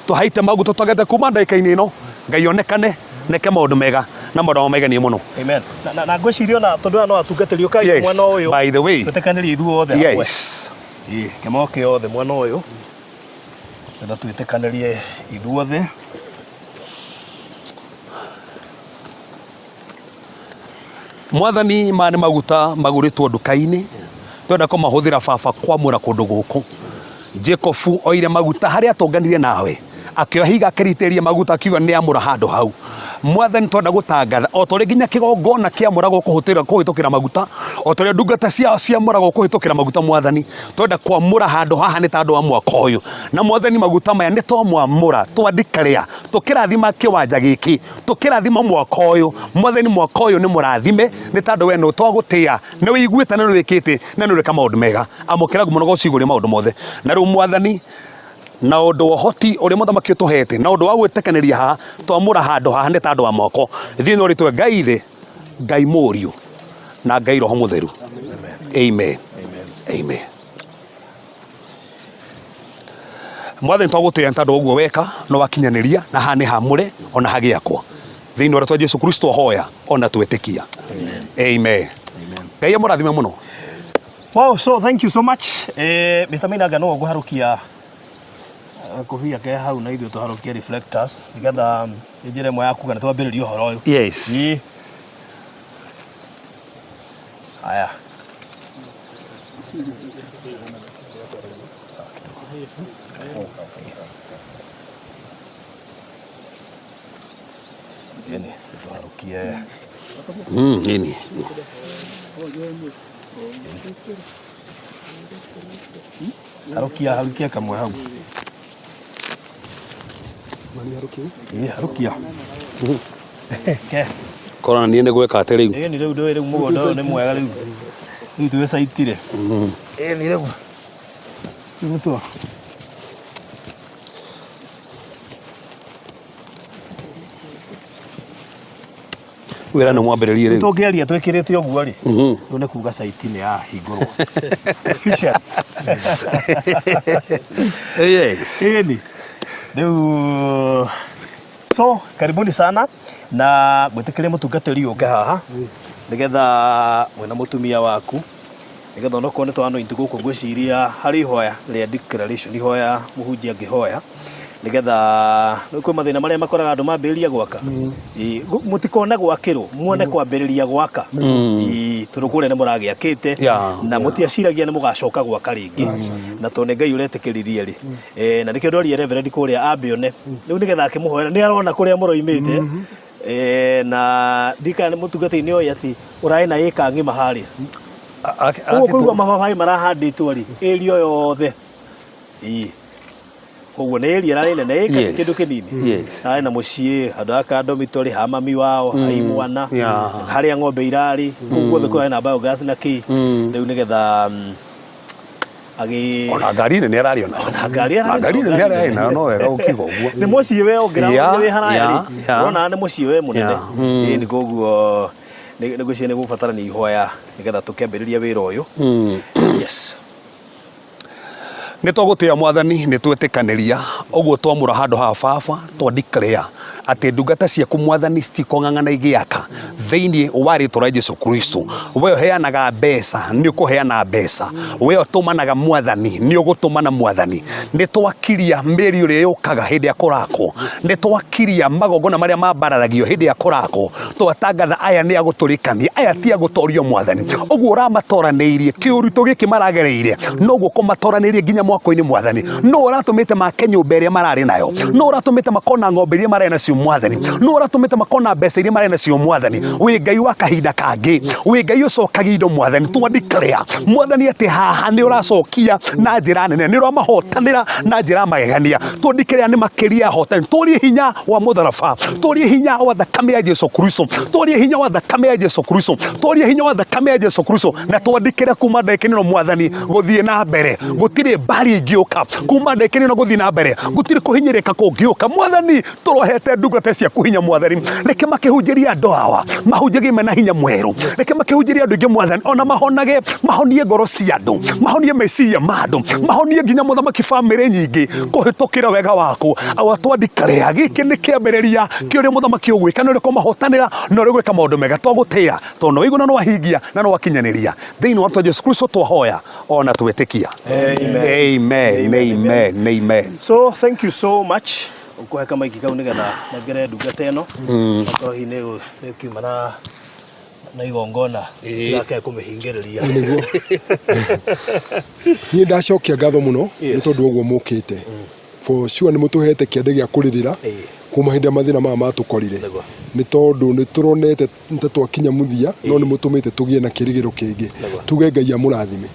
tũhaite maguta twagete kuma ndagĩka-inĩ ĩno, Ngai onekane neke maũndũ mega na maũndũ ma magegania mũno. Amen. Na ngwĩciria ona tondũ aya no atungatĩri ũkai Yes, mwena ũyũ. by the way. Twĩtĩkanĩrie ithuothe hamwe. Yes. Ĩĩ, kĩmoke othe mwena ũyũ. Nĩgetha twĩtĩkanĩrie ithuothe. Mwathani, maya nĩ maguta magũrĩtwo nduka-inĩ, twenda kũmahũthĩra baba kwamũra kũndũ gũkũ. Jacob oire maguta harĩa atũnganire nawe, akĩoya ihiga akĩritĩrĩria maguta akiuga nĩ amũra handũ hau. Mwathani, twenda gũtangatha o ta ũrĩa nginya kĩgongona kĩamũragwo kũhĩtũkĩra maguta, o ta ũrĩa ndungata ciao ciamũragwo kũhĩtũkĩra maguta, Mwathani, twenda kwamũra handũ haha nĩ ta andũ a mwaka ũyũ. Na Mwathani, maguta maya nĩ twamwamũra, twandikĩrĩa, tũkĩrathima kĩwanja gĩkĩ, tũkĩrathima mwaka ũyũ. Mwathani, mwaka ũyũ nĩ mũrathime nĩ tondũ we nĩ twagũtĩĩa, nĩ wĩiguĩte na nĩ wĩkĩte na nĩ ũreka maũndũ mega. Amũkĩra ngumo na ũgoci igũrũ rĩa maũndũ mothe. Na rĩu Mwathani, na ũndũ wa ũhoti ũrĩa mũthamaki ũtũhete, na ũndũ wa gwĩtĩkanĩria haha, twamũra handũ haha nĩ ta andũ a moko. Thĩinĩ wa rĩtwa Ngai Ithe, Ngai Mũriũ na Ngai Roho Mũtheru. Amen. Amen. Mwathani, twagũtĩĩa nĩ tondũ wa ũguo weka na wakinyanĩria, na haha nĩ hamũre ona hagĩakwo. Thĩinĩ wa rĩtwa Jesu Kristo hoya ona twĩtĩkia. Amen. Ngai amũrathime mũno. Wow, so thank you so much. Mr. Maina no ngũharũkia Gakobia ke hau na ithuĩ tũharũkie reflectors nĩgetha njĩra ĩmwe ya kuga nĩ twambĩrĩria ũhoro ũyũ. Yes. Ĩĩ. Haya. Ĩni, tũharũkie. Nini. Harũkia harũkia kamwe hau. Ĩĩ, harũkia. Ke. Korona niĩ nĩ gwĩka atĩ rĩu. Ĩni rĩu ndũĩ rĩu mũgũnda ũyũ nĩ mwega rĩu. Rĩu twĩ caitire. Ĩni rĩu. Rĩu mũtua. Wĩra nĩ mwambĩrĩrie rĩu. Tũngĩaria twĩkĩrĩte ũguo rĩ. Rĩu nĩ kuga caiti nĩ yahingũrwo. Official. Yes. Ĩni. Rĩu so karibuni sana na gwĩtĩkĩria mũtungatĩri ũke haha nĩgetha mwĩna mũtumia waku nĩgetha onokorwo nĩ twa anoint gũkũ ngwĩciria harĩ ihoya rĩa declaration ihoya mũhunjia angĩhoya nĩgetha nĩ kwĩ mathĩna marĩa makoraga andũ mambĩrĩria gwaka. Ĩĩ, mũtikone gwakĩrwo muone kwambĩrĩria gwaka. Ĩĩ, tondũ kũrĩa nĩ mũragĩakĩte na mũtiaciragia nĩ mũgacoka gwaka rĩngĩ na tondũ nĩ Ngai ũretĩkĩririe rĩ. Na nĩkĩo ndwarie reverend kũrĩa ambe one rĩu nĩgetha akĩmũhoera nĩ arona kũrĩa mũroimĩte. Na ndikana nĩ mũtungatĩri oĩ atĩ ũrarĩ na ĩka ng'ima harĩa koguo kũigua mababaĩ marahandĩtwo rĩ area yothe. Ĩĩ, koguo nĩ area ĩrarĩ nene ĩka ti kĩndũ kĩnini. Harĩ na mũciĩ handũ haka dormitory ha mami wao ha imwana harĩa ng'ombe irarĩ kũu guothe kũrarĩ na biogas na kĩ rĩu nĩgetha agĩ Ona ngari nĩ ararĩ ona. Ona ngari ararĩ Ona ngari nayo. nĩ ararĩ nayo no wega ũkiuga ũguo. Nĩ mũciĩ we ũngĩra wĩ haraya rĩ ũrona nĩ mũciĩ we mũnene. Ĩĩ, nĩ koguo nĩ ngwĩciria nĩ gũbatarania ihoya nĩgetha tũkĩambĩrĩria wĩra ũyũ. Yes. Nĩ twagũtĩa mwathani nĩ twetĩkanĩria ũguo twamũra handũ haha baba twa declare atĩ ndungata ciaku mwathani citikong'ang'ana igĩaka thĩinĩ wa rĩtwa rĩa Jesu Kristo. We ũheanaga mbeca nĩ ũkũheana mbeca, we ũtũmanaga mwathani nĩ ũgũtũmana mwathani. Nĩ twakiria mĩri ĩrĩa yũkaga hĩndĩ ya kũrakwo, nĩ twakiria magongona marĩa mambararagio hĩndĩ ya kũrakwo, twatangatha aya nĩ agũtũrĩkania, aya ti agũtorio mwathani. Ũguo ũramatoranĩirie kĩũritũ gĩkĩ maragereire noguo kũmatoranĩirie nginya mwako-inĩ mwathani. No ũratũmĩte make nyũmba ĩrĩa mararĩ nayo, no ũratũmĩte makona ng'ombe iria mararĩ nacio mwathani, no ũratũmĩte makona mbeca iria mararĩ nacio mwathani. Wĩ Ngai wa kahinda kangĩ, wĩ Ngai ũcokagia indo mwathani. Twa declare mwathani atĩ haha nĩ ũracokia na njĩra nene, nĩ ũramahotanĩra na njĩra ya magegania. Twa declare nĩ makĩria ahotani. Tũrie hinya wa mũtharaba, tũrie hinya wa thakame ya Jesu Kristo, tũrie hinya wa thakame ya Jesu Kristo, tũrie hinya wa thakame ya Jesu Kristo, na twandĩkĩre kuma ndagĩka ĩno mwathani gũthiĩ na mbere. Gũtirĩ mbari ĩngĩũka kuma ndagĩka ĩno gũthiĩ na mbere, gũtirĩ kũhinyĩrĩka kũngĩũka mwathani. Tũrohete ndungata ciaku hinya mwathani, reke makĩhunjĩrie andũ awa mahunjagie mena hinya mwerũ, reke makĩhunjĩrie andũ aingĩ mwathani, ona mahonage, mahonie ngoro cia andũ, mahonie meciria ma andũ, mahonie nginya mũthamaki bamĩrĩ nyingĩ kũhĩtũkĩra wega waku. Awa twandĩkĩre gĩkĩ nĩ kĩambĩrĩria kĩa ũrĩa mũthamaki ũgwĩka, na ũrĩa kũmahotanĩra na ũrĩa gwĩka maũndũ mega. Twagũtĩa tondũ nĩ waigua na nĩ wahingia na nĩ wakinyanĩria. Thĩinĩ wa rĩtwa Jesu Kristo twahoya ona twĩtĩkia. Amen. Amen. Amen. Amen. So thank you so much. Ũkũhe kamaiki kau nĩgetha nengere ndungata ĩno okorwo hihi nĩ ĩkiuma na igongona tigakae kũmĩhingĩrĩria. Nĩguo niĩ ndacokia ngatho mũno nĩ tondũ ũguo mũkĩte. For sure nĩ mũtũhete kĩande gĩa kũrĩrĩra kuma hĩndĩ ĩrĩa mathĩna maya matũkorire, nĩ tondũ nĩ tũronete ta twakinya mũthia, no nĩ mũtũmĩte tũgĩe na kĩrĩgĩro kĩngĩ. Tuge Ngai amũrathime.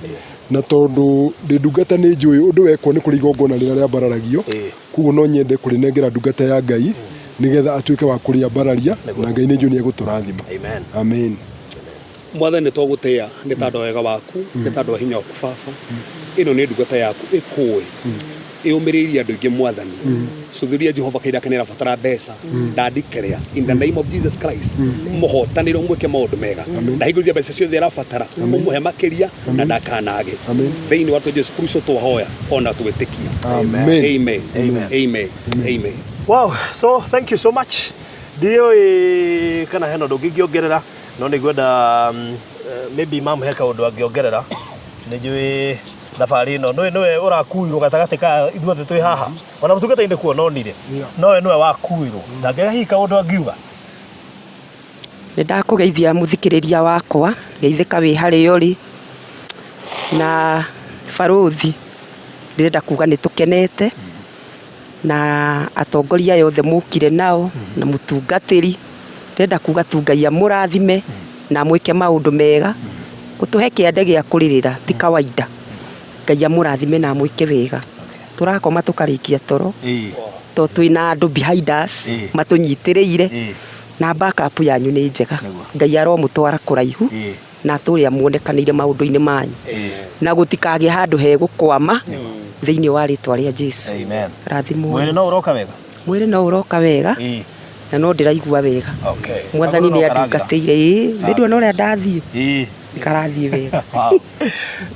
Na tondũ ndĩ ndungata nĩ njũĩ ũndũ wekwo nĩ kũrĩ igongona rĩrĩa rĩambararagio, koguo no nyende kũrĩnengera ndungata ya Ngai nĩgetha atuĩke wa kũrĩambararia, na Ngai nĩ njũĩ nĩ egũtũrathima. Amen. Amen. Mwathani nĩ twagũtĩa nĩ tondũ wa wega waku, nĩ tondũ wa hinya waku baba. Ĩno nĩ ndungata yaku ĩkũĩ ĩũmĩrĩirie andũ aingĩ mwathani. Cũthĩria Jehova kahinda kanene arabatara mbeca ndandikerea in the name of Jesus Christ. Mũhotanĩre ũmwĩke maũndũ mega na hingũrĩrie mbeca ciothe arabatara, ũmũhe makĩria na ndakanage. Thĩinĩ wa rĩtwa Jesu Kristo twahoya ona twĩtĩkia. Amen. Amen. Amen. Amen. Wow, so thank you so much. Ndiũĩ kana hena ũndũ ũngĩ ingĩongerera, no nĩ ngwenda maybe mamũhe kaũndũ angĩongerera. Nĩ njũĩ Thabarĩ ĩno nĩwe nĩwe ũrakuirwo gatagatĩ ka ithuothe twĩ haha. Ona mũtungata-inĩ kuo nonire. Nowe nĩwe wakuirwo. Ndangĩaga hihi kaũndũ angiuga. Nĩ ndakũgeithia mũthikĩrĩria wakwa, geithĩka wĩ harĩa ũrĩ, na barũthi ndĩrenda kuga nĩ tũkenete na atongoria aya othe mũkire nao na mũtungatĩri, ndĩrenda kuga tu Ngai amũrathime na amwĩke maũndũ mega, gũtũhe kĩande gĩa kũrĩrĩra ti kawaida. Ngai amũrathime na amwĩke wega. Tũrakoma tũkarĩkia toro to twĩna andũ behind us matũnyitĩrĩire na backup yanyu nĩ njega. Ngai aromũtwara kũraihu na atũre amuonekanĩire maũndũ-inĩ manyu na gũtikagĩe handũ hegũkwama thĩinĩ wa rĩtwa rĩa Jesu. Amen. Rathimwo. Mwĩrĩ no ũroka wega? Mwĩrĩ no ũroka wega na no ndĩraigua wega. Okay. Mwathani Kagũrũ nĩ no karagĩra? andungatĩire ĩĩ nĩ nduona ũrĩa ndathiĩ Ĩĩ. karathiĩ wega. Wow.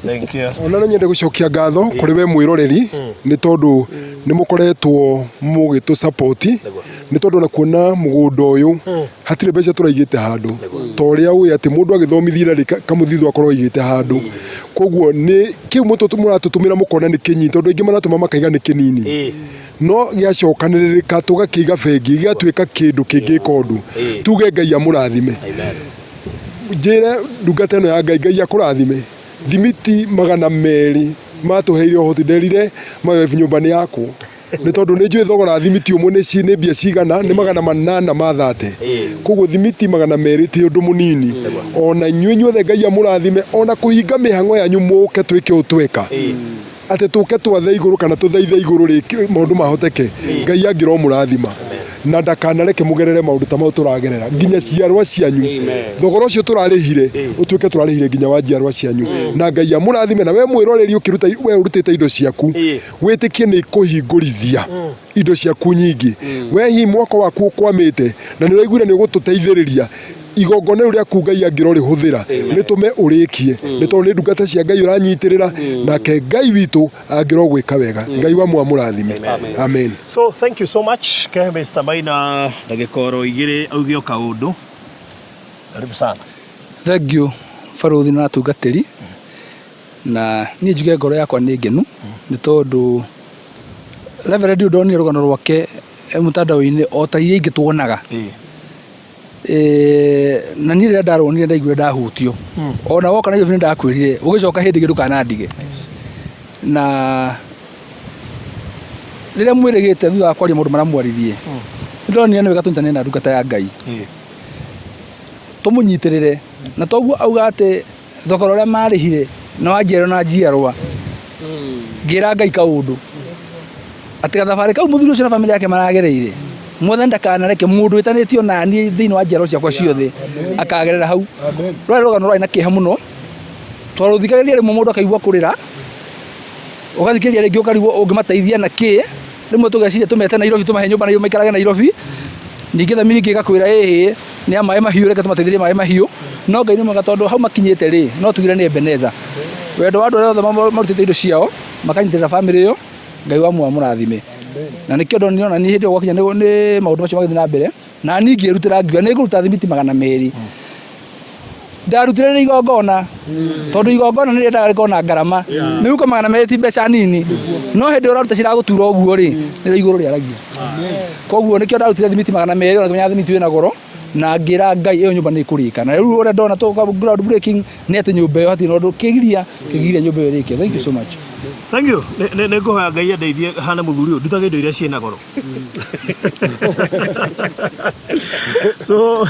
Thank you. Ona no nyende gũcokia ngatho kũrĩ we mwĩroreri nĩ tondũ nĩ mũkoretwo mũgĩtũ support nĩ tondũ ona kuona mũgũnda ũyũ hatirĩ mbeca tũraigĩte handũ ta ũrĩa ũĩ atĩ mũndũ agĩthomithia rĩ kamũthithũ akorwo aigĩte handũ koguo nĩ kĩu mũratũtũmĩra mũkona nĩ kĩnini tondũ aingĩ maratũma makaiga nĩ kĩnini no gĩacokanĩrĩrĩka tũgakĩiga bengi gĩgatuĩka kĩndũ kĩngĩka ũndũ tuge Ngai amũrathime. Njĩre ndungata ĩno ya Ngai, Ngai akũrathime. Thimiti 200 matũheire ũhoti nderire my wife nyũmba nĩ yakwo nĩ tondũ nĩ njũĩ thogora wa thimiti ũmwe nĩ nĩ mbia cigana nĩ 830 koguo thimiti 200 ti ũndũ mũnini ona inyuĩ inyuothe Ngai amũrathime ona kũhinga mĩhang'o yanyu mũke twĩke ũũ tweka atĩ tũke twathe igũrũ kana tũthaithe igũrũ rĩ maũndũ mahoteke Ngai angĩromũrathima na ndakanareke mũgerere maũndũ ta mau tũragerera nginya ciarwa cianyu thogora ũcio tũrarĩhire ũtuĩke tũrarĩhire nginya wa njiarwa cianyu na Ngai amũrathime na we mwĩroreri ũkĩruta we ũrutĩte indo ciaku wĩtĩkie nĩ ikũhingũrithia indo ciaku nyingĩ we hihi mwako waku ũkwamĩte na nĩ ũraiguire nĩ ũgũtũteithĩrĩria igongona rĩu rĩaku Ngai angĩrorĩhũthĩra rĩtũme ũrĩkie nĩ tondũ nĩ ndungata cia Ngai ũranyitĩrĩra nake Ngai witũ angĩrogwĩka wega Ngai wa mũamũrathime amen. So thank you so much kehe Mr. Maina ndagĩka oro igĩrĩ auge o kaũndũ. Karibu sana. Thank you barũthi na atungatĩri na niĩ njuge ngoro yakwa nĩ ngenu nĩ tondũ Reverend ũyũ ndonire rũgano rwake mũtandao-inĩ o ta iria ingĩ tuonaga. Na niĩ rĩrĩa ndaruonire ndaiguire ndahutio ona woka Nairobi nĩ ndakwĩrire ũgĩcoka hĩndĩ ĩngĩ ndũkanandige na rĩrĩa mwĩrĩgĩte thutha wa kwaria maũndũ marĩa mwaririe nĩ ndonire nĩ wega tũnyitanĩre na ndungata ya Ngai tũmũnyitĩrĩre na toguo auga atĩ thogora ũrĩa marĩhire nĩ wa njiarwa na njiarwa ngĩra Ngai kaũndũ atĩ gathabarĩ kau mũthuri ũcio na bamĩrĩ yake maragereire mwathani ndakanareke mũndũ wĩtanĩtio na niĩ thĩinĩ wa njiarwa ciakwa ciothe akagerera hau rwarĩ rũgano rwarĩ na kĩeha mũno twarũthikagĩrĩria rĩmwe mũndũ akaigua kũrĩra ũgathikĩrĩria rĩngĩ ũkarigwo ũngĩmateithia na kĩ rĩmwe tũgeciria tũmete Nairobi tũmahe nyũmba Nairobi maikarage Nairobi ningĩ thamiri ingĩ ĩgakwĩra ĩhĩ nĩ ya maĩ mahiũ reke tũmateithĩrie maĩ mahiũ no Ngai nĩ mwega tondũ hau makinyĩte rĩ no tugire nĩ Ebeneza wendo wa andũ arĩa othe marutĩte indo ciao makanyitĩrĩra bamĩrĩ ĩyo Ngai wa muoyo amũrathime na nĩkĩo ndonire ona niĩ hĩndĩ ĩyo gwakinya nĩ maũndũ macio magĩthiĩ na mbere na niĩ ngĩrutĩra ngiuga nĩ ngũruta thimiti 200 ndarutire rĩ igongona tondũ igongona nĩ rĩendaga rĩkorwo na ngarama mĩhuko 200 ti mbeca nini no hĩndĩ ĩrĩa ũraruta ciragũtura ũguo rĩ nĩrĩo igũrũ rĩaragia koguo nĩkĩo ndarutire thimiti 200 ona ngĩmenya thimiti wĩna goro na ngĩra Ngai ĩyo nyũmba nĩ ĩkũrĩka na rĩu ũrĩa ndona tũka ground breaking nĩ atĩ nyũmba ĩyo hatirĩ na ũndũ kĩgiria kĩgiria nyũmba ĩyo ĩrĩke. Thank you so much. Thank you. Nĩ ngũhoya Ngai andeithie hane mũthuri ũyũ ndutage indo iria ciĩna goro. So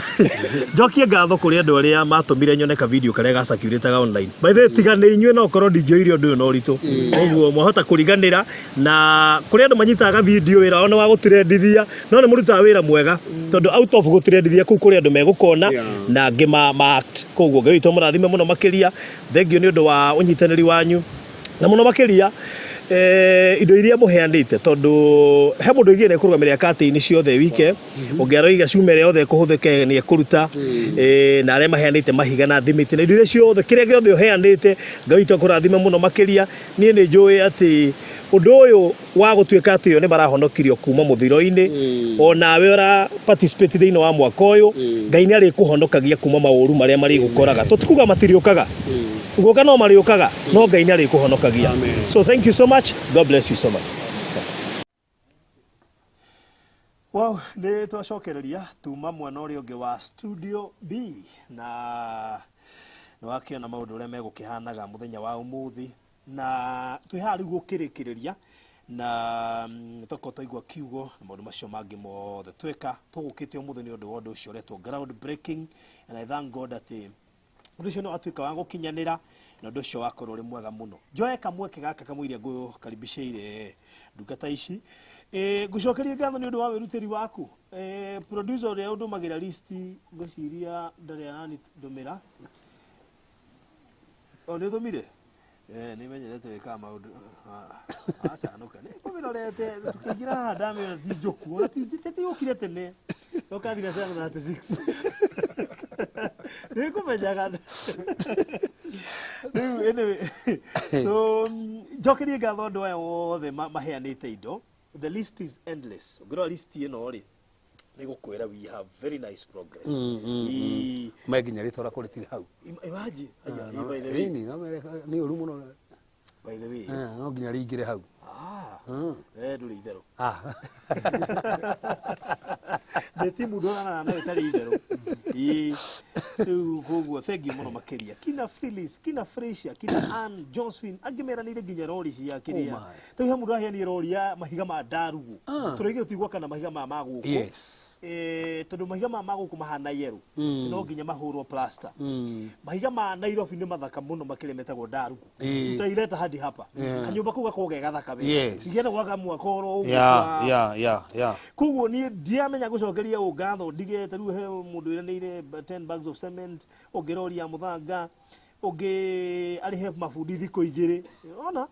njokie ngatho kũrĩ andũ arĩa matũmire nyone ka video karĩa gacirculataga online. By the way, tiga nĩ inyuĩ no korwo ndingĩoire ũndũ ũyũ na ũritũ. Koguo mwahota kũriganĩra na kũrĩ andũ manyitaga video wĩra wao nĩ wa gũtrendithia no nĩ mũrutaga wĩra mwega tondũ out of gũtrendithia kũu kũrĩ andũ megũkona na angĩ ma act. Koguo Ngai witũ amũrathime mũno makĩria. Thengiũ nĩ ũndũ wa ũnyitanĩri wanyu na mũno makĩria indo iria mũheanĩte tondũ he mũndũ oigire nĩ ekũrũgamĩrĩra curtain ciothe wike ũngĩ aroiga cuma ĩrĩa yothe ĩkũhũthĩka nĩ ekũruta na arĩa maheanĩte mahiga na thimiti na indo iria ciothe kĩrĩa gĩothe ũheanĩte Ngai witũ akũrathime mũno makĩria. Niĩ nĩ njũĩ atĩ Ũndũ ũyũ wa gũtuĩka atĩ o nĩ marahonokirio kuma mũthiro-inĩ, onawe ũra participate thĩinĩ wa mwaka ũyũ, Ngai nĩ arĩkũhonokagia kuma maũru marĩa marĩgũkoraga. Tũtikuga matirĩũkaga, gũka no marĩũkaga, no Ngai nĩ arĩkũhonokagia. So thank you so much. God bless you so much. Wow, nĩ twacokereria tuma mwena ũrĩa ũngĩ wa Studio B, na nĩ wakĩona maũndũ ũrĩa megũkĩhanaga mũthenya wa ũmũthĩ, na twĩ haha rĩu gũkĩrĩkĩrĩria na toko twaigua kiugo na maũndũ macio mangĩ mothe tweka. Tũgũkĩte ũmũthĩ nĩ ũndũ wa ũndũ ũcio ũretwo ground breaking, and I thank God atĩ ũndũ ũcio nĩ watuĩka wa gũkinyanĩra na ũndũ ũcio wakorwo ũrĩ mwega mũno. Njoe kamweke gaka kamũiria ngũkaribicĩire ndungata ici. Ngũcokerie ngatho nĩ ũndũ wa wĩrutĩri waku. Producer ũrĩa ũndũmagĩra list, ngwĩciria ndarĩ aranindũmĩra. O nĩ ũtũmire? Nĩ menyerete gwĩkaga maũndũ acanũka. Nĩ ngũmĩrorete tũkĩingĩra haha ndamĩona ti njũku, ona ti ũkire tene. Ũkathira 7:36. Nĩ ngũmenyaga. Rĩu anyway, so njokerie ngatho andũ aya othe maheanĩte indo. The list is endless. Ũngĩrora list ĩno rĩ, nĩ gũkwĩra we have very nice progress. Me nginya rĩtwa rĩakwa rĩtirĩ hau. Imagine. Aya, by the way. Ĩni, no mere nĩ ũru mũno. By the way. No nginya rĩingĩre hau. Ndũrĩ itherũ. Ndĩ timu ndũrarana nayo ĩtarĩ itherũ. Ĩĩ. Rĩu koguo thank you mũno makĩria. Kina Phyllis, kina Fresia, kina Ann, Josephine, angĩ meranĩire nginya rori cia kĩrĩa. Oh my. Rĩu he mũndũ aheanire rori ya mahiga ma ndarugu. Tũraigire tũtigwaka na mahiga maya ma gũkũ. Tondũ mahiga maya ma gũkũ mahana yerũ. No nginya mahũrwo plaster. Mahiga ma Nairobi nĩ mathaka mũno makĩria metagwo ndarugu. Utaileta hadi hapa. Kanyũmba kau gakoragwo ge gathaka wega. Ingĩenda gwaka mwaka oro ũguo Koguo niĩ ndiramenya gũcokeria ũ ngatho ndigĩte. Rĩu he mũndũ wĩranĩire 10 bags of cement, ũngĩ rori ya mũthanga, ũngĩ arĩhe mabundi thikũ igĩrĩ. Ona?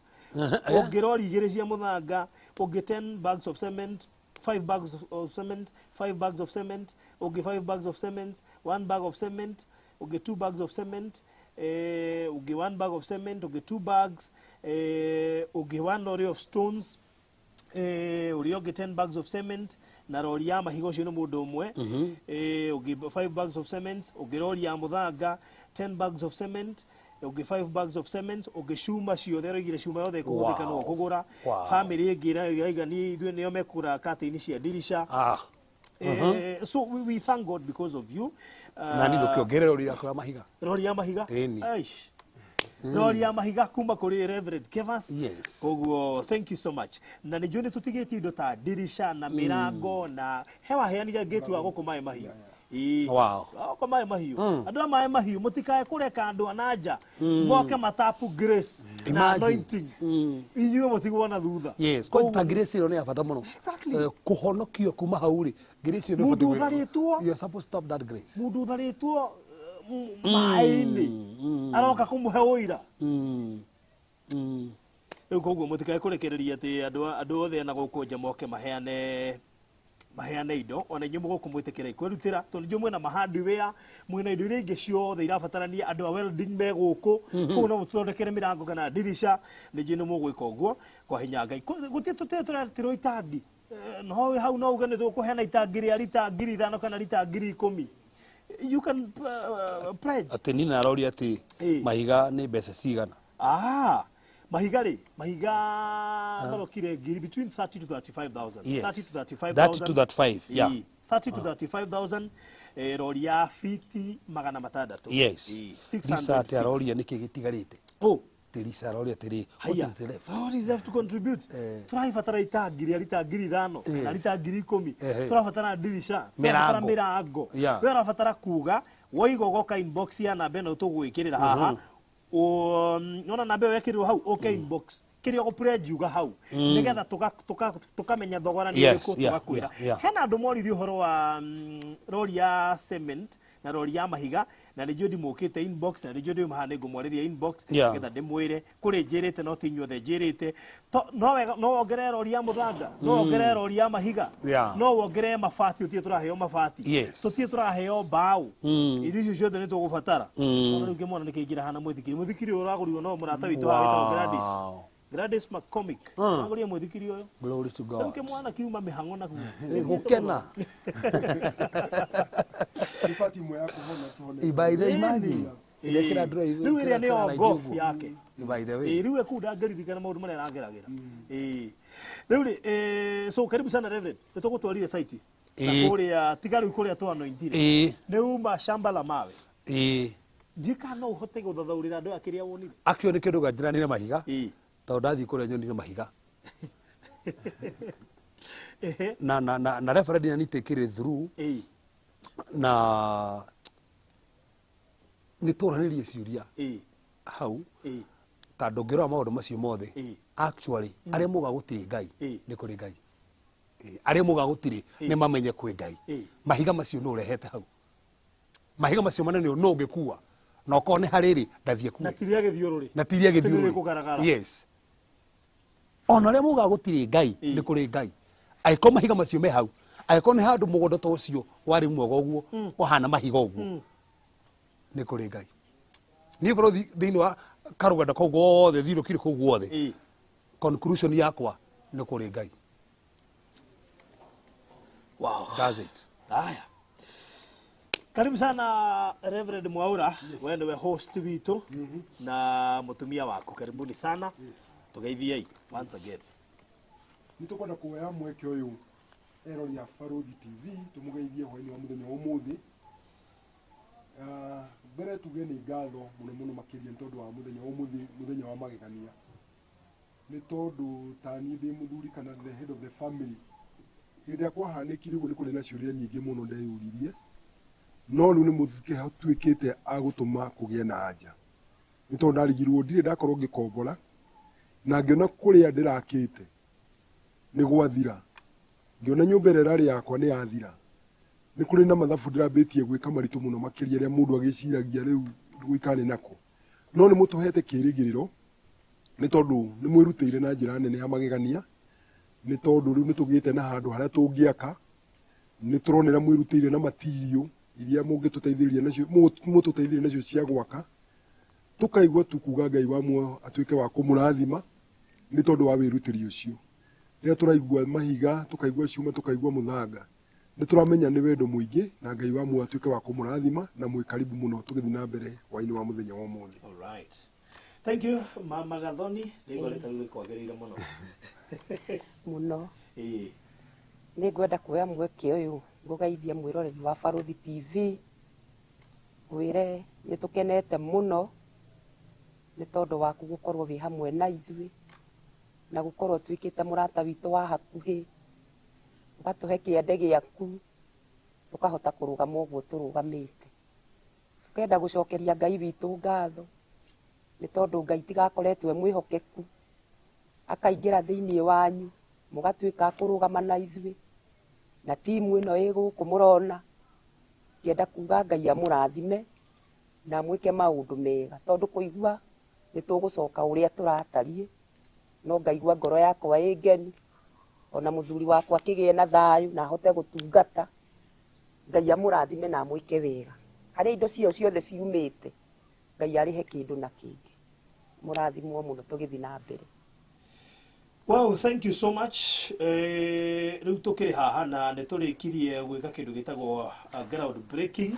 Ũngĩ rori igĩrĩ cia mũthanga, ũngĩ 10 bags of cement, 5 bags of cement, 5 bags of cement, ũngĩ 5 bags of cement, 1 bag of cement, ũngĩ 2 bags of cement, ũngĩ 1 bag of cement, ũngĩ 2 bags, ũngĩ 1 lorry of stones, ũrĩa ũngĩ 10 bags of cement na rori ya mahiga, ũcio nĩ mũndũ ũmwe. Ũngĩ 5 bags of cement, ũngĩ rori ya mũthanga, 10 bags of cement, ũngĩ 5 bags of cement, ũngĩ cuma ciothe, aroigire cuma yothe ĩkũhũthĩka no kũgũra. Family ĩngĩ ĩraiga nĩ ithuĩ nĩo mekũgũra curtain cia ndirica. So we thank God because of you. Na niĩ ndũkĩongerera rori yaku ya mahiga. Rori ya mahiga. Ĩni. Aish. Rori ya mahiga kuma kũrĩ Reverend Kevas. Koguo thank you so much. Na nĩ njũĩ nĩ tũtigĩtie indo ta ndirica na mĩrango, na he waheanire gate wa gũkũ maĩ mahiũ. Ĩĩ. Gũkũ maĩ mahiũ. Andũ a maĩ mahiũ mũtikae kũreka andũ a na nja moke matapu grace na Imagine. anointing. Inyuĩ mũtigwo na thutha. Yes, kwa ta grace ĩyo nĩ ya bata mũno. Kũhonokio kuma hau rĩ, grace ĩyo nĩ Mũndũ ũbatiĩ ũtharĩtwo. You are supposed to stop that grace. Mũndũ ũtharĩtwo maĩ-inĩ aroka kũmũhe ũira. Rĩu koguo mũtikae kũrekereria atĩ andũ othe na gũkũ nja moke maheane indo, ona inyuĩ mũgũkũ mwĩtĩkĩre kwĩrutĩra, tondũ inyuĩ mwĩna ma-hardware, mwĩna indo iria ingĩ ciothe irabatarania, andũ a welding me gũkũ. Koguo no mũtũthondekere mĩrango kana ndirica, nĩ njũĩ nĩ mũgwĩka ũguo kwa hinya Ngai. Gũtirĩ tũtirĩ tũretirwo itangi. No hau no uge nĩ tũkũheana itangi rĩa rita 5,000 kana rita 10,000. You can pledge. Atĩ nina aroria atĩ mahiga nĩ mbeca cigana? Mahiga rĩ, mahiga marokire ngiri between 30 to 35,000. 30 to 35,000. 30 to 35, yeah. Ĩĩ, 30 to 35,000, rori ya fiti magana matandatũ. Ĩĩ, 600 Lisa atĩ feet. aroria nĩkĩ gĩtigarĩte? Oh. Atĩ Lisa aroria atĩrĩ, what Haiya. is left? What is left to contribute? Tũrabatara itangi rĩa rita 5,000 kana rita 10,000. Tũrabatara ndirica, tũrabatara Mĩrango. mĩrango. We ũrabatara kuga waiga ũgoka inbox ya namba ĩno tũgwĩkĩrĩra haha. Nona namba ĩyo yekĩrirwo hau, ũke inbox kĩrĩa ũgũ-pledge uga hau, nĩgetha tũkamenya thogora nĩ ũrĩkũ, tũgakwĩra. Hena andũ moririe ũhoro wa rori ya cement na rori ya mahiga, na nĩ njũĩ ndimũkĩte inbox, na nĩ njũĩ ndĩmũhaha nĩ ngũmwarĩria inbox, nĩgetha ndĩmwĩre kũrĩ njĩrĩte, no ti inyuothe njĩrĩte. No wega, no wongerere rori ya mũthanga, no wongerere rori ya mahiga, no wongerere mabati, tũtirĩ tũraheo mabati. Tũtirĩ tũraheo mbaũ. Irio icio ciothe nĩ tũgũbatara. Ona rĩu ngĩmwona nĩ kĩingĩra hana mũithikiri. Mũithikiri ũyũ ũragũrirwo no mũrata witũ haha wĩtagwo Gladys. Gladys McCormick. Agũrire mũithikiri ũyũ. Glory to Rĩu God. kĩmwana kiuma mĩhang'o naguo. Gũkena. Nĩ part ĩmwe ya kũhona tũhonete. By the imagine. Ĩrĩa kĩra drive. Rĩu ĩrĩa nĩyo golf yake. By the way. Ĩĩ, rĩu kũu ndangĩririkana maũndũ marĩa arageragĩra. Ĩĩ. Rĩu rĩ, so karibu sana Reverend. Nĩ tũgũtwarire site. Na kũrĩa tiga rĩu kũrĩa twanointire. Nĩ uma shamba la mawe. Ndiũĩ kana no ũhote gũthathaũrĩra andũ aya kĩrĩa wonire. Actually nĩ kĩndũ ganjiranire mahiga. Tondũ ndathiĩ kũrĩa nyonire mahiga. Na referend na nitekire through. Na nĩ tũranĩrie ciũria hau tondũ ngĩrora maũndũ macio mothe actually arĩa muga gũtirĩ Ngai nĩ kũrĩ Ngai. Arĩa muga gũtirĩ nĩ mamenye kwĩ Ngai. Mahiga macio nũ ũrehete hau, mahiga macio manene nũ ũngĩkua, na okorwo nĩ harĩrĩ ndathiĩ Na kuo tiria gĩthiũrũrĩ. Na tiria Gĩthiũrũrĩ gĩthiũrũrĩ. Kũgaragara. Yes, ona arĩa muga gũtirĩ Ngai nĩ kũrĩ Ngai. Angĩkorwo mahiga macio me hau, angĩkorwo nĩ handũ mũgũnda ta ũcio warĩ mwega ũguo ũhana mahiga ũguo, nĩ kũrĩ Ngai. Niĩ bũrũri thĩinĩ wa karũgendo kau gothe thiũrũkire kũu guothe, conclusion yakwa nĩ kũrĩ Ngai. Wow. That's it. Haya. Karibu sana Reverend Mwaura. Yes. We niwe host witũ na mũtumia waku. Karibuni sana. Yes. Tũgeithiei once again. Nĩ tũkwenda kuoya mweke ũyũ erori ya Barũthi TV tũmũgeithie hwainĩ wa mũthenya wa ũmũthĩ. Mbere tuge nĩ ngatho mũno mũno makĩria nĩ tondũ wa mũthenya wa ũmũthĩ, mũthenya wa magegania. Nĩ tondũ ta niĩ ndĩ mũthuri kana the head of the family, hĩndĩ ĩrĩa kwahanĩkire ũguo nĩ kũrĩ na ciũria nyingĩ mũno ndeyũririe, no rĩu nĩ mũtuĩkĩte a gũtũma kũgĩe na anja. Nĩ tondũ ndarigirwo ndirĩ ndakorwo ngĩkombora, na ngĩona kũrĩa ndĩrakĩte nĩ gwathira, ngĩona nyũmba ĩrĩa ĩrarĩ yakwa nĩ yathira. Nĩ kũrĩ na mathabu ndĩrambĩtie gwĩka maritũ mũno makĩria rĩa mũndũ agĩciragia rĩu gũikara nĩ nako. No nĩ mũtũhete kĩrĩgĩrĩro nĩ tondũ nĩ mwĩrutĩire na njĩra nene ya magegania, nĩ tondũ rĩu nĩ tũgĩte na handũ harĩa tũngĩaka, nĩ tũronera mwĩrutĩire na matirio iria mũngĩtũteithĩrĩria nacio, mũtũteithĩrĩrie nacio cia gwaka. Tũkaigua tu kuga Ngai wa muoyo atuĩke wa kũmũrathima nĩ tondũ wa wĩrutĩri ũcio. Rĩrĩa tũraigua mahiga, tũkaigua cuma, tũkaigua mũthanga, nĩ tũramenya nĩ wendo mũingĩ, na Ngai wa muoyo atuĩke wa kũmũrathima na mwĩ karibu mũno tũgĩthiĩ na mbere hwainĩ wa mũthenya wa ũmũthĩ. All right. Thank you Mama Gathoni, nĩngwenda rĩu rĩkwagĩrĩire mũno. Mũno. Nĩ ngwenda kuoya mweke ũyũ ngũgeithie mwĩroreri wa Barũthi TV, ngwĩre nĩ tũkenete mũno nĩ tondũ waku gũkorwo wĩ hamwe na ithuĩ na gũkorwo ũtuĩkĩte mũrata witũ wa hakuhĩ, ũgatũhe kĩande gĩaku tũkahota kũrũgama ũguo tũrũgamĩte. Tũkenda gũcokeria Ngai witũ ngatho nĩ tondũ Ngai tigakoretwo e mwĩhokeku, akaingĩra thĩinĩ wanyu mũgatuĩka a kũrũgama na ithuĩ na timu ĩno ĩ gũkũ mũrona. Ngĩenda kuga Ngai amũrathime na amwĩke maũndũ mega, tondũ kũigua nĩ tũgũcoka ũrĩa tũratariĩ, no ngaigua ngoro yakwa ĩ ngenu, ona mũthuri wakwa akĩgĩe na thayũ na ahote gũtungata. Ngai amũrathime na amwĩke wega. Harĩa indo cio ciothe ciumĩte, Ngai arĩhe kĩndũ na kĩngĩ. Mũrathimwo mũno tũgĩthiĩ na mbere. Well, thank you so much. Rĩu tũkĩrĩ haha na nĩ tũrĩkirie gwĩka kĩndũ gĩtagwo ground breaking,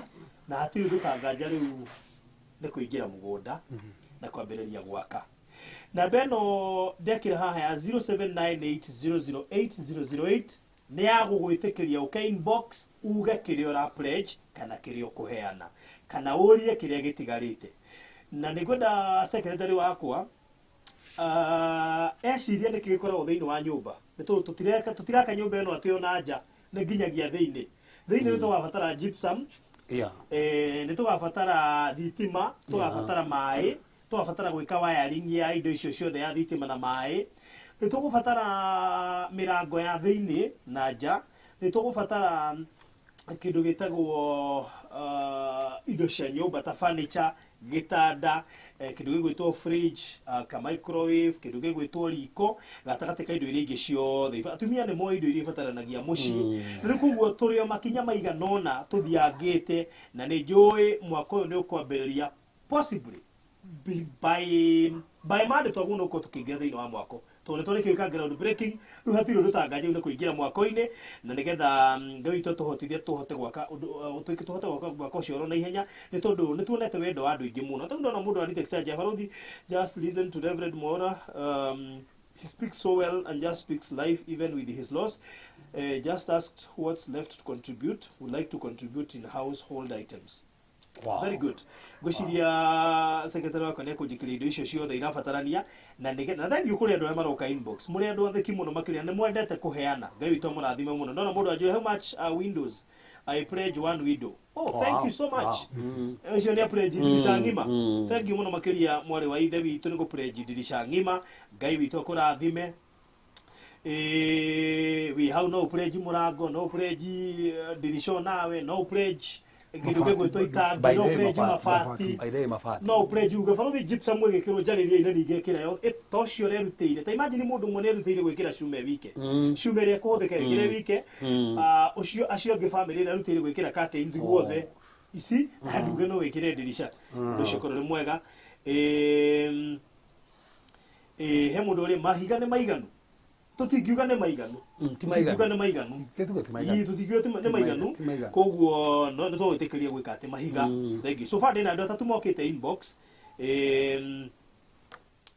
na hatirĩ ũndũ kanganja rĩu nĩ kũingĩra mũgũnda na kwambĩrĩria gwaka. Namba ĩno ndekĩra haha ya 0798008008 nĩ ya gũgwĩtĩkĩria ũke inbox uge kĩrĩa ũra pledge kana kĩrĩa ũkũheana kana ũrie kĩrĩa gĩtigarĩte. Na nĩ ngwenda secretary wakwa eciria nĩkĩ gĩkoragwo thĩinĩ wa nyũmba. Nĩ tondũ tũtiraka nyũmba ĩno atĩ ona nja, nĩ nginyagia thĩinĩ. Thĩinĩ nĩ tũgabatara gypsum, nĩ tũgabatara thitima, tũgabatara maĩ, tũgabatara gwĩka wiring ya indo icio ciothe ya thitima na maĩ. Nĩ tũgũbatara mĩrango ya thĩinĩ na nja, nĩ tũgũbatara kĩndũ gĩtagwo indo cia nyũmba ta furniture, gĩtanda, kĩndũ gĩgwĩtwo fridge, ka microwave, kĩndũ gĩgwĩtwo riko, gatagatĩ ka indo iria ingĩ ciothe. Atumia nĩ moĩ indo iria ibataranagia mũciĩ. Rĩu koguo tũrĩ o makinya maigana ũna tũthiangĩte, na nĩ njũĩ mwaka ũyũ nĩ ũkwambĩrĩria possibly by By Monday twaguo no tũkĩingĩra thĩinĩ wa mwako tondũ nĩ tũrĩkĩka ground breaking rĩu hatirĩ ũndũ tangaja nĩ kũingĩra mwako-inĩ na nĩgetha Ngai witũ tũhotithie tũhote gwaka ũndũ tũhote gwaka mwako ũcio oro na ihenya nĩ tondũ nĩ tuonete wendo wa andũ aingĩ mũno. Tondũ ndona mũndũ anite Xaja Barothi, just listen to Reverend Mwaura, he speaks so well and just speaks life even with his loss. Just asked what's left to contribute, would like to contribute in household items. Wow. Very good. Ngwĩciria secretary wakwa nĩ ekũnjĩkĩria indo icio ciothe irabatarania na nĩgetha na thank you kũrĩ andũ arĩa maroka inbox. Mũrĩ andũ atheki mũno makĩria nĩ mwendete kũheana. Ngai witũ amũrathime mũno. Ndona mũndũ anjũria how much are windows? I pledge one window. Oh, thank Wow. you so much. Wow. Ũcio nĩ pledge ndirisha ng'ima. Thank you mũno makĩria mwarĩ wa ithe witũ nĩ gũ-pledge ndirisha ng'ima. Ngai witũ akũrathime. Wĩ hau no pledge mũrango, no pledge ndirisha nawe, no pledge kĩndũ gĩgwĩtwo itangi, no pledge mabati. By the way, mabati. No pledge uge barothi gypsum ĩgĩkĩrwo njarĩria ina ningĩkĩra yo ta ũcio ũrerutĩire. Ta imagine mũndũ ũmwe nĩerutĩire gwĩkĩra cuma wike. Cuma ĩrĩa ĩkũhũthĩka ĩkĩre wike. Ũcio acio angĩ famĩlĩ ĩrĩa erutĩire gwĩkĩra curtains guothe. Ici na nduge no wĩkĩre ndirisha. Ũndũ ũcio ũkorwo nĩ mwega. He mũndũ ũrĩ mahiga nĩ maiganu. Tũtingiuga nĩ maiganu. Ti maiganu. Tũtingiuga nĩ maiganu. Tituge ti maiganu. Ii, tũtingiuga nĩ maiganu. Ti maiganu. Koguo no nĩ tũgwĩtĩkĩria gwĩka atĩ mahiga. Thank you. So far ndĩna andũ atatũ mokĩte inbox.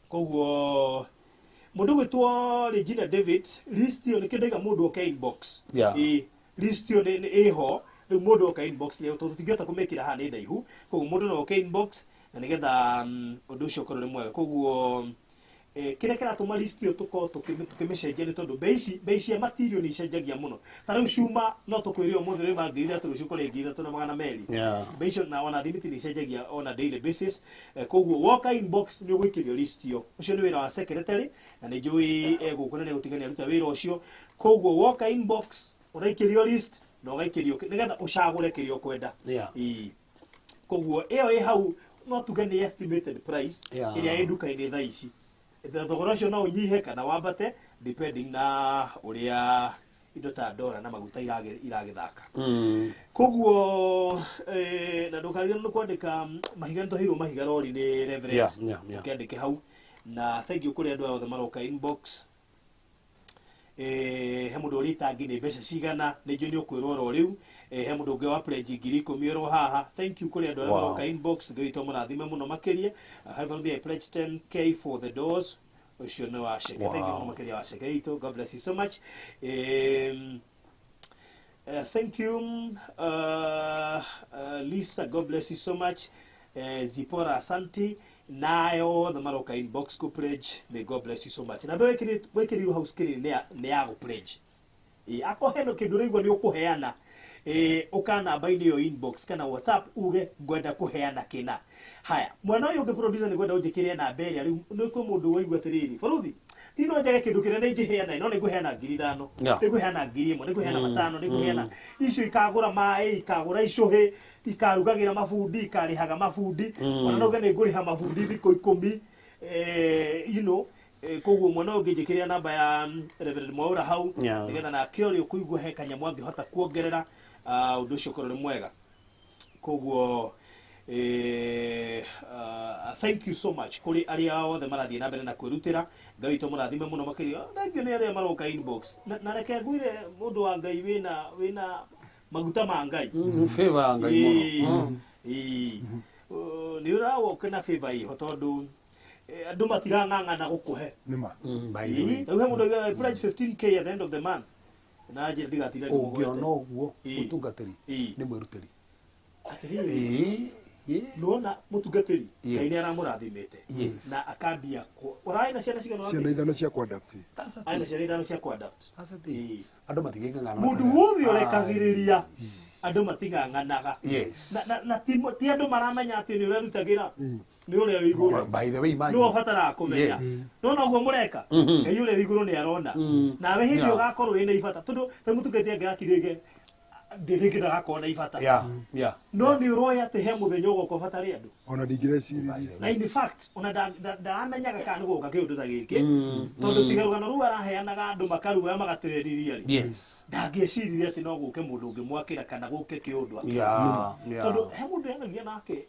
Koguo mũndũ gwĩtwo Regina David, list ĩyo nĩkĩo ndaiga mũndũ oke inbox. Yeah. Ĩ, list ĩyo nĩ ĩho. Rĩu mũndũ oka inbox rĩu tondũ tũtingĩhota kũmĩkĩra haha nĩ ndaihu. Koguo mũndũ no oke inbox na nĩgetha ũndũ ũcio ũkorwo nĩ mwega. Koguo kĩrĩa kĩratũma list ĩyo tũkorwo tũkĩmĩcenjia nĩ tondũ bei cia material nĩ icenjagia mũno. Ta rĩu cuma no tũkwĩre ũmũthĩ rĩ ma 3,000 rũciũ kũrĩ 3,200. Yeah. Bei icio na ona thimiti nĩ icenjagia on a daily basis. Koguo woka inbox nĩ ũgũikĩrio list ĩyo. Ũcio nĩ wĩra wa secretary na nĩ njũĩ egũkũ na nĩ egũtiga nĩ aruta wĩra ũcio. Koguo woka inbox ũraikĩrio list na ũgaikĩrio nĩgetha ũcagũre kĩrĩa ũkwenda. Yeah. Ĩĩ. Koguo ĩyo ĩ hau no tuge nĩ estimated price Yeah. ĩrĩa ĩ nduka-inĩ thaa ici. Thogora ũcio no ũnyihe kana wambate depending na ũrĩa indo ta ndora na maguta iragĩthaka. Koguo na ndũkariganĩrwo nĩ kwandĩka mahiga nĩ twaheirwo mahiga rori nĩ Reverend. Yeah. Ũkĩandĩke hau na thank you kũrĩ andũ aya othe maroka inbox. He mũndũ ũrĩ itangi nĩ mbeca cigana nĩ njũĩ nĩ ũkwĩrwo oro rĩu. He mũndũ ũngĩ wa pledge 10,000 oro haha. Thank you kũrĩ andũ arĩa Wow. maroka inbox. Ngai witũ amũrathime mũno makĩria. Hi Barothi, I pledge 10K for the doors. Ũcio nĩ wa Sheke. Thank you Wow. mũno makĩria wa Sheke witũ. God bless you so much. Thank you, Lisa. God bless you so much. Zipora, asante. Nayo the maroka inbox ku pledge. May God bless you so much. Na mbe wekĩrirwo hau screen nĩ ya gũ pledge. Akorwo hena kĩndũ ũraigua nĩ ũkũheana, ũka namba-inĩ ĩyo inbox kana WhatsApp uge ngwenda kũheana kĩna. Haya, mwana ũyũ ũngĩ producer nĩ ngwenda ũnjĩkĩre namba ĩrĩa rĩu nĩ kwĩ mũndũ waigua atĩrĩrĩ, Baruthi, niĩ no njage kĩndũ kĩrĩa nĩ ingĩheana, no nĩ ngũheana 5,000, Yeah. nĩ ngũheana 1,000, nĩ ngũheana 5,000, nĩ ngũheana icio ikagũra maĩ, ikagũra icũhĩ, ikarugagĩra mabundi, ikarĩhaga mabundi, ona no uge nĩ ngũrĩha mabundi thikũ 10, you know, koguo mwana ũyũ ũngĩnjĩkĩrĩra namba ya Reverend Mwaura hau Yeah. nĩgetha nake ũrĩa ũkũigua he kanyamũ angĩhota kuongerera, ũndũ ũcio ũkorwo nĩ mwega. Koguo thank you so much kũrĩ arĩa othe marathiĩ na mbere na kwĩrutĩra. Ngai witũ mũrathime mũno makĩria. Thank you nĩ arĩa maroka inbox. Na reke ngwĩre mũndũ wa Ngai wĩna maguta ma Ngai. Favor ya Ngai mũno. Ĩĩ. Nĩ ũrawoka na favor iho tondũ andũ matirang'ang'ana gũkũhe. Nĩma. By the way. Rĩu he mũndũ oigaga, pledge 15K at the end of the month. Na njĩra ndigatinda Ũngĩona ngĩmũgwete. ũguo Ĩĩ. mũtungatĩri Ĩĩ. nĩ mwĩrutĩri. Atĩrĩrĩ. Ĩĩ. Nĩwona mũtungatĩri Yes. Ngai nĩ aramũrathimĩte Yes. na akambia ũrarĩ na ciana cigana Ciana 5 cia kũ-adapt. Arĩ na ciana 5 cia kũ-adapt. That's the thing. Ĩĩ. Andũ matingĩng'ang'ana. Mũndũ wothe ũrekagĩrĩria andũ mating'ang'anaga. Yes. Na ti andũ maramenya atĩ nĩ ũrerutagĩra nĩ ũrĩa wĩ igũrũ. By the way, imagine. Nĩwe ũbataraga kũmenya. Yes. Nĩwona ũguo mũreka Ngai ũrĩa wĩ igũrũ nĩ arona. Nawe hĩndĩ Yeah. ũgakorwo wĩna ibata tondũ ta mũtungatĩri angĩrakirĩge Ndĩrĩngĩ ndagakorwo na ibata. Yeah. No nĩ ũroĩ atĩ he mũthenya ũgoka ũbatare andũ. Ona ndingĩreciririe. Na in fact ona ndaramenyaga kana nĩ gũka kĩũndũ ta gĩkĩ, tondũ tiga rũgano rũu araheanaga andũ makaruga magatĩrĩria rĩ, ndangĩeciririe atĩ no gũke mũndũ ũngĩmwakĩra kana gũke kĩũndũ akĩra. Tondũ he mũndũ yanagia nake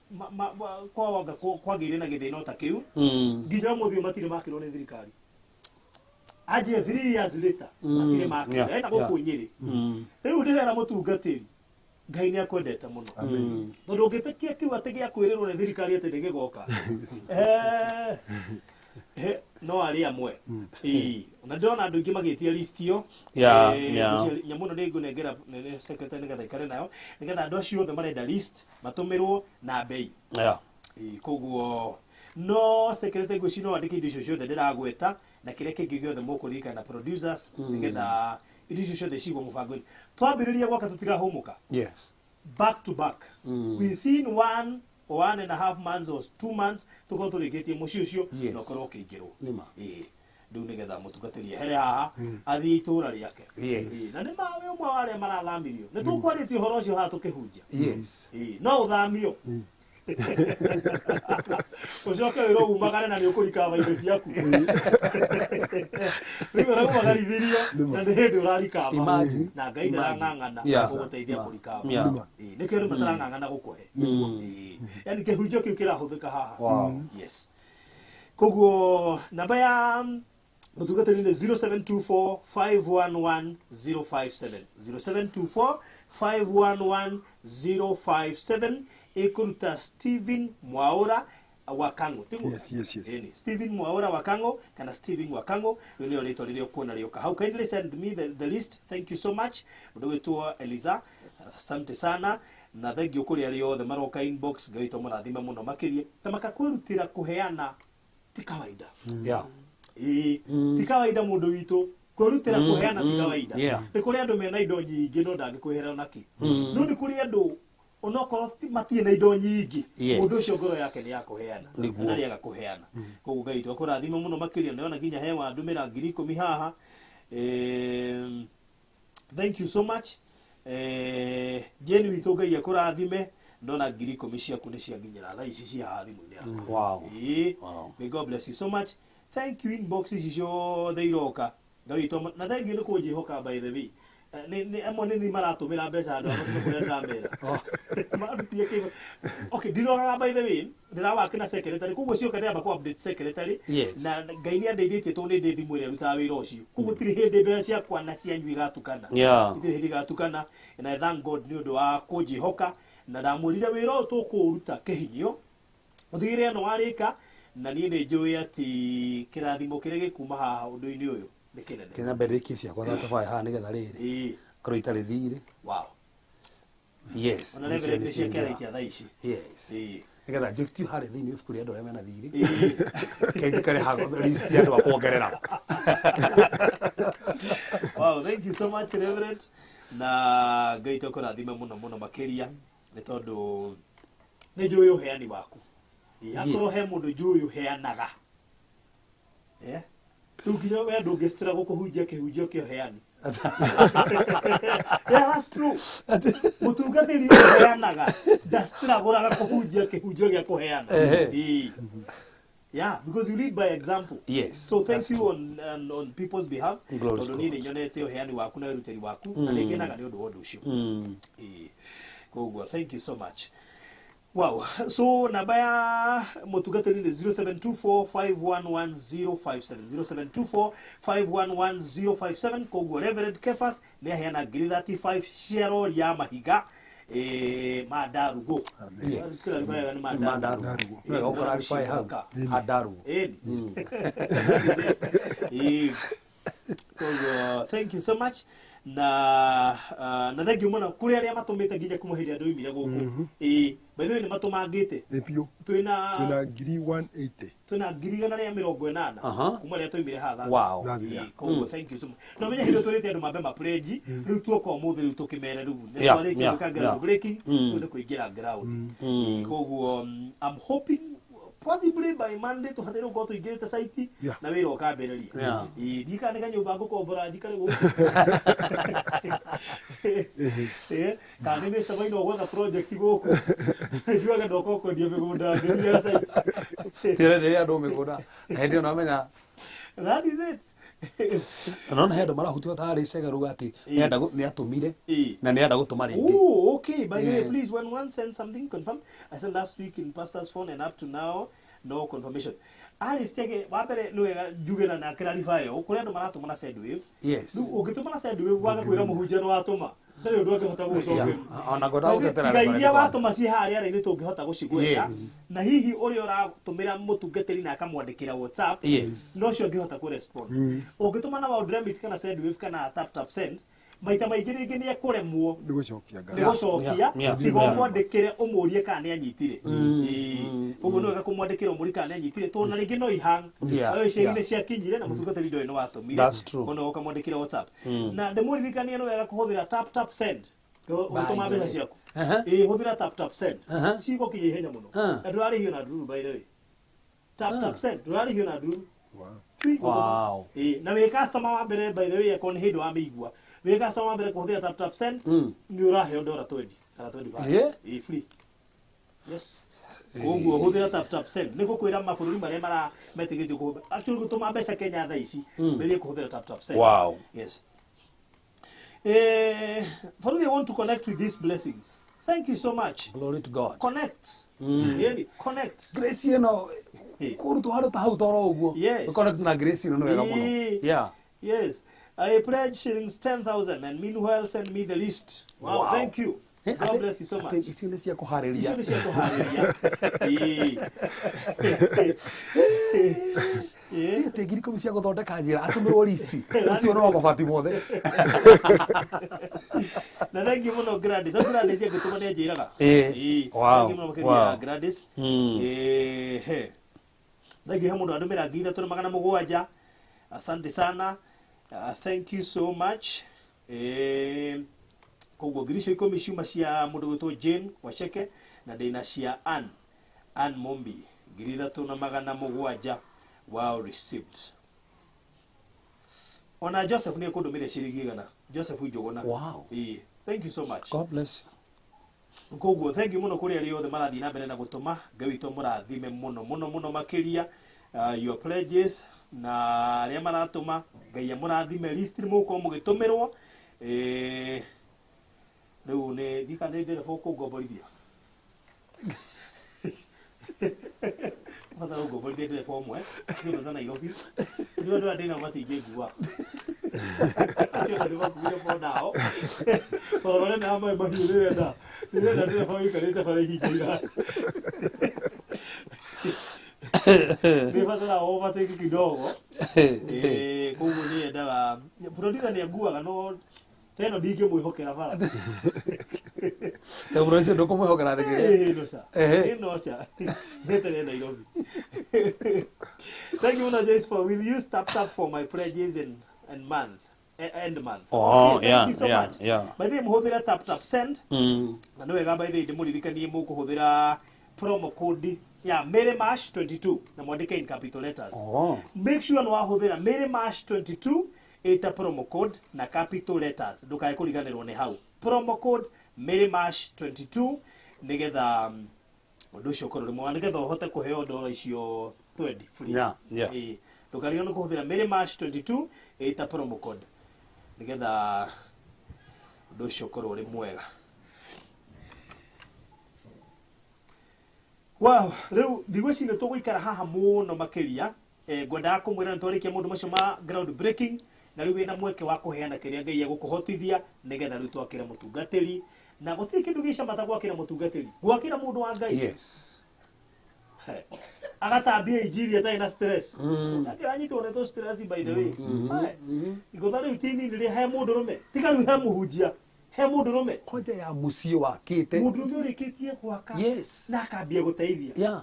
kwa wanga kwagĩire na gĩthĩna ta kĩu, nginya ũmũthĩ ũyũ matirĩ makĩrwo nĩ thirikari. Anjie 3 years later matirĩ makĩrwo. Ena gũkũ Nyĩrĩ. Rĩu ndĩrera mũtungatĩri, Ngai nĩ akwendete mũno, tondũ ũngĩtĩkia kiu atĩ gĩa kwĩrĩrwo nĩ thirikari atĩ nĩ gĩgoka, no arĩ amwe. Ĩĩ, na ndĩrona andũ aingĩ magĩtia list ĩyo. Nyamũ ĩno nĩ ngũnengera nene secretary nĩgetha ikare nayo, nĩgetha andũ acio othe marenda list matũmĩrwo na mbei. Ĩĩ, koguo no secretary ngwĩciria no andĩke indo icio ciothe ndĩragweta na kĩrĩa kĩngĩ gĩothe mũkũririkana, producers, nĩgetha indo icio ciothe cigwo mũbango-inĩ. Twambĩrĩria gwaka tũtirahũmũka. Back to back, within 1.5 months or 2 months tũkorwo tũrĩkĩtie mũciĩ ũcio na ũkorwo ũkĩingĩrwo. Nĩma. Ĩĩ, rĩu nĩgetha mũtungatĩri ehere haha athiĩ itũra rĩake. Ĩĩ, na nĩ mawe ũmwe wa arĩa marathamirio, nĩ tũkwarĩtie ũhoro ũcio haha tũkĩhunjia. Ĩĩ, no ũthamio ũcoke wĩrwo umagare na nĩ ũkũrikaba indo ciaku. Rĩu ũraumagarithĩrio na nĩ hĩndĩ ũrarikaba. Imagine. Na Ngai ndarang'ang'ana gũgũteithia kũrikaba. Ĩĩ, nĩkĩo andũ matarang'ang'ana gũkũhe. Ĩĩ, yani kĩhunjio kĩu kĩrahũthĩka haha. Yes, koguo namba ya mũtungatĩri nĩ 0724 511 057, 0724 511 057. Ĩkũruta Stephen Mwaura Wakango. Tiguo? Yes. Ĩni, Stephen Mwaura Wakango kana Stephen Wakango, rĩu nĩrĩo rĩtwa rĩrĩa ũkuona rĩoka hau. Kindly send me the list. Thank you so much. Mũndũ wĩtwo Eliza, asante sana na thank you kũrĩ arĩa othe maroka inbox. Ngai witũ mũrathime mũno makĩria. Ta makakwĩrutĩra kũheana ti kawaida. Ĩĩ, ti kawaida mũndũ witũ kwĩrutĩra kũheana ti kawaida. Nĩ kũrĩ andũ mena indo nyingĩ no ndangĩkwĩhera onakĩ, no nĩ kũrĩ andũ onokorwo matirĩ na indo nyingĩ, mũndũ ũcio ngoro yake nĩ ya kũheana. Na ndarĩaga kũheana. Koguo Ngai witũ akũrathime mũno makĩria. Ndĩrona nginya he wandũmĩra 10,000 haha. Thank you so much. Jane witũ, Ngai akũrathime. Ndona 10,000 ciaku nĩ cianginyĩra thaa ici cia haha thimũ-inĩ yakwa. Ĩĩ. May God bless you so much. Thank you. Inbox ici ciothe iroka, Ngai witũ, na thank you nĩ kũnjĩhoka. By the way, nĩ amwe nĩ maratũmĩra mbeca andũ a matirĩ kũrĩa ndĩramera marutie kĩgo. Okay, ndirogaga, by the way, ndĩrawaka na secretary, koguo cioka ndĩramba kũ update secretary. Na Ngai nĩ andeithĩtie tondũ nĩ ndĩ thimũ ĩrĩa ĩrutaga wĩra ũcio, koguo tirĩ hĩndĩ mbeca ciakwa na cianyu igatukana. Itirĩ hĩndĩ igatukana, and I thank God nĩ ũndũ wa kũnjĩhoka. Na ndamwĩrire wĩra ũyũ tũkũũruta kĩhinyio ũthigĩre ĩno warĩka, na niĩ nĩ njũĩ atĩ kĩrathimo kĩrĩa gĩkuma haha ũndũ-inĩ ũyũ nĩ kĩnene. Kĩna mbere rĩkie ciakwa thatabaĩ haha nĩgetha rĩrĩ korwo itarĩ thirĩ. Ona Reverend nĩ ciake araikia thaa ici. Nĩgetha njĩtio harĩa thĩinĩ ibuku rĩa andũ arĩa mena thirĩ, kĩndikare hago list ya andũ a kuongerera. Wow, thank you so much, Reverend, na Ngai tũkũrathime mũno mũno makĩria, nĩ tondũ nĩ njũĩ ũheani waku. Ĩĩ, akorwo he mũndũ njũĩ ũheanaga. Rĩu nginya we ndũngĩcitĩra gũkũhunjia kĩhunjio kĩa ũheani. Yeah, that's true. Mũtungatĩri ũheanaga ndacitĩragũraga kũhunjia kĩhunjio gĩa kũheana. Ĩĩ. Yeah, because you lead by example. So thank That's you on people's behalf. Glory to Tondũ niĩ God. nĩ nyonete ũheani waku na wĩrutĩri waku na nĩ ngenaga nĩ ũndũ wa ũndũ ũcio. Ĩĩ. Koguo thank you so much. Wow. So namba ya mũtungatĩri nĩ 0724511057, 0724511057. Koguo Reverend Kefas nĩ aheana 35,000 cia rori ya mahiga ma ndarugo. Clarify nĩ ma ndarugo. Mandarugo. Wega ũkũrarify hau. Andarugo. Ĩni. Ĩĩ. Koguo thank you so much na thank you mũno kũrĩ arĩa matũmĩte nginya kuma hĩndĩ ĩrĩa ndoimire gũkũ. Ĩĩ, by the way, nĩ matũmangĩte. Ĩ biũ. Twĩna Twĩna 180,000. Twĩna 180,000 kuma rĩrĩa twaimire haha. Thursday. Ĩĩ, koguo thank you so much. No menye hĩndĩ tũrĩte andũ mambe mapledge, rĩu tuoka ũmũthĩ rĩu tũkĩmere rĩu nĩ twarĩkia gwĩka ground breaking, rĩu nĩ kũingĩra ground. Ĩĩ, koguo I'm hoping Possibly by Monday tũbataire gũkorwo tũingĩrĩte site na wĩra ũkambĩrĩria. Ĩĩ, ndikana nĩ kanyũmba ngũkombora njikare gũkũ. Ĩĩ, kana nĩ Mr. Maina ũgwetha project gũkũ. Njuage ndoka kwendia mĩgũnda ngĩria ya site. Tirenderia andũ mĩgũnda na hĩndĩ ĩyo namenya. That is it. Nona he andũ marahutio tarĩ icega ruga atĩ nĩ atũmire na nĩ enda gũtũma rĩngĩ. Oh, okay. By the way, please, when one sends something, confirm. I sent last week in pastor's phone, and up to now, no confirmation. Alice Chege, wa mbere nĩ wega njuge na na clarify ũũ, kũrĩ andũ maratũma na Sendwave. Rĩu ũngĩtũma na Sendwave waga kwĩra mũhunjia nĩ watũma, ndarĩ ũndũ angĩhota gũgũcokeria. Ona ngwendaga gũtetera Tiga iria rĩtwa. watũma ciĩ harĩa rĩ, nĩ tũngĩhota gũcigweta. Na hihi ũrĩa ũratũmĩra mũtungatĩri na akamwandĩkĩra WhatsApp, no cio angĩhota kũrespond. Ũngĩtũma na World Remit kana Sendwave kana Tap Tap Send, maita maingĩ rĩngĩ nĩ ekũremwo nĩ gũcokia nĩ gũcokia tiga ũmwandĩkĩre ũmũrie kana nĩ anyitire. Ĩĩ. Ũguo nĩ wega kũmwandĩkĩra ũmũrie kana nĩ anyitire tondũ na rĩngĩ no ihang no icagi nĩ ciakinyire na mũtungatĩri ndoĩ nĩ watũmire. That's true. Kono ũkamwandĩkĩra WhatsApp. Na ndĩmũririkanie nĩ wega kũhũthĩra Tap Tap Send ũgĩtũma mbeca ciaku. Ĩĩ, hũthĩra Tap Tap Send, cigũkinya ihenya mũno na ndũrarĩhio na ndururu. By the way, Tap Tap Send ndũrarĩhio na ndururu. Ĩĩ, na wĩ customer wa mbere, by the way, akorwo nĩ hĩndĩ wamĩigua, wĩ customer wa mbere kũhũthĩra Tap Tap Send, nĩ ũraheo ndora 20 kana 25. Ĩĩ, free. Yes, koguo hũthĩra Tap Tap Send. Nĩ gũkwĩra mabũrũri marĩa mara metĩkĩtio kũhũthĩra, actually gũtũma mbeca Kenya thaa ici, merie kũhũthĩra Tap Tap Send. Yes. For they want to connect with these blessings. Thank you so much. Glory to God. Connect. Really, connect. Grace ĩno kũrutwo handũ ta hau toro ũguo. Connect na grace ĩno nĩ wega mũno. Yes. I pledge shillings 10,000 and meanwhile send me the list. Wow, thank you. God bless you so much. Atĩ icio nĩ cia kũharĩria. Icio nĩ cia kũharĩria. Ĩĩ. Atĩ 10,000 cia gũthondeka njĩra atũmĩrwo listi ũcio nĩ wa mabati mothe. Na thank you mũno Gladys. Au Gladys angĩtũma nĩ anjĩraga. Ĩĩ. Thank you mũno makĩria, Gladys. Ĩĩ, he. Thank you he mũndũ andũmĩra 3,700. Asante sana. Thank you so much. Koguo 10,000 ciuma cia mũndũ gwĩtwo Jane Wacheke na ndĩna cia Ann Mombi 3,700. Wow, received. Ona Joseph nĩ ekũndũmĩra ciringi 100. Joseph Njũgũna. Ĩĩ. Thank you so much. God bless. Koguo thank you mũno kũrĩ arĩa othe marathiĩ na mbere na gũtũma. Ngai witũ mũrathime mũno mũno mũno makĩria, your pledges na arĩa maratũma, Ngai amũrathime. List nĩ mũgũkorwo mũgĩtũmĩrwo. Rĩu nĩ ndika nĩ ndereba ũkũngomborithia, batara ũngomborithia ndereba ũmwe nĩ ta Nairobi nĩ ũndũ andĩ nao matingĩngua acio nĩ makuire bonao barabara na maĩ mahiũ. Nĩrenda ndereba ũikarĩte bara ihingĩira nĩ batara overtake kidogo. Koguo nĩ endaga producer nĩ anguaga no teno ndingĩmwĩhokera bara. Rĩu ũcio ndũkũmwĩhokera thĩkĩrĩa. Ĩĩ, no ca. Ĩĩ, no ca nĩtere Nairobi. Thank you muno, Joyce. For will you tap tap for my pledges and month, end month? Oh, Okay, yeah, thank you so much. By the way, mũhũthĩre Tap Tap Send na nĩ wega, by the way, ndĩmũririkanie mũkũhũthĩra promo code ya Mary Mash 22 na mwandĩke in capital letters. Make sure nĩ wahũthĩra Mary Mash 22 ĩta promo code na capital letters, ndũkae kũriganĩrwo nĩ hau, promo code Mary Mash 22, nĩgetha ũndũ ũcio ũkorwo ũrĩ mwega, nĩgetha ũhote kũheo ndora icio 20 free. Ĩĩ, ndũkariganĩrwo nĩ kũhũthĩra Mary Mash 22 ĩta promo code nĩgetha ũndũ ũcio ũkorwo ũrĩ mwega. Wow, rĩu ndigwĩciria tũgũikara haha mũno makĩria. Ngwendaga kũmwĩra nĩ twarĩkia maũndũ macio ma ground breaking na rĩu wĩna mweke wa kũheana kĩrĩa Ngai egũkũhotithia nĩgetha rĩu twakĩre mũtungatĩri, na gũtirĩ kĩndũ gĩcama ta gwakĩra mũtungatĩri, gwakĩra mũndũ wa Ngai. He. Agatambia injiri atarĩ na stress. Akĩranyitwo nĩ tũ stress, by the way. Hai. Igũtha rĩu ti nini rĩ he mũndũrũme, tiga rĩu he mũhunjia, he mũndũrũme. Kwanja ya mũciĩ wakĩte. Mũndũrũme ũrĩkĩtie gwaka na akambia gũteithia.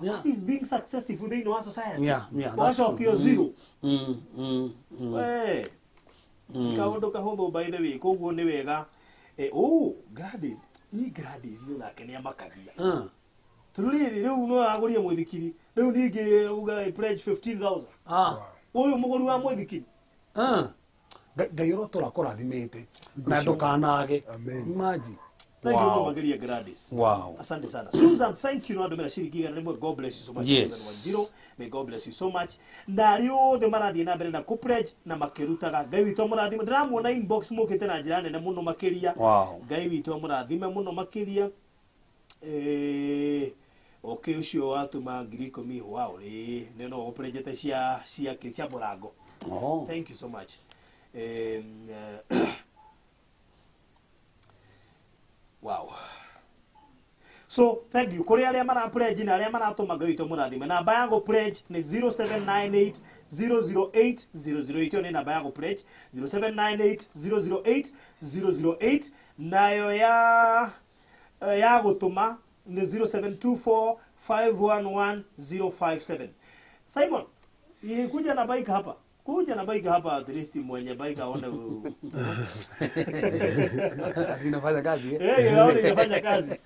What is being successful thĩinĩ wa society? Yeah, that's true. Ũgacokio zero. We kaũndũ kahũthũ, by the way. Koguo nĩ wega. Oh, Gladys, i Gladys nake nĩ amakagia. Tondũ rĩrĩ rĩu no agũrie mũithikiri rĩu ningĩ uga pledge 15,000. Ũyũ mũgũri wa mũithikiri. Ngai ũrotũra kũrathimĩte na ndũkanage. Imagine. Thank you mũno makĩria Gladys. Wow. Asante sana. Susan, thank you nĩwandũmĩra ciringi 100. God bless you so much. Yes. Susan Wanjiru. May God bless you so much. Na arĩa othe marathiĩ na mbere na kũ pledge na makĩrutaga. Ngai witũ amũrathime. Ndĩramuona inbox mũkĩte na njĩra nene mũno makĩria. Wow. Ngai witũ amũrathime mũno makĩria. Okay, ũcio watũma 10,000. Wow, nĩ no ũpledgete cia cia cia mũrango. Oh. Thank you so much. Wow. So thank you. Kũrĩ arĩa mara pledge na arĩa maratũma, Ngai witũ mũrathime. Namba ya gũ pledge nĩ 0798 008 008. Ĩyo nĩ namba ya gũ pledge, 0798 008 008. Nayo ya gũtũma nĩ 0724 511 057. Simon, kuja na bike hapa. Kuja na bike hapa, at least mwenye bike aone. Ati inafanya kazi, eh? Eh, aone inafanya kazi.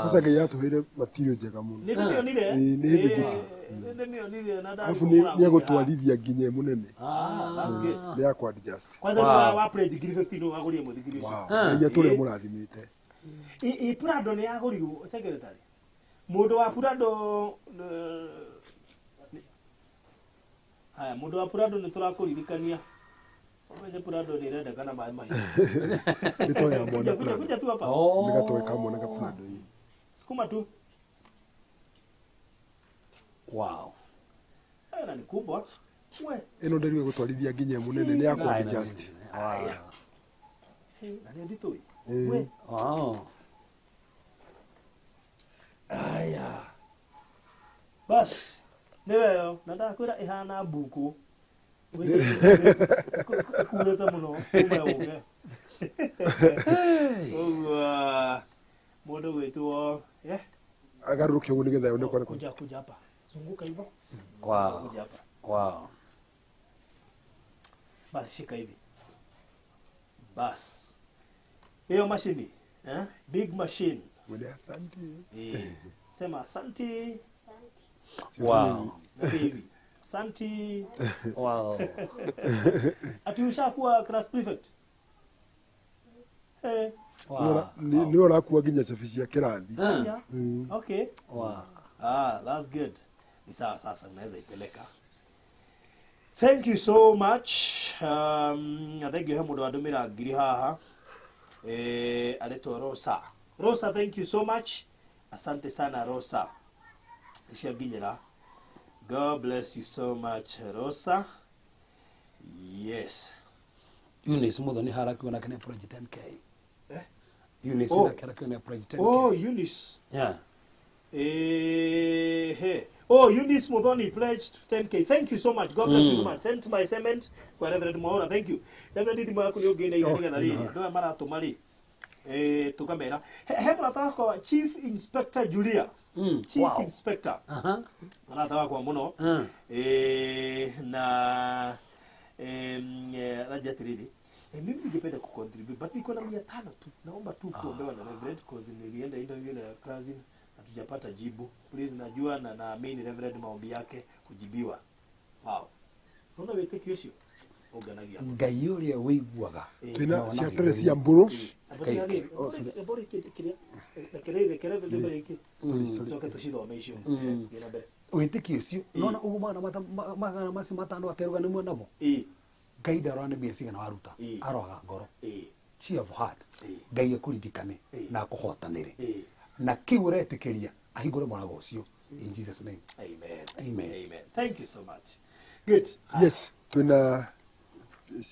Sasa Ngai atũheire material njega mũno. Nĩ ndĩmĩonire. Ĩĩ, nĩ hĩndĩ njũkĩ. Nĩ ndĩmĩonire na Alafu nĩ egũtwarithia nginya ĩ mũnene. Ah, that's good. Nĩ ya kũ adjust. Kwanza wow. Wa pledge 15,000 wagũrie mũthigiri ũcio. Wow. Ngai atũre mũrathimĩte. I Prado nĩ yagũrirwo, secretary. Mũndũ wa Prado, haya, mũndũ wa Prado nĩ tũrakũririkania. Ũmenye Prado nĩ ĩrendekana maĩ mahiũ. Nĩ toya mwana Kuja, kuja, Prado. kuja tu hapa. Nĩ gatoe ka mwana ka Prado ĩĩ. Sukuma tu. Wow. Na ni kubwa. We. Ĩno ndĩriwe gũtwarithia nginya ĩ mũnene, nĩ ya kũ adjust. Wow. Na nĩ nditũ. Ĩĩ. We. Wow. Aya. Bas. Nĩ weyo na ndakwĩra ĩhana mbuku. Ĩkuĩte mũno kuma yũke. Ũguo mũndũ gwĩtwo Agarũrũke ũguo nĩgetha yone kũrĩa. Kuja, kuja hapa. Zunguka hivyo. Wow. Kuja hapa. Wow. Bas, shika hivi. Bas. Hiyo mashini, eh? Big machine. Mwende asante. Sema asante. Wow. Na hivi. Asante. Wow. Ati ushakuwa class prefect? Wow. Nĩ ũrakua nginya cabi cia kĩrathi. Yeah. Okay. Wow. Ah, that's good. Ni sawa, sasa unaweza ipeleka. Thank you so much. Thank you he mũndũ wandũmĩra ngiri haha. Aretwo Rosa. Rosa, thank you so much. Asante sana Rosa. Cianginyĩra. God bless you so much, Rosa. Yes. Eunice Muthoni harakiwa nake nĩ project 10K. Eh? Eunice Oh. nake harakiwa nĩ project 10K. Oh, Eunice. Yeah. Hey. Oh, Eunice Muthoni pledged 10K. Thank you so much. God bless you so much. Sent my cement kwa Reverend Mwaura. Thank you. Reverend thimũ yaku nĩ ũngĩina Oh, nĩgetha rĩrĩ. Andũ aya maratũma rĩ. Tũkamera. He mũrata wakwa Chief Inspector Julia. Chief Wow. Inspector. Aha. Mũrata wakwa mũno. Na raja atĩrĩrĩ. Mimi ningependa kucontribute but niko na 500 tu. Naomba tu kuombewa na Reverend cause nilienda interview na kazi hatujapata jibu. Please, najua na naamini Reverend maombi yake kujibiwa. Wow. Unaona wĩtĩkio ũcio? Ũnganagia. Ngai ũrĩa wĩiguaga. Twĩna cia tere cia mbũrũ. Oh, sorry. Sorry, sorry. Coke tũcithome icio. Thiĩ na mbere. Wĩtĩkio ũcio nona ũguo magana macio matano ateruga nĩ mwenamo. Ngai ndarora nĩ mbia cigana waruta. Aroraga ngoro. Cheer of heart. Ngai akũririkane na akũhotanĩre. Na kĩu ũretĩkĩria ahingũre mũrango ũcio in Jesus name. Amen. Amen. Amen. Thank you so much. Good. Yes, twĩna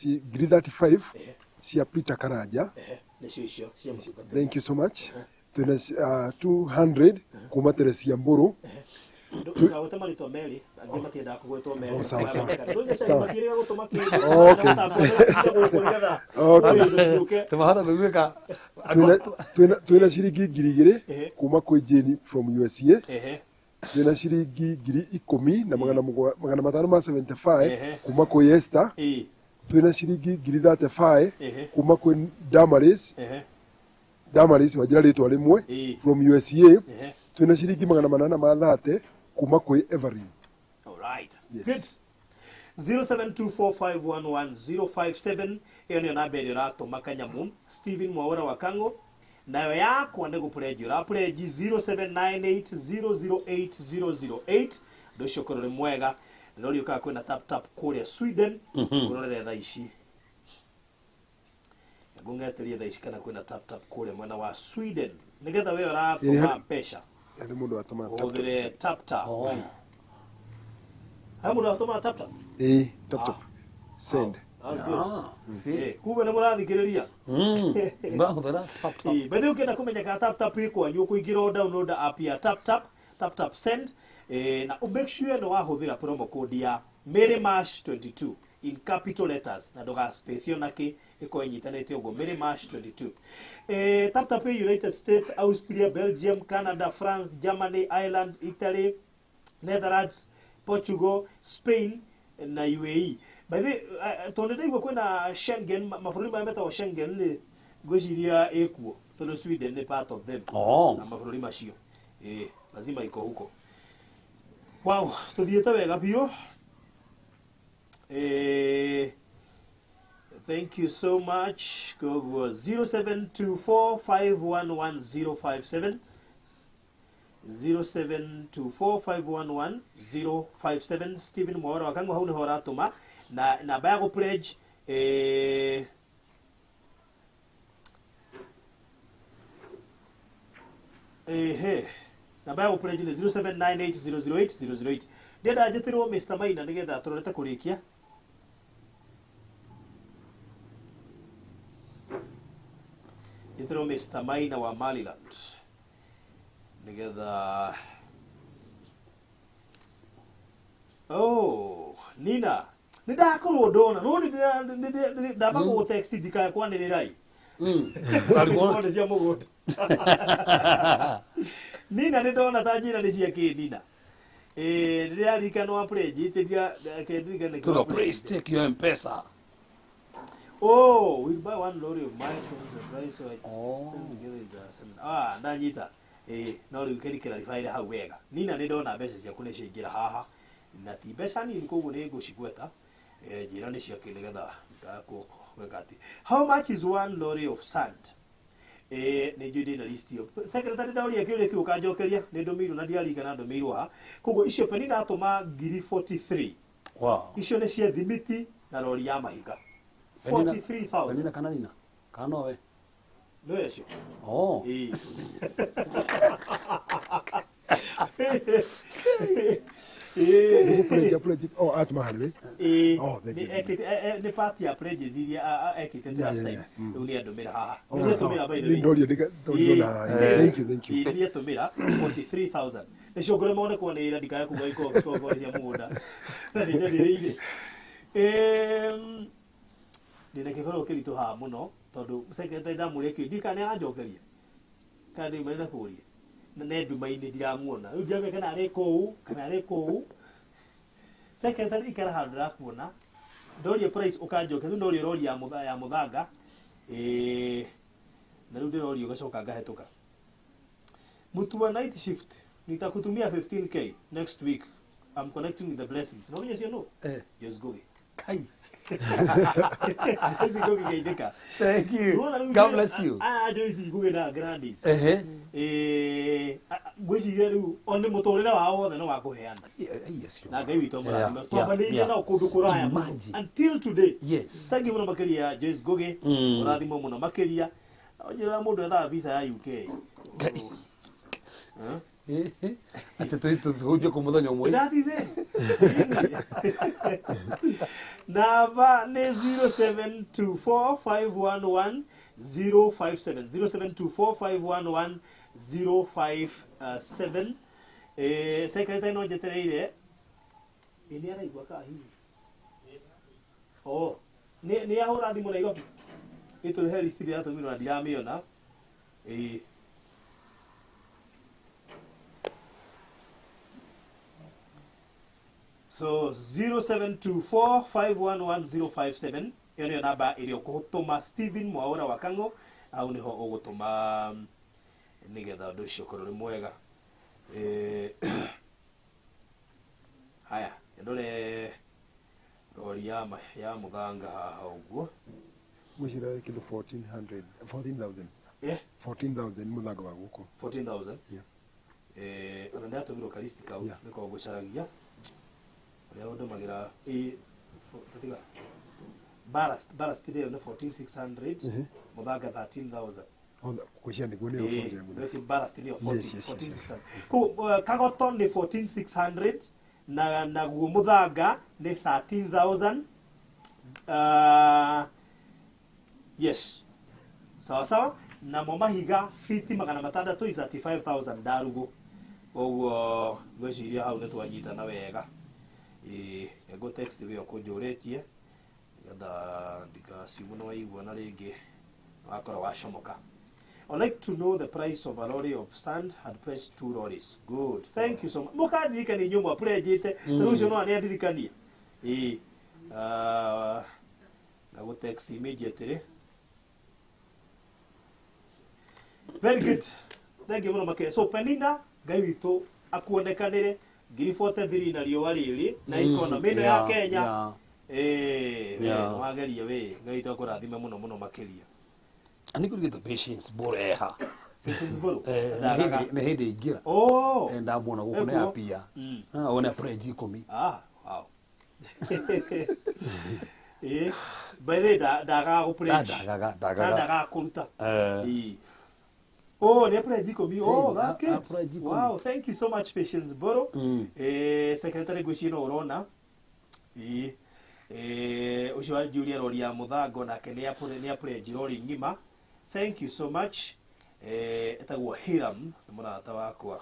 ngiri 35 cia Peter Karanja. Nĩcio icio cia mũtungatĩri. Thank you so much. Twĩna 200 kuma Teresia Mbũrũ. Ndũgagwete marĩtwa merĩ, angĩ matiendaga kũgwetwo merĩ. Oh, sawa, sawa. Sawa. Sawa. Gũtũma kĩndũ. Okay. Okay. Okay. Tũmahota kũiguĩka. Twĩna ciringi 2,000 kuma kwĩ Jane from USA. Twĩna ciringi 10,000 na 575 kuma kwĩ Esther. Twĩna ciringi 35,000 kuma kwĩ Damaris. Damaris wanjĩra rĩtwa rĩmwe from USA. Twina ciringi 830 kuma kwi Everin. All right. Yes. Good. 0724511057 ĩyo nĩyo namba ĩrĩa ũratũma kanyamu Stephen Mwaura wa Kango nayo yakwa nĩ gũprenji ũraprenji 0798008008 ũndũ ũcio ũkorwo ũrĩ mwega ndĩroria ũkaga kwĩna tap tap kũrĩa Sweden. Ngũrorere thaa ici, ngũng'eterie thaa ici kana kwĩna tap tap kũrĩa mwena wa Sweden nĩgetha we ũratũma mbeca Nĩ mũndũ atũma tap tap. ũhũthĩre tap tap. He mũndũ atũma tap tap? Ĩĩ, tap tap send. That's good. Ah, see. Kumbe nĩ mũrathikĩrĩria. Mũrahũthĩra tap tap. By the way, ũkĩenda kũmenya kana tap tap ĩ kwanyu ũkũingĩra o download app ya tap tap, tap tap send, na make sure nĩ wahũthĩra promo code ya Mary Mash 22 in capital letters na ndũga space ona kĩ, ĩkorwo ĩnyitanĩte ũguo Mary Mash 22. Tap tap ĩ United States, Austria, Belgium, Canada, France, Germany, Ireland, Italy, Netherlands, Portugal, Spain na UAE. By the way, tondũ ndaigua kwĩna Schengen, mabũrũri marĩa metagwo Schengen rĩ, ngwĩciria ĩkuo tondũ Sweden nĩ part of them. Oh. Na mabũrũri macio. Lazima iko huko. Wow, tũthiĩte wega biũ. Thank you so much. Koguo 0724511057, 0724511057, Stephen Mwaura wa Kango, hau nĩho ũratũma na namba ya gũ pledge. Ehe, namba ya gũ pledge nĩ 0798008008. Ndĩrenda njĩtĩrwo Mr. Maina nĩgetha tũrorete kũrĩkia. Njĩtĩrwo Mr. Maina wa Maryland nĩgetha. Oh, Nina, nĩ ndakorwo ndona no nĩ ndamba gũgũ-text ndikae kwanĩrĩra ĩ. Arigwo. Nĩ cia mũgũnda. Nina, nĩ ndona ta njĩra nĩ cia kĩ Nina. Ndĩraririkana wa pledge ĩtĩria kendirikane. Kuga please take your M-Pesa. Oh, we'll buy one lorry of mine, seven surprise, so I Oh. send together with the seven. Ah, ndanyita. No rĩu kĩri clarify hau wega. Nina, nĩ ndona mbeca ciaku nĩ ciaingĩra haha. Na ti mbeca nini, koguo nĩ ngũcigweta. Njĩra nĩ ciake nĩgetha gwĩka atĩ. How much is one lorry of sand? Nĩ njũĩ ndĩna list ĩyo. Secretary, ndauria kĩũria kĩu ũkanjokeria, nĩ ndũmĩirwo na ndiaririkana ndũmĩirwo ha. Koguo icio Penina atũma ngiri 43. Wow. Icio nĩ cia thimiti na rori ya mahiga. 43,000. Penina kana Nina? Kana nowe? No ũcio. Oh. Ĩĩ. Ĩĩ. Pledge, pledge. Oh, atũma harĩ we. Ĩĩ. Oh, thank you. Nĩ ekĩte nĩ part ya pledges iria ekĩte Yeah, last yeah, time. yeah. Rĩu nĩ andũmĩra haha. Oh, Nĩ atũmĩra, by the way. Nĩ ndoria ndona. Thank you, thank you. Ĩĩ, nĩ atũmĩra 43,000. Nĩcio ngũremwo nĩ kwanĩrĩra ndikae kuga ikorwo cia mũgũnda. Na nĩ nyanĩrĩire. Ndĩna kĩbarũa kĩritũ haha mũno tondũ secretary ndamũria kĩu ndikana nĩ aranjokeria kana ndĩma na kũria na nĩ nduma-inĩ ndiramuona rĩu, ndiramenya kana arĩ kũu kana arĩ kũu. Secretary, ikara handũ ndĩrakuona, ndoria price ũkanjokeria. Rĩu ndoria rori ya ya mũthanga, na rĩu ndĩroria ũgacoka ngahĩtũka. Mutua night shift, nitakutumia 15K next week. I'm connecting with the blessings. No menya cio no. Yes, Ngugi. Kai. Joyce Ngugi, geithĩka. Thank you. Unaona rĩu God bless you. Aya Joyce Ngugi na Gladys. Ehe. Ngwĩciria rĩu o nĩ mũtũrĩre wao wothe nĩ wa kũheana. Yes. Na Ngai witũ amũrathime. Yeah, Twambanĩirie nao kũndũ kũraya mũno. Imagine. Until today. Yes. Thank you mũno makĩria, Joyce Ngugi. Ũrathimwo mũno makĩria. Njĩra mũndũ ethaga visa ya UK. Atĩ tũhunjie kũ mũthenya ũmwe. That is it. Namba nĩ 0724511057, 0724511057. Secretary no njetereire. Ĩ nĩ araigua kaa hihi? Oh, nĩ ahũra thimũ Nairobi. Ĩtũrehe list ĩrĩa yatũmirwo na ndiramĩona. Ĩĩ. So 0724511057 ĩyo nĩyo namba ĩrĩa ũkũtũma Stephen Mwaura wa Kang'o, au nĩho ũgũtũma nĩgetha ũndũ ũcio ũkorwo ũrĩ mwega. Haya ndore rori ya muthanga haha uguo gwicira kindu 1400 14000. 14,000 muthanga wa guku 14,000. Yeah. Ona ndatumirwo kalisti kau niko gucaragia uria undumagira tatiga ballast ĩyo nĩ 14,600 muthanga 13,000. Gwicira niguo nĩ 14,000 ballast nĩyo 14,600. Koguo kagoto nĩ 14,600 na naguo muthanga nĩ 13,000. Yes, sawa sawa. Namo mahiga fiti 600 is 35,000 ndarugo. Koguo ngwiciria hau nĩtwanyitana wega. Ngo text ĩyo kũnjũrĩtie nĩgetha ndikaciumu nĩ waigua na rĩngĩ wakorwo wacomoka. I'd like to know the price of a lorry of sand. Had pledged 2 lorries. Good. Thank you so much. Mukandirikania inyuĩ mwapledgĩte. Tarĩu ũcio no nĩandirikania. Ngagũ text immediately. Very good. Thank you mũno makĩria. So Penina Ngai witũ akuonekanĩre 43 na riũa rĩrĩ na economy ĩno ya Kenya. Nĩwageria we Ngai witũ akũrathime mũno mũno makĩria. Nĩkũrigĩtwo Patience Boreha. Patience Boro? Nĩ hĩndĩ ingĩra. Ndamuona gũkũ nĩ apia. One pledge 10. Wow. By the way, ndagaga gũ pledge. Ndagaga kũruta. Oh, nĩ pledge 10. Oh, that's good. Wow, thank you so much Patience Boro. Secretary ngwĩciria no ũrona. Ũcio wa Julia rori ya mũthango nake nĩ pledge rori ng'ima. Thank you so much. Etagwo Hiram nĩ mũrata wakwa.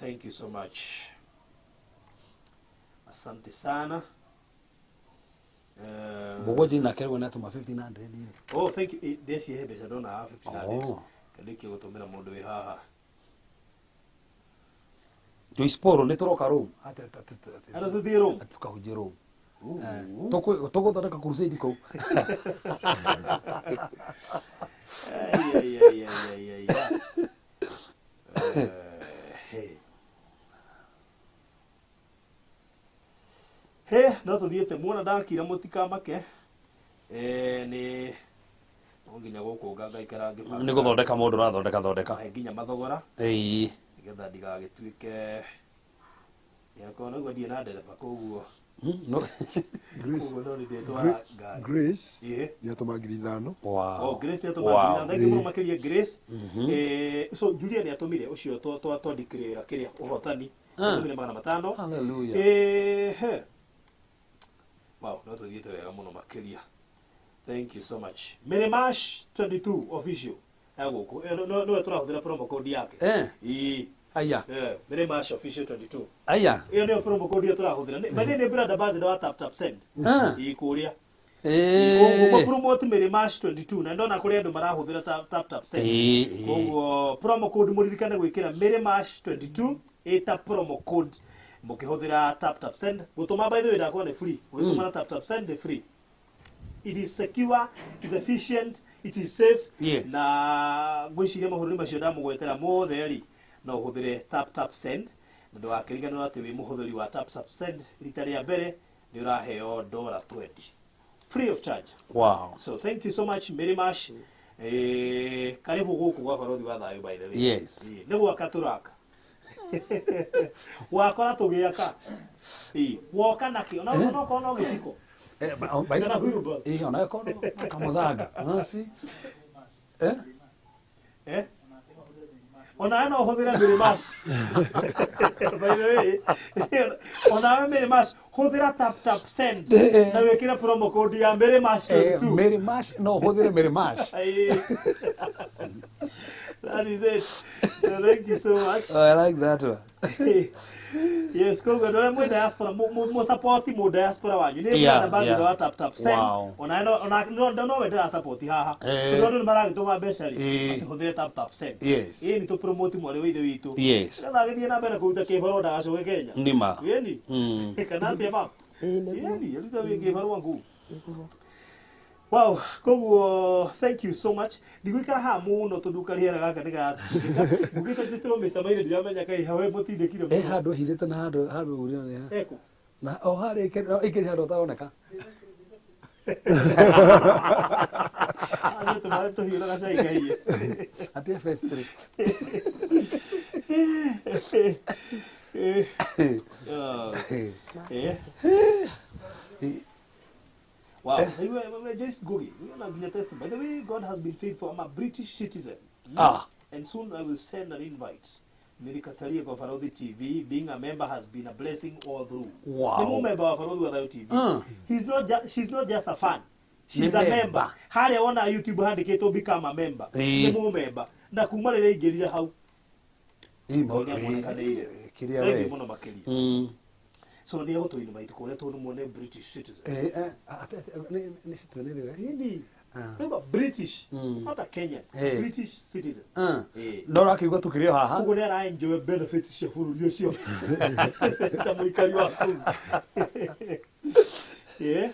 Thank you so much. Asante sana. Mũgwanja nake rĩu nĩatũma 1500. Oh, thank you. Ndecihe mbeca ndona 1500. Kandĩkie gũtũmĩra mũndũ wĩ haha. Joyce Poro nĩ tũroka Rome. Ana tũthiĩ Rome. Tũkahunjie Rome. Tũgũthondeka crusade kũu. He, no tũthiĩte muona ndakira mũtikamake. Nĩ no nginya gũkũ ngaikara ngĩbanga. Nĩ gũthondeka mũndũ ũrathondeka thondeka. Nginya mathogora. Nĩgetha ndigagĩtuĩke yakwa noguo ndirĩ na ndereba koguo. Grace Grace nĩatũma 5,000. Wow. Oh, Grace nĩatũma 5,000. Thank you mũno makĩria Grace. So Julia nĩatũmire ũcio twa declare kĩrĩa ũhotani. Nĩatũmire 500. Hallelujah. Wow, no tũthiĩte wega mũno makĩria. Thank you so much. Mary Mash 22 official. Gũkũ. No tũrahũthĩra promo code yake. Aya. Mary Mash official 22. Aya. Ĩyo nĩyo promo code ĩrĩa tũrahũthĩra. By the way, nĩ brand ambassador wa Tap Tap Send. Kũrĩa. Koguo promote Mary Mash 22 na ndona kũrĩa andũ marahũthĩra Tap Tap Send. Koguo promo code mũririkane gwĩkĩra Mary Mash 22 ĩta promo code mũkĩhũthĩra Tap Tap Send. Gũtũma by the way ndakwa nĩ free. Gũtũma na Tap Tap Send nĩ free. It is secure, it is efficient, it is safe. Yes. Na ngwĩciria mabũrũri macio ndamũgwetera mothe rĩ no ũhũthĩre Tap Tap Send. Na ndũgakĩriganĩrwo atĩ wĩ mũhũthĩri wa Tap Tap Send rita rĩa mbere nĩ ũraheo $20 free of charge. Wow. So thank you so much Mary Mash. Karibu gũkũ gwa Barothi wa Thayũ by the way. Yes. Nĩ gwaka tũraka. Wakora tũgĩaka. Woka nakĩo na onokorwo no gĩciko. Ona korwo kamũthanga. Si. Ona no hũthĩre Mary Mash. By the way, ona Mary Mash hũthĩra Tap Tap Send na wĩkĩre promo code ya Mary Mash 22. Mary Mash no hũthĩre Mary Mash. That is it. So thank you so much. Oh, I like that one. Yes, koguo andũ arĩa mwĩ diaspora mũ support mũ diaspora wanyu nĩ brand ambassador wa Tap Tap Send. Ona no we ndĩra support haha tondũ andũ nĩ maragĩtũma mbeca rĩ akĩhũthĩre Tap Tap Send. Ĩĩ nĩ tũ promote mwarĩ wa ithe witũ. Nĩgetha agĩthiĩ na mbere kũruta kĩbarũa ndagacoke Kenya. Nĩma. Ĩni. Kana atĩa mama? Ĩni, aruta wĩ kĩbarũa nguu. Wow, koguo thank you so much. Ndigũikara haha mũno tondũ karĩera gaka nĩ gatindĩka. Ngugĩte njĩtĩrwo mĩcamaire ndiramenya kaĩ hawe mũtindĩkire Eh handũ hithĩte na handũ handũ ũrĩa nĩ ha. Eko. Na o harĩa ĩkĩrĩ handũ ũtaroneka. Athiĩ tũmaĩ tũhiũ na gacai kahiũ. Atia festri. Eh. Wow, Joyce Ngugi, you know, by the way, God has been faithful. I'm a British citizen. Ah. And soon I will send an invite. Nilikataria kwa Farodhi TV. Being a member has been a blessing all through. Wow. Ni member wa Farodhi wa Thayo TV. He's not she's not just a fan. She's Ni a member. member. Harĩa wona YouTube handĩkĩtwo become a member. Ĩĩ. Nĩ member. Na kuma rĩrĩa aingĩrire hau. Ĩ Ngai nĩamuonekanĩire. Kĩrĩa Thank we. you mũno makĩria. So nĩ egũtũ-invite kũrĩa tondũ muone British citizen. Eh nĩ citizen rĩu. Ĩni. Remember British, not a Kenyan, Eh. British citizen. Eh. No ũrakĩigua tũkĩrĩ o haha. Koguo nĩ ara enjoy benefits cia bũrũri ũcio. Ta mũikari wa kũu. Yeah.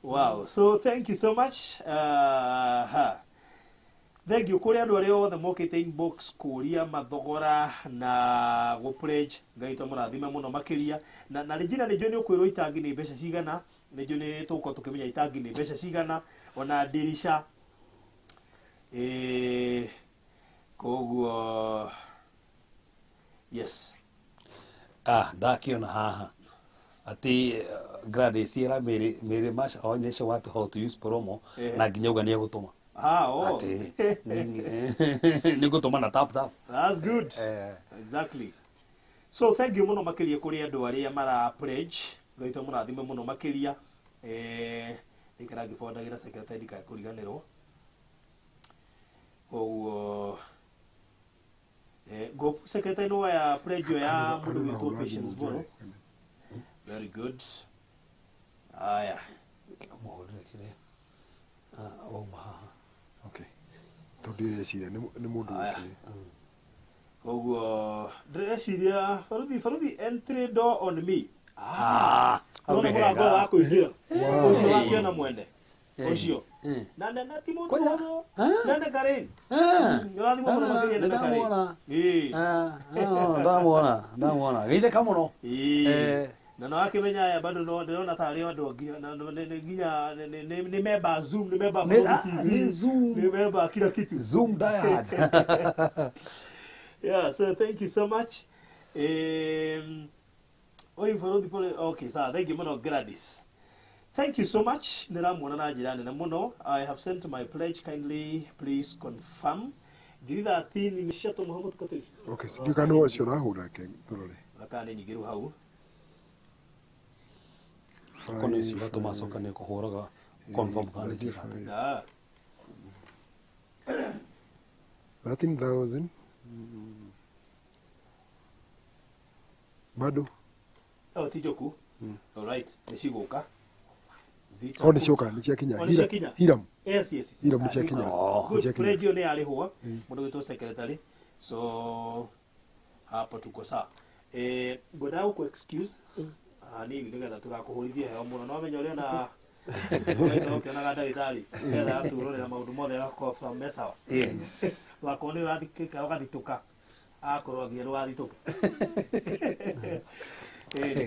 Wow. So thank you so much. Thank you kũrĩ andũ arĩa othe mokĩte inbox kũria mathogora na gũ pledge. Ngai tũmũrathime mũno makĩria. Na Regina nĩ njũĩ nĩ ũkwĩrwo itangi nĩ mbeca cigana, nĩ njũĩ nĩ tũgũkorwo tũkĩmenya itangi nĩ mbeca cigana, ona ndirisha. Koguo yes. Ndakĩona haha atĩ Gladys era Mary Mash onyesha watu how to use promo na nginya uga nĩ egũtũma. Ah, oh. Atĩ nĩ ngũtũma na tap tap. That's good. Exactly. So thank you mũno makĩria kũrĩ andũ arĩa mara pledge. Ngai tũmũrathime mũno makĩria. Ndikara ngĩbondagĩra secretary ndikae kũriganĩrwo. Koguo go secretary no ya pledge ya mũndũ witũ Patience Mboro. Very good. Aya. Mũhũrĩre kĩrĩa. Wauma haha. Okay. Tondũ ndĩreciria nĩ mũndũ ũkĩ. Koguo ndĩreciria Faruthi entry door on me. Hau Nĩ nĩ mũrango hega. wa kũingĩra. Ũcio wakĩona mwene. Ũcio. Na ti mũndũ mũhũthũ. Nene Karen. Ũrathimwo mũno makĩria Nene Karen. Ndamuona, ndamuona. Geithĩka mũno. Na no akĩmenya aya bado no ndĩrona tarĩ andũ nginya nĩ member Zoom, nĩ member Farodhi TV. Nĩ Zoom. Nĩ member kila kitu. Zoom diehard. Yeah, so thank you so much. Oyu Farodhi pole. Okay, so thank you mũno Gladys. Thank you so much. Nĩramuona na njĩra nene mũno. I have sent my pledge, kindly please confirm. 13 nĩ ciatũmwo hau mũtungatĩri. Okay, ndiũĩ kana nĩ ũcio ũrahũra ke tũrore. Kana nĩ nyingĩru hau. Kono icio watũma coka nĩ kũhũraga confirm kana nĩ cigana. 13,000. Bado. Oh, ti njoku. All right, nĩ cigũka. Oh, nĩ cioka, nĩ ciakinya. Oh, nĩ ciakinya. Hiram. Yes, yes. Hiram nĩ ciakinya. Good. Pledge ĩyo nĩ yarĩhwo mũndũ wĩtwo secretary. So hapo tuko sawa. Ngwendaga gũkũ excuse hanini nĩgetha tũgakũhũrithie heo mũno. No menya ũrĩa na ũkĩonaga ndagĩtarĩ nĩgetha agatũrorera maũndũ mothe agakorwo me sawa. Yes. Wakorwo nĩ ũrathikĩka ũgathitũka akorwo nginya ndũgathitũke.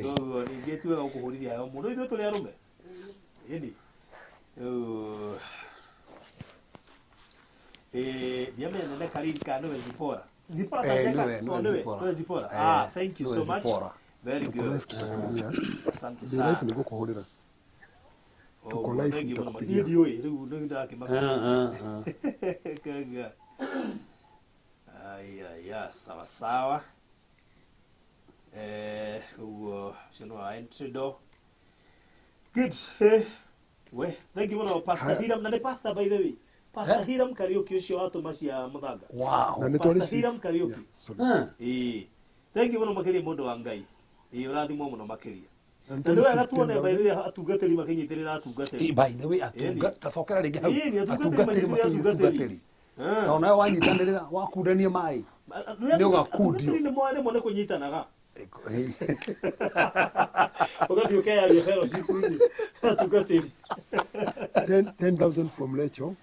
Koguo ningĩ ti wega gũkũhũrithia heo mũno, ithuĩ tũrĩ arũme. Ĩni. Ndiamenya Nene Karin kana nĩwe Zipora. Zipora nĩwe Zipora. Ah, thank you so much. Very good. Asante sana. Ndĩ live nĩngũkũhũrĩra. Tuko live nĩngũkũhũrĩra. Niĩ ndiũĩ rĩu nĩ ndakĩmaka. Kaga. Aya, sawa sawa. Ũguo ũcio nĩ wa entry door. Good. We, thank you mũno Pastor Hiram. Na nĩ pastor by the way. Pastor Hiram Kariuki ũcio watũma cia mũthanga. Wow. Pastor Hiram Kariuki. Thank you mũno makĩria mũndũ wa Ngai. Ũrathimwo mũno makĩria. Na nĩ wega tuone by the way atungatĩri makĩnyitĩrĩra atungatĩri. By the way tacokera rĩngĩ hau. Atungatĩri makĩnyitĩrĩra. Tondũ nawe wanyitanĩrĩra wakundania maĩ nĩ ũgakundio. Atungatĩri nĩ moe rĩmwe nĩ kũnyitanaga. Ũgathiĩ ũkeyaria fellowship-inĩ atungatĩri. 10,000 from Rachel.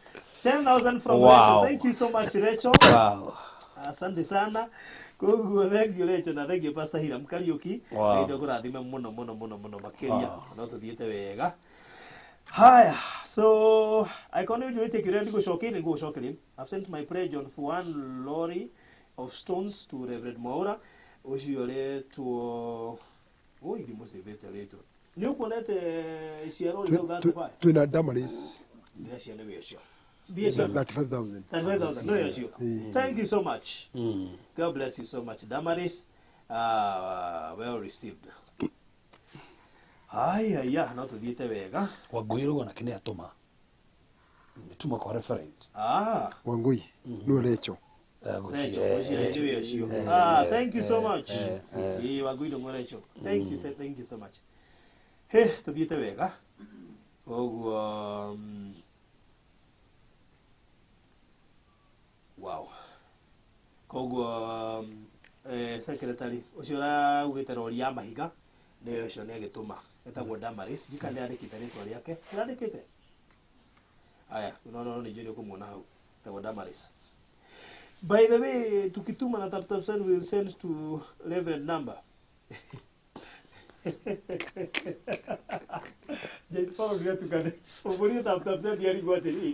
10,000 from Wow. Rachel. Thank you so much, Rachel. Wow. Asante sana. Koguo thank you Rachel na thank you Pastor Hiram Kariuki. Wow. Na ithe kũrathime mũno mũno mũno mũno makĩria. Wow. No tũthiĩte wega. Haya, so angĩkorwo nĩ ũnjũrĩtie kĩũria ndigũcokeire nĩngũgũcokeria. I've sent my pledge on for one lorry of stones to Reverend Mwaura ũcio ũretwo oi ndimũcĩvĩte rĩtwa. Nĩ ũkuonete ciaro rĩ hau gatubaya? Twĩna Damaris Ndĩracia nĩwe ũcio. Mbia cio 35,000. 35,000 no yocio. Mm. Thank you so much. God bless you so much, Damaris. Well received. Haya ya no tuthiĩte wega. Wangui rũgo nake nĩ atũma. Nĩ tuma kwa referent. Ah, Wangui nĩwe Rachel. Rachel, ũcio nĩwe ũcio. Ah, thank you so much. Ĩĩ Wangui ndũng'o Rachel. Thank you, thank you so much. He, tuthiĩte wega. Koguo wow. Koguo secretary ũcio ũraugĩte rori ya mahiga nĩwe ũcio nĩ agĩtũma etagwo Damaris ndika nĩ andĩkĩte rĩtwa rĩake nĩandĩkĩte aya no no nĩ njũĩ nĩ ũkũmuona hau etagwo Damaris. By the way, tukituma na tap tap send we will send to Reverend number. James Paul nĩatukane ũmũrie tap tap send yarigwo atĩrĩrĩ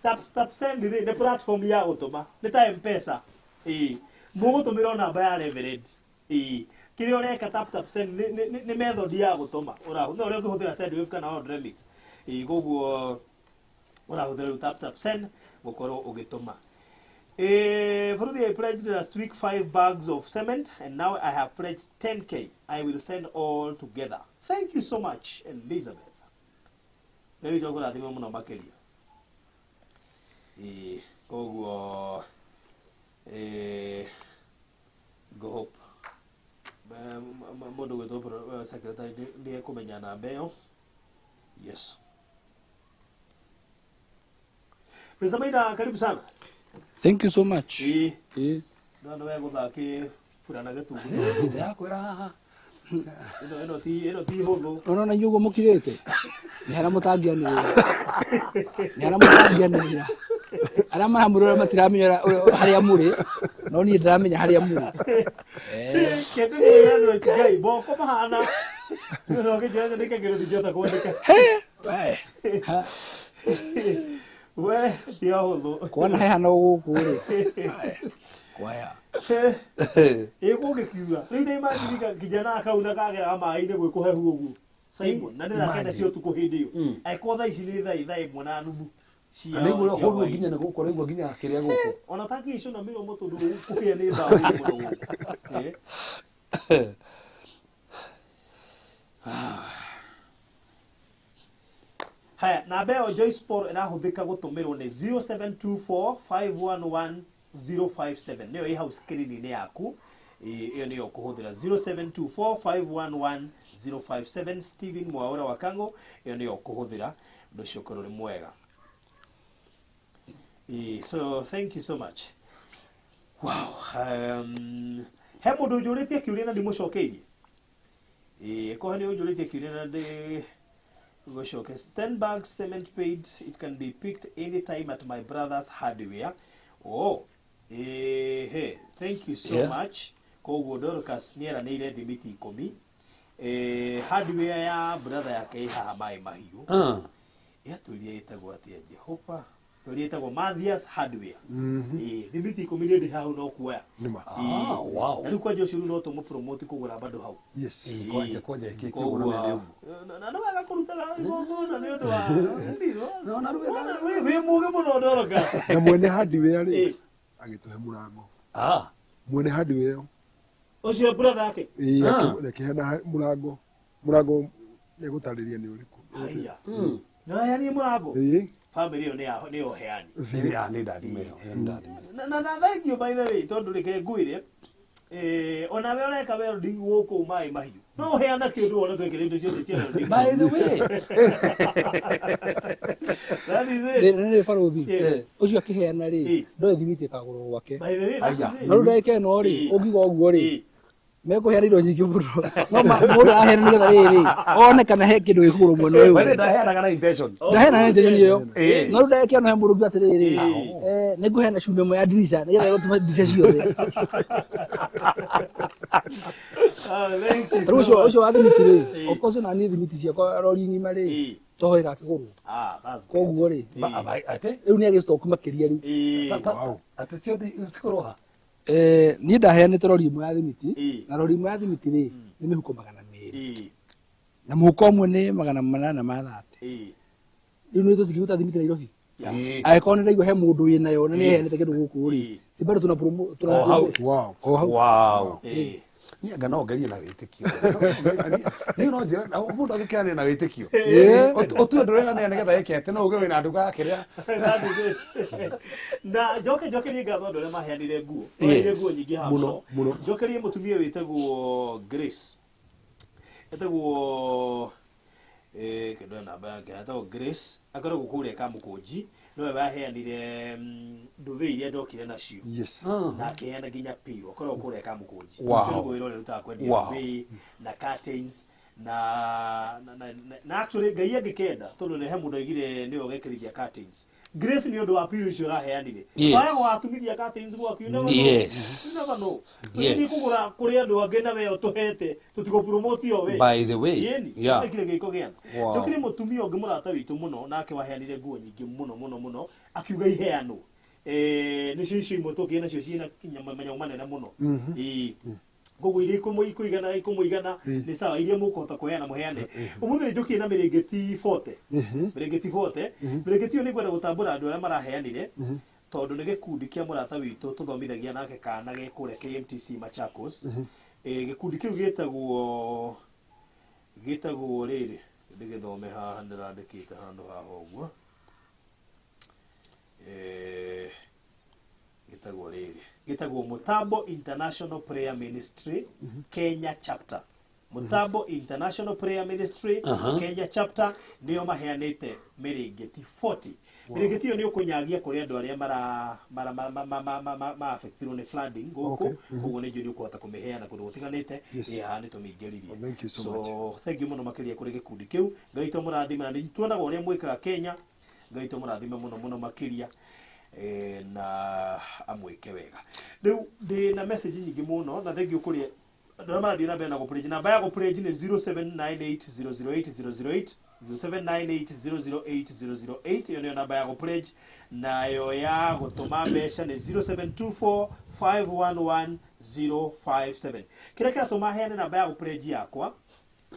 tap tap send rĩ nĩ platform ya gũtũma nĩ ta M-Pesa ĩĩ mũgũtũmĩrwo namba ya Reverend ĩĩ kĩrĩa ũreka tap tap send nĩ method ya gũtũma ũrahũthĩra ũrĩa ũngĩhũthĩra Sendwave kana World Remit ĩĩ koguo ũrahũthĩra rĩu tap tap send gũkorwo ũgĩtũma. For I pledged last week 5 bags of cement and now I have pledged 10K. I will send all together. Thank you so much, Elizabeth. Nĩ witũ kũrathima mũno makĩria. Ĩĩ, koguo go hope mũndũ gwĩtwo secretary nĩ ekũmenya namba ĩyo. Yes. Mr. Maina, karibu sana. Thank you so much. Ĩĩ. Ĩĩ. No nĩ wegũthakĩ burana gĩtungũ. Ndĩrakwĩra haha. Ĩno ti hũthũ. Ũrona inyuĩ ũguo mũkirĩte nĩ harĩa mũtangĩanĩrĩra. Nĩ harĩa mũtangĩanĩrĩra. Arĩa maramũrora matiramenya harĩa mũrĩ, no niĩ ndĩramenya harĩa mũrĩ. Kĩndũ gĩkĩ Ngai moko mahana. No kĩnjĩra nyandĩke kĩndũ ndingĩhota kwandĩka. We. Ha. We ti hũthũ. Kwana he hana gũkũ rĩ. Kwaya. Ĩ kũngĩkiura. Rĩu nĩ imagine kijana kau na kageraga maĩ-inĩ gwĩ kũhehu ũguo. Simon, na nĩ thaa kenda cia ũtukũ hĩndĩ ĩyo. Angĩkorwo thaa ici nĩ thaa 1:30 cia Nĩguo cia hũthũ hwaĩ-inĩ. nginya nĩ gũkũ ũraigua nginya kĩrĩa gũkũ. Ona takĩicũ na mĩromo tondũ kũhĩa nĩ mbaũ mũno gũkũ. Haya, namba ĩyo Joyce Paul ĩrahũthĩka gũtũmĩrwo nĩ 0724511057 nĩyo ĩ hau screen-inĩ yaku. Ĩyo nĩyo ũkũhũthĩra 0724511057 Stephen Mwaura wa Kang'o ĩyo nĩyo ũkũhũthĩra ũndũ ũcio ũkorwo ũrĩ mwega. So thank you so much. Wow. He mũndũ ũnjũrĩtie kĩũria na ndimũcokeirie. Korwo nĩ ũnjũrĩtie kĩũria na ndĩ gũcoke. 10 bags cement paid, it can be picked anytime at my brother's hardware. Oh, hey, thank you so much. Koguo Dorcas nĩ eranĩire thimiti 10. Hardware ya brother yake ĩ haha maĩ mahiũ. Yatũria ĩtagwo atĩa Jehova? Tũria ĩtagwo Mathias Hardware. Thimiti 10 nĩ ndĩ hau no kuoya. Nĩma. Wow. Na rĩu kwanja ũcio rĩu no tũmũpromote kũgũra bado hau. Yes. Kwanja kwanja ĩkĩ Koguo na nĩ wega kũrutaga igongona nĩ ũndũ wa No, na rĩu wĩ mũũgĩ mũno Dorcas. Na mwene hardware rĩ agĩtũhe mũrango. Mwene hardware ĩyo. Ũcio brother yake. Ĩĩ, akĩheana mũrango. Mũrango nĩegũtarĩria nĩ ũrĩkũ. Haya. Na heanie mũrango. Ĩĩ. Family ĩyo nĩ ya ũheani. Nĩ ndathime ĩyo, nĩ ndathime. Na thank you by the way tondũ reke ngwĩre onawe ũreka welding gũkũ maĩ mahiũ no ũheana kĩndũ wone twekĩra indo ciothe cia welding. By the way. That is it. Nĩ barũthi ũcio akĩheana rĩ ndoĩ thimiti ĩkagũrwo gwake. By the way, that is it. Na rĩu ndagĩka ĩno rĩ ũngiuga ũguo rĩ Mekũheana indo nyingĩ mũno no mũndũ aheana nĩgetha rĩrĩ one kana he kĩndũ gĩkũgũrwo mwena ũyũ. By the way, ndaheanaga na intention. Ndaheana na intention ĩyo. Ĩĩ. No rĩu ndakĩona he mũndũ ũngĩ atĩrĩrĩ, nĩ ngũheana cuma ĩmwe ya ndirica nĩgetha gũtũma ndirica ciothe. Ah, thank you Rĩu so ũcio much. ũcio wa thimiti rĩ, of course ona niĩ thimiti ciakwa rori ng'ima rĩ, toho ĩgakĩgũrwo. Ah, that's good. Koguo rĩ, Ate? rĩu nĩ agĩstock makĩria rĩu. Ate ciothe cikũrwo ha? Niĩ ndaheanĩte rori ĩmwe ya thimiti, na rori ĩmwe ya thimiti rĩ nĩ mĩhuko 200, na mũhuko ũmwe nĩ 830. Rĩu nĩ tũtingĩruta thimiti Nairobi. Angĩkorwo nĩ ndaigua he mũndũ wĩnayo na nĩ aheanĩte kĩndũ gũkũ rĩ, si bado tuna promo tuna O hau. Wow. O hau. Wow. Niĩ anga no ngerie na wĩtĩkio. Niĩ no njĩra na mũndũ angĩkĩrania na wĩtĩkio. Ũtue ndũreranĩra nĩgetha ĩke atĩ no uge wĩna nduka ya kĩrĩa. That is it. Na njoke njokerie ngatho andũ arĩa maheanire nguo. Yes. Maheanire nguo nyingĩ haha Mũno, mũno. Njokerie mũtumia wĩtagwo Grace. Etagwo kĩndũ namba yake etagwo Grace akoragwo kũrĩa Kamũkũnji, nĩwe waheanire nduve iria ndokire nacio. Yes. Na akĩheana nginya pillow, akoragwo kũrĩa Kamũkũnji. Wow. Ũcio nĩguo wĩra ũrĩa arutaga, kwendia nduve na curtains na actually Ngai angĩkenda, tondũ nĩ he mũndũ aigire nĩwe ũgekĩrithia curtains. Grace, nĩ ũndũ wa pillow icio ũraheanire, waga watumithia curtains gwaku, you never know. You never know. Tũgĩthiĩ kũgũra kũrĩ andũ angĩ na we ũtũhete tũtigũ promote o we. By the way, Yeni, kire gĩko gĩa thĩ. Njũkire mũtumia ũngĩ mũrata witũ mũno, nake waheanire nguo nyingĩ mũno mũno mũno, akiuga iheanwo. Nĩcio icio imwe tũkĩrĩ nacio ciĩna manyamũ manene mũno. Ĩĩ. Koguo iria ikũmũigana nĩ sawa, iria mũkũhota kũheana mũheane. Ũmũthĩ nĩ njũkire na mĩrĩngĩti 40. Mĩrĩngĩti 40. Mĩrĩngĩti ĩyo nĩ ngwenda gũtambũra andũ arĩa maraheanire, tondũ nĩ gĩkundi kĩa mũrata witũ tũthomithagia nake kana ge kũrĩa KMTC Machakos. Gĩkundi kĩu gĩtagwo rĩrĩ, ndĩgĩthome haha, ndĩrandĩkĩte handũ haha ũguo. Gĩtagwo rĩrĩ, gĩtagwo Mutambo International Prayer Ministry Kenya Chapter. Mutambo International Prayer Ministry Kenya Chapter nĩo maheanĩte mĩrĩngĩti 40. Mĩrĩngĩti ĩyo nĩ ũkũnyagia kũrĩ andũ arĩa mara mara ma ma ma ma ma ma affectirwo nĩ flooding gũkũ. Koguo nĩ njũĩ nĩ ũkũhota kũmĩheana kũndũ gũtiganĩte. Yes. Ĩ haha nĩ tũmĩingĩririe. Oh, thank you so So thank you mũno makĩria kũrĩ gĩkundi kĩu. Ngai tũmũrathime, na nĩ tuonaga ũrĩa mwĩkaga Kenya. Ngai tũmũrathime mũno mũno makĩria, na amwĩke wega. Rĩu ndĩ na message nyingĩ mũno, na thank you kũrĩ andũ arĩa marathiĩ na mbere na gũpledge. Namba ya gũpledge nĩ 0798008008, 0798008008. Ĩyo nĩyo namba ya gũpledge. Nayo ya gũtũma mbeca nĩ 0724511057. Kĩrĩa kĩratũma heane namba ya gũpledge yakwa,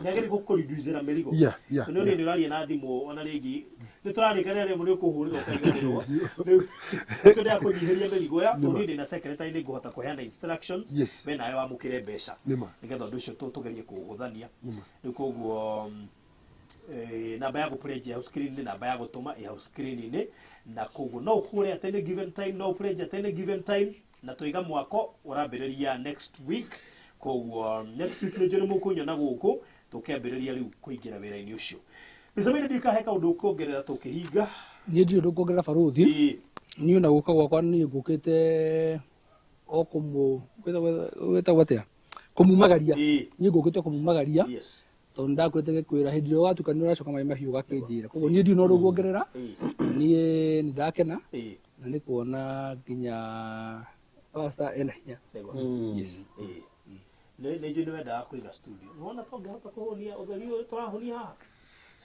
nĩagĩrĩire gũkũriducĩra mĩrigo. Tondũ nĩ ũraria na thimũ, ona rĩngĩ nĩ tũrarĩkanĩra, rĩmwe nĩ ũkũhũrĩra ũkaiganĩrwo. Rĩu nĩkĩo ndĩrakũnyihĩria mĩrigo ya tondũ niĩ ndĩna secretary, nĩ ngũhota kũheana instructions. We nawe wamũkĩre mbeca nĩgetha ũndũ ũcio tũgerie kũũhũthania. Rĩu koguo namba ya gũpledge hau screen-inĩ, namba ya gũtũma ĩ hau screen-inĩ, na koguo no ũhũre at any given time, no ũpledge at any given time. Na tũiga mwako ũrambĩrĩria next week, koguo next week nĩ njũĩ nĩ mũkũnyona gũkũ tũkĩambĩrĩria rĩu kũingĩra wĩra-inĩ ũcio. Mr. Ndiũĩ kahe kaũndũ ũkuongerera tũkĩhinga. Niĩ ndirĩ ũndũ nguongerera, barũthi. Niĩ ona gũka gwakwa, niĩ ngũkĩte o kũmũ gwĩtagwo atĩa, kũmumagaria. Niĩ ngũkĩte kũmumagaria tondũ ndakwĩte gĩkwĩra hĩndĩ ĩrĩa ũgatuĩka nĩ ũracoka maĩ mahiũ ũgakĩnjĩra. Koguo niĩ ndirĩ na ũndũ nguongerera. Niĩ nĩ ndakena na nĩ kuona nginya pastor ena hinya. Yes. Nĩ njũĩ nĩ wendaga kũiga studio. Nĩwona tũngĩhota kũhũnia ũtheri ũyũ tũrahũnia haha?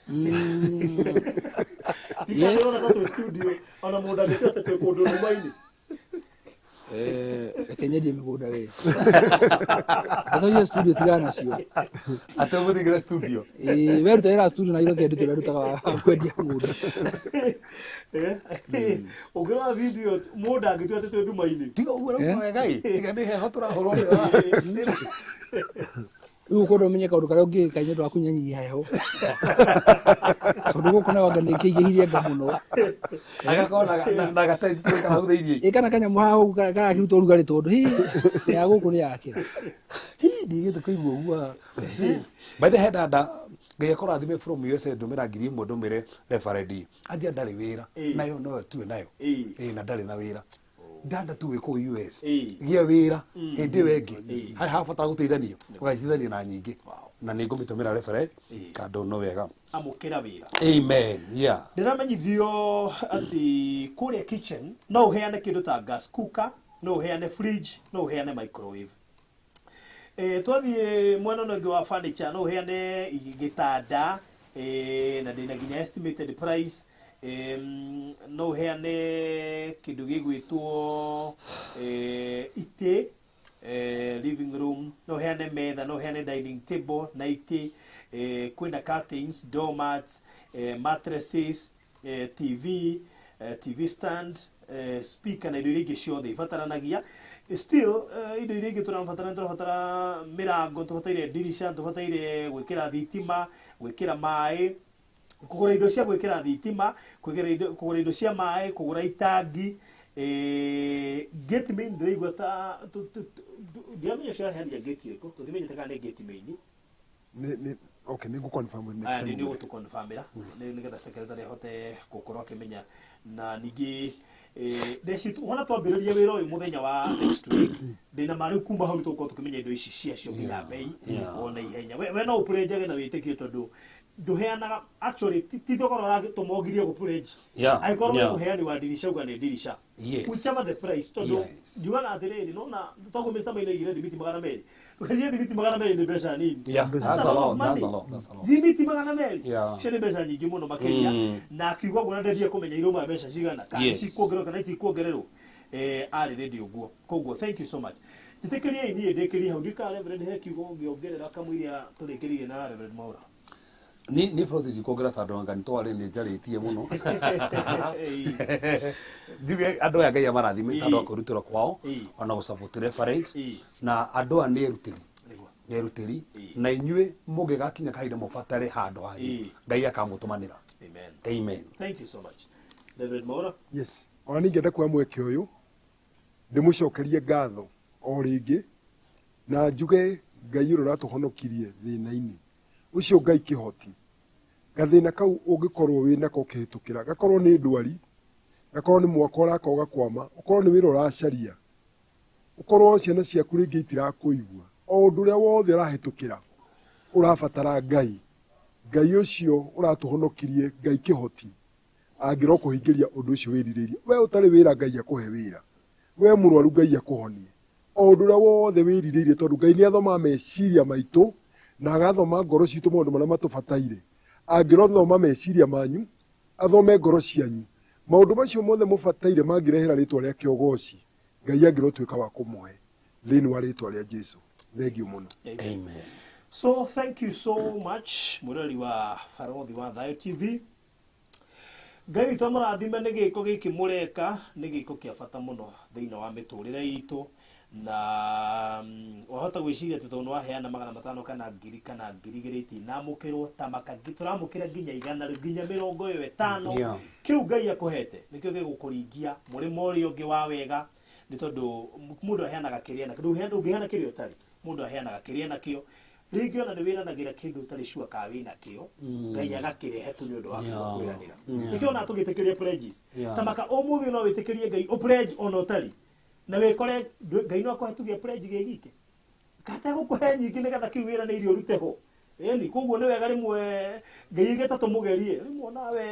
Yes. Ndikana ta twĩ studio, ona mũndũ angĩtua atĩ twĩ kũndũ nduma-inĩ. Reke nyendie mĩgũnda we. Ndeto studio tigana nacio. Atĩ ũgũthingĩra studio. Ĩĩ, we ruta wĩra studio na iroke ndute ũrĩa rutaga wa kwendia mũgũnda. Ũngĩrora video mũndũ angĩtua atĩ twĩ nduma-inĩ. Tiga ũguo rĩu wega ĩ. Tiga nĩ heho tũrahũrwo. Rĩu ũkwenda ũmenye kaũndũ karĩa ũngĩka nĩ ũndũ wa kũnyanyihia heho, tondũ gũkũ nayo anga nĩkĩingĩhirie nga mũno. Agakorwo na gatenti tũikara hau thĩiniĩ. Ĩ, kana kanyamũ haha ũguo karakĩruta ũrugarĩ, tondũ hi ya gũkũ nĩ yakĩra. Hi, ndigĩte kũigua ũguo. By the head dada, Ngai akũrathime from USA, ndũmĩra 1000 ndũmĩre referee. Anjia ndarĩ wĩra. Nayo no tue nayo. Ĩ, na ndarĩ na wĩra. Ndanda tu wĩ kũu US gĩa wĩra hĩndĩ ĩyo ĩngĩ harĩ habatara gũteithanio ũgateithania na nyingĩ na nĩ ngũmĩtũmĩra referee kando no wega amũkĩra wĩra. Amen. Yeah. Ndĩramenyithio atĩ kũrĩa kitchen no ũheane kĩndũ ta gas cooker, no ũheane fridge, no ũheane microwave. Twathiĩ mwena ũno ũngĩ wa furniture, no ũheane gĩtanda, na ndĩna nginya estimated price. No ũheane kĩndũ gĩgwĩtwo itĩ, living room, no ũheane metha, no ũheane dining table na itĩ, kwĩna curtains, doormats, mattresses, TV, TV stand, speaker na indo iria ingĩ ciothe ibataranagia. Still indo iria ingĩ tũrabatara, tũrabatara mĩrango, tũbataire dirisha, tũbataire gwĩkĩra thitima, gwĩkĩra maĩ, kũgũra indo cia gwĩkĩra thitima, kũgũra indo cia maĩ, kũgũra itangi, gate main ndĩraigua ta ndiramenya ciraheania gate ĩrĩkũ, tũtimenyete kana nĩ gate main. Okay, nĩ ngũ-confirm next Aya, time. Nĩ ũgũtũ-confirmĩra nĩgetha secretary ahote gũkorwo akĩmenya. Na ningĩ ndeci wona twambĩrĩria wĩra ũyũ mũthenya wa next week, ndĩna ma rĩu kuma hau nĩtũgũkorwo tũkĩmenya indo ici ciacio nginya bei ona ihenya. We no ũpũrĩnjage na wĩtĩkio tondũ ndũheanaga actually ti thogora ũratũma ũgirie gũ-pledge. Angĩkorwo wĩ mũheani wa ndirisha, uga nĩ ndirisha, whichever the price, tondũ njugaga atĩrĩrĩ, nona toguo Mr. Maina aigire thimiti 200, ndũgecirie thimiti 200 nĩ mbeca nini. Yeah, That's that's a a lot of lot, money. that's a lot, that's a lot. Thimiti 200 icio nĩ mbeca nyingĩ mũno makĩria. Na akiuga ũguo na ndendia kũmenya irauma mbeca cigana, kana cikuongererwo kana itikuongererwo, arĩ ready ũguo. Koguo thank you so much. Njĩtĩkĩriei niĩ ndĩkĩrie hau, ndikana Reverend he kiugo ũngĩongerera kamũira tũrĩkĩrĩrie na Reverend Mwaura. Ni bũrũri ndikuongerera tondũ anga nĩ twarĩ nĩ njarĩtie mũno. Njuge andũ aya Ngai amarathime tondũ wa kwĩrutĩra kwao ona gũ-support reference, na andũ aya nĩ erutĩri, nĩ erutĩri, na inyuĩ mũngĩgakinya kahinda mũbatare handũ hanyu, Ngai akamũtũmanĩra. Amen. Amen. Thank you so much. Reverend Mwaura. Yes, ona ningĩenda kuoya mweke ũyũ ndĩmũcokerie ngatho o rĩngĩ na njuge Ngai ũrĩa ũratũhonokirie thĩna-inĩ ũcio, Ngai kĩhoti gathĩna kau ũngĩkorwo wĩnako ũkĩhĩtũkĩra, gakorwo nĩ ndwari, gakorwo nĩ mwaka ũraka ũgakwama, ũkorwo nĩ wĩra ũracaria, ũkorwo ciana ciaku rĩngĩ itirakũigua, o ũndũ ũrĩa wothe ũrahĩtũkĩra ũrabatara Ngai. Ngai ũcio ũratũhonokirie, Ngai kĩhoti, angĩro kũhingĩria ũndũ ũcio wĩrirĩirie. We ũtarĩ wĩra, Ngai akũhe wĩra. We mũrwaru, Ngai akũhonie. O ũndũ ũrĩa wothe wĩrirĩirie, tondũ Ngai nĩ athomaga meciria maitũ na agathoma ngoro citũ, maũndũ marĩa matũbataire. Angĩrothoma meciria manyu, athome ngoro cianyu, maũndũ macio mothe mũbataire mangĩrehera rĩtwa rĩake ũgoci, Ngai angĩrotuĩka wa kũmũhe thĩinĩ wa rĩtwa rĩa Jesu. Thengiũ mũno. Amen. So thank you so much mũrori wa Barothi wa Thayo TV. Ngai witũ amũrathime nĩ gĩko gĩkĩ mũreka, nĩ gĩko kĩa bata mũno thĩinĩ wa mĩtũrĩre itũ, na wahota gwĩciria atĩ tondũ nĩwaheana 500 kana 1000 kana 2000 itinamũkĩrwo ta maka, tũramũkĩra nginya 100 rĩu, nginya 50. Kĩu Ngai akũhete nĩkĩo gĩgũkũringia mũrĩmo ũrĩa ũngĩ wa wega, nĩ tondũ mũndũ aheanaga kĩrĩa nakĩo, ndũngĩheana kĩrĩa ũtarĩ, mũndũ aheanaga kĩrĩa nakĩo. Rĩngĩ ona nĩ wĩranagĩra kĩndũ ũtarĩ sure kana wĩna kĩo, Ngai agakĩrehe tu nĩ ũndũ wa kwĩranĩra. Nĩkĩo ona tũgĩtĩkĩria pledges, ta maka ũmũthĩ no wĩtĩkĩrie Ngai ũ-pledge ona ũtarĩ na wĩkore Ngai no akũhe tuge pledge gĩ gike kategũkũhe nyingĩ nĩgetha kĩu wĩranĩire ũrute ho. Ĩni koguo nĩ wega rĩmwe Ngai aigĩte tũmũgerie, rĩmwe nawe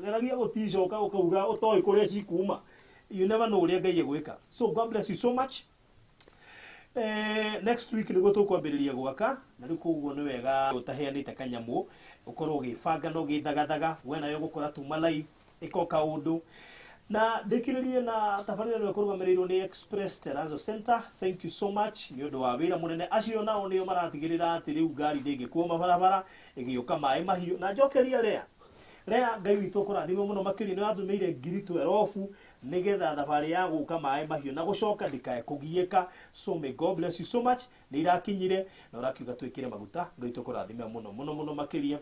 geragia gũticoka ũkauga ũtoĩ kũrĩa cikuma. You never know ũrĩa Ngai egwĩka. So God bless you so much. Next week nĩguo tũkwambĩrĩria gwaka, na rĩu koguo nĩ wega ũtaheanĩte kanyamũ ũkorwo ũgĩbanga na ũgĩthagathaga we nayo ũgũkora tuma live ĩko kaũndũ. Na ndĩkĩrĩrie na tabarĩra ĩno ĩkũrũgamĩrĩirwo nĩ Express Terrazzo Center. Thank you so much nĩ ũndũ wa wĩra mũnene. Acio nao nĩo maratigĩrĩra atĩ rĩu ngari ndĩngĩkuoma barabara ĩgĩũka maĩ mahiũ. Na njokeria Rea, Rea, Ngai witũ kũrathime mũno makĩria, nĩ watũmĩire 12,000 nĩgetha thabarĩ ya gũka maĩ mahiũ na gũcoka ndikae kũgiĩka. So may God bless you so much. Nĩ irakinyire na ũrakiuga twĩkĩre maguta. Ngai witũ kũrathime mũno mũno mũno makĩria.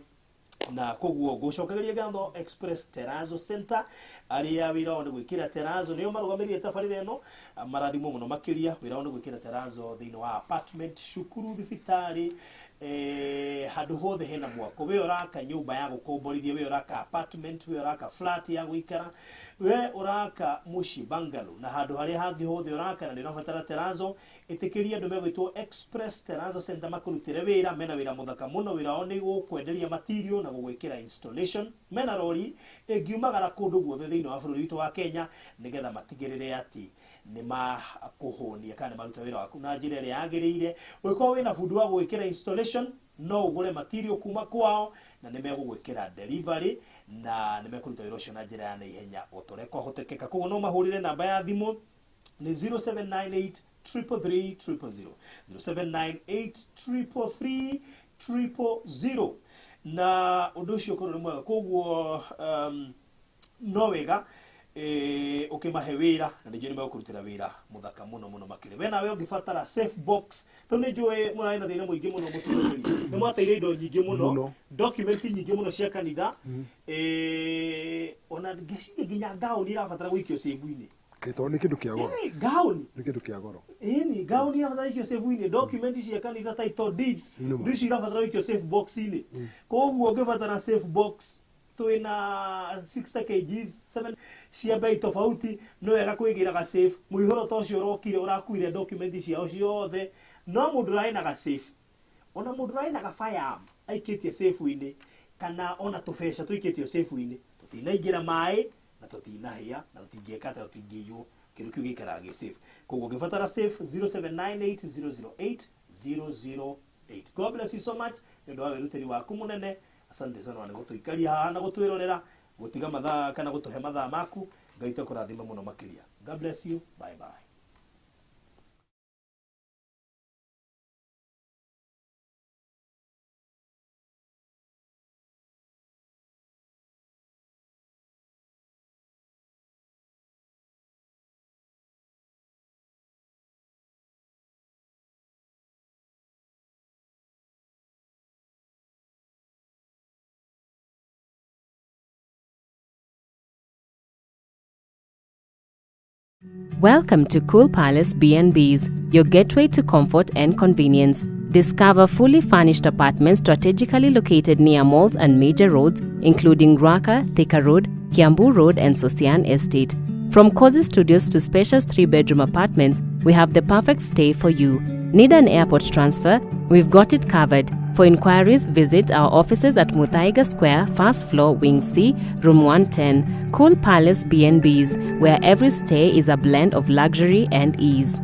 Na koguo ngũcokereria ngatho Express Terrazzo Center, arĩa wĩra wao nĩ gwĩkĩra terrazzo, nĩo marũgamĩrĩire tabarĩra ĩno, marathimwo mũno makĩria. Wĩra wao nĩ gwĩkĩra terrazzo thĩinĩ wa apartment, cukuru, thibitarĩ, Handũ hothe hena mwako, we ũraka nyũmba ya gũkomborithia, we ũraka apartment, we ũraka flat ya gũikara, we ũraka mũciĩ bungalow, na handũ harĩa hangĩ hothe ũraka na nĩ ũrabatara terazo, ĩtĩkĩria andũ megwĩtwo Express Terazo Center makũrutĩre wĩra. Mena wĩra mũthaka mũno, wĩra wao nĩ gũkwenderia material na gũgwĩkĩra installation. Mena rori ĩngiumagara kũndũ guothe thĩinĩ wa bũrũri witũ wa Kenya nĩgetha matigĩrĩre atĩ nĩ makũhũnia kana nĩ maruta wĩra waku na njĩra ĩrĩa yagĩrĩire. Ũngĩkorwo wĩna bundi wa gũgwĩkĩra installation, no ũgũre material kuma kwao na nĩ megũgwĩkĩra delivery na nĩ mekũruta wĩra ũcio na njĩra ya naihenya o ta ũrĩa kwahotekeka. Koguo no mahũrĩre namba ya thimũ nĩ 0798 333 000, 0798 333 000, na ũndũ ũcio ũkorwo nĩ mwega. Koguo no wega ũkĩmahe wĩra na ningĩ nĩ megũkũrutĩra wĩra mũthaka mũno mũno makĩria. We nawe ũngĩbatara safe box, tondũ nĩ njũĩ mũrarĩ na thĩna mũingĩ mũno, mũtungatĩri, nĩ mwateire indo nyingĩ mũno, Mũno. Document nyingĩ mũno cia kanitha, ona ngeciria nginya ngaũni irabatara gũikio save-inĩ. Tondũ nĩ kĩndũ kĩa goro. Ngaũni. Nĩ kĩndũ kĩa goro. Ĩni ngaũni irabatara gũikio save-inĩ, document cia kanitha, title deeds, Nĩma. indo icio irabatara gũikio safe box-inĩ. Koguo ũngĩbatara safe box, twĩna 60 kgs, 7 cia bei tofauti. Nĩ wega kwĩgĩra ga safe. Mũihũro ta ũcio ũrokire ũrakuire document ciao ciothe, no mũndũ ũrarĩ na ga safe, ona mũndũ ũrarĩ na ga firearm aikĩtie safe-inĩ, kana ona tũbeca tũikĩtio safe-inĩ, tũtinaingĩra maĩ na tũtinahĩa na tũtingĩka atĩa, tũtingĩiywo. Kĩndũ kĩu gĩikaraga gĩ safe. Koguo ũngĩbatara safe, 0798 008 008. God bless you so much nĩ ũndũ wa wĩrutĩri waku mũnene. Asante sana nĩ gũtũikaria haha na gũtwĩrorera, gũtiga mathaa kana gũtũhe mathaa maku. Ngai tũkũrathima mũno makĩria. God bless you. Bye bye. Welcome to Cool Palace B&Bs, your gateway to comfort and convenience. Discover fully furnished apartments strategically located near malls and major roads, including Ruaka, Thika Road, Kiambu Road, and Sosian Estate. From cozy studios to spacious 3-bedroom apartments, we have the perfect stay for you. Need an airport transfer? We've got it covered. For inquiries, visit our offices at Muthaiga Square, first floor, Wing C, room 110. Cool Palace B&Bs, where every stay is a blend of luxury and ease.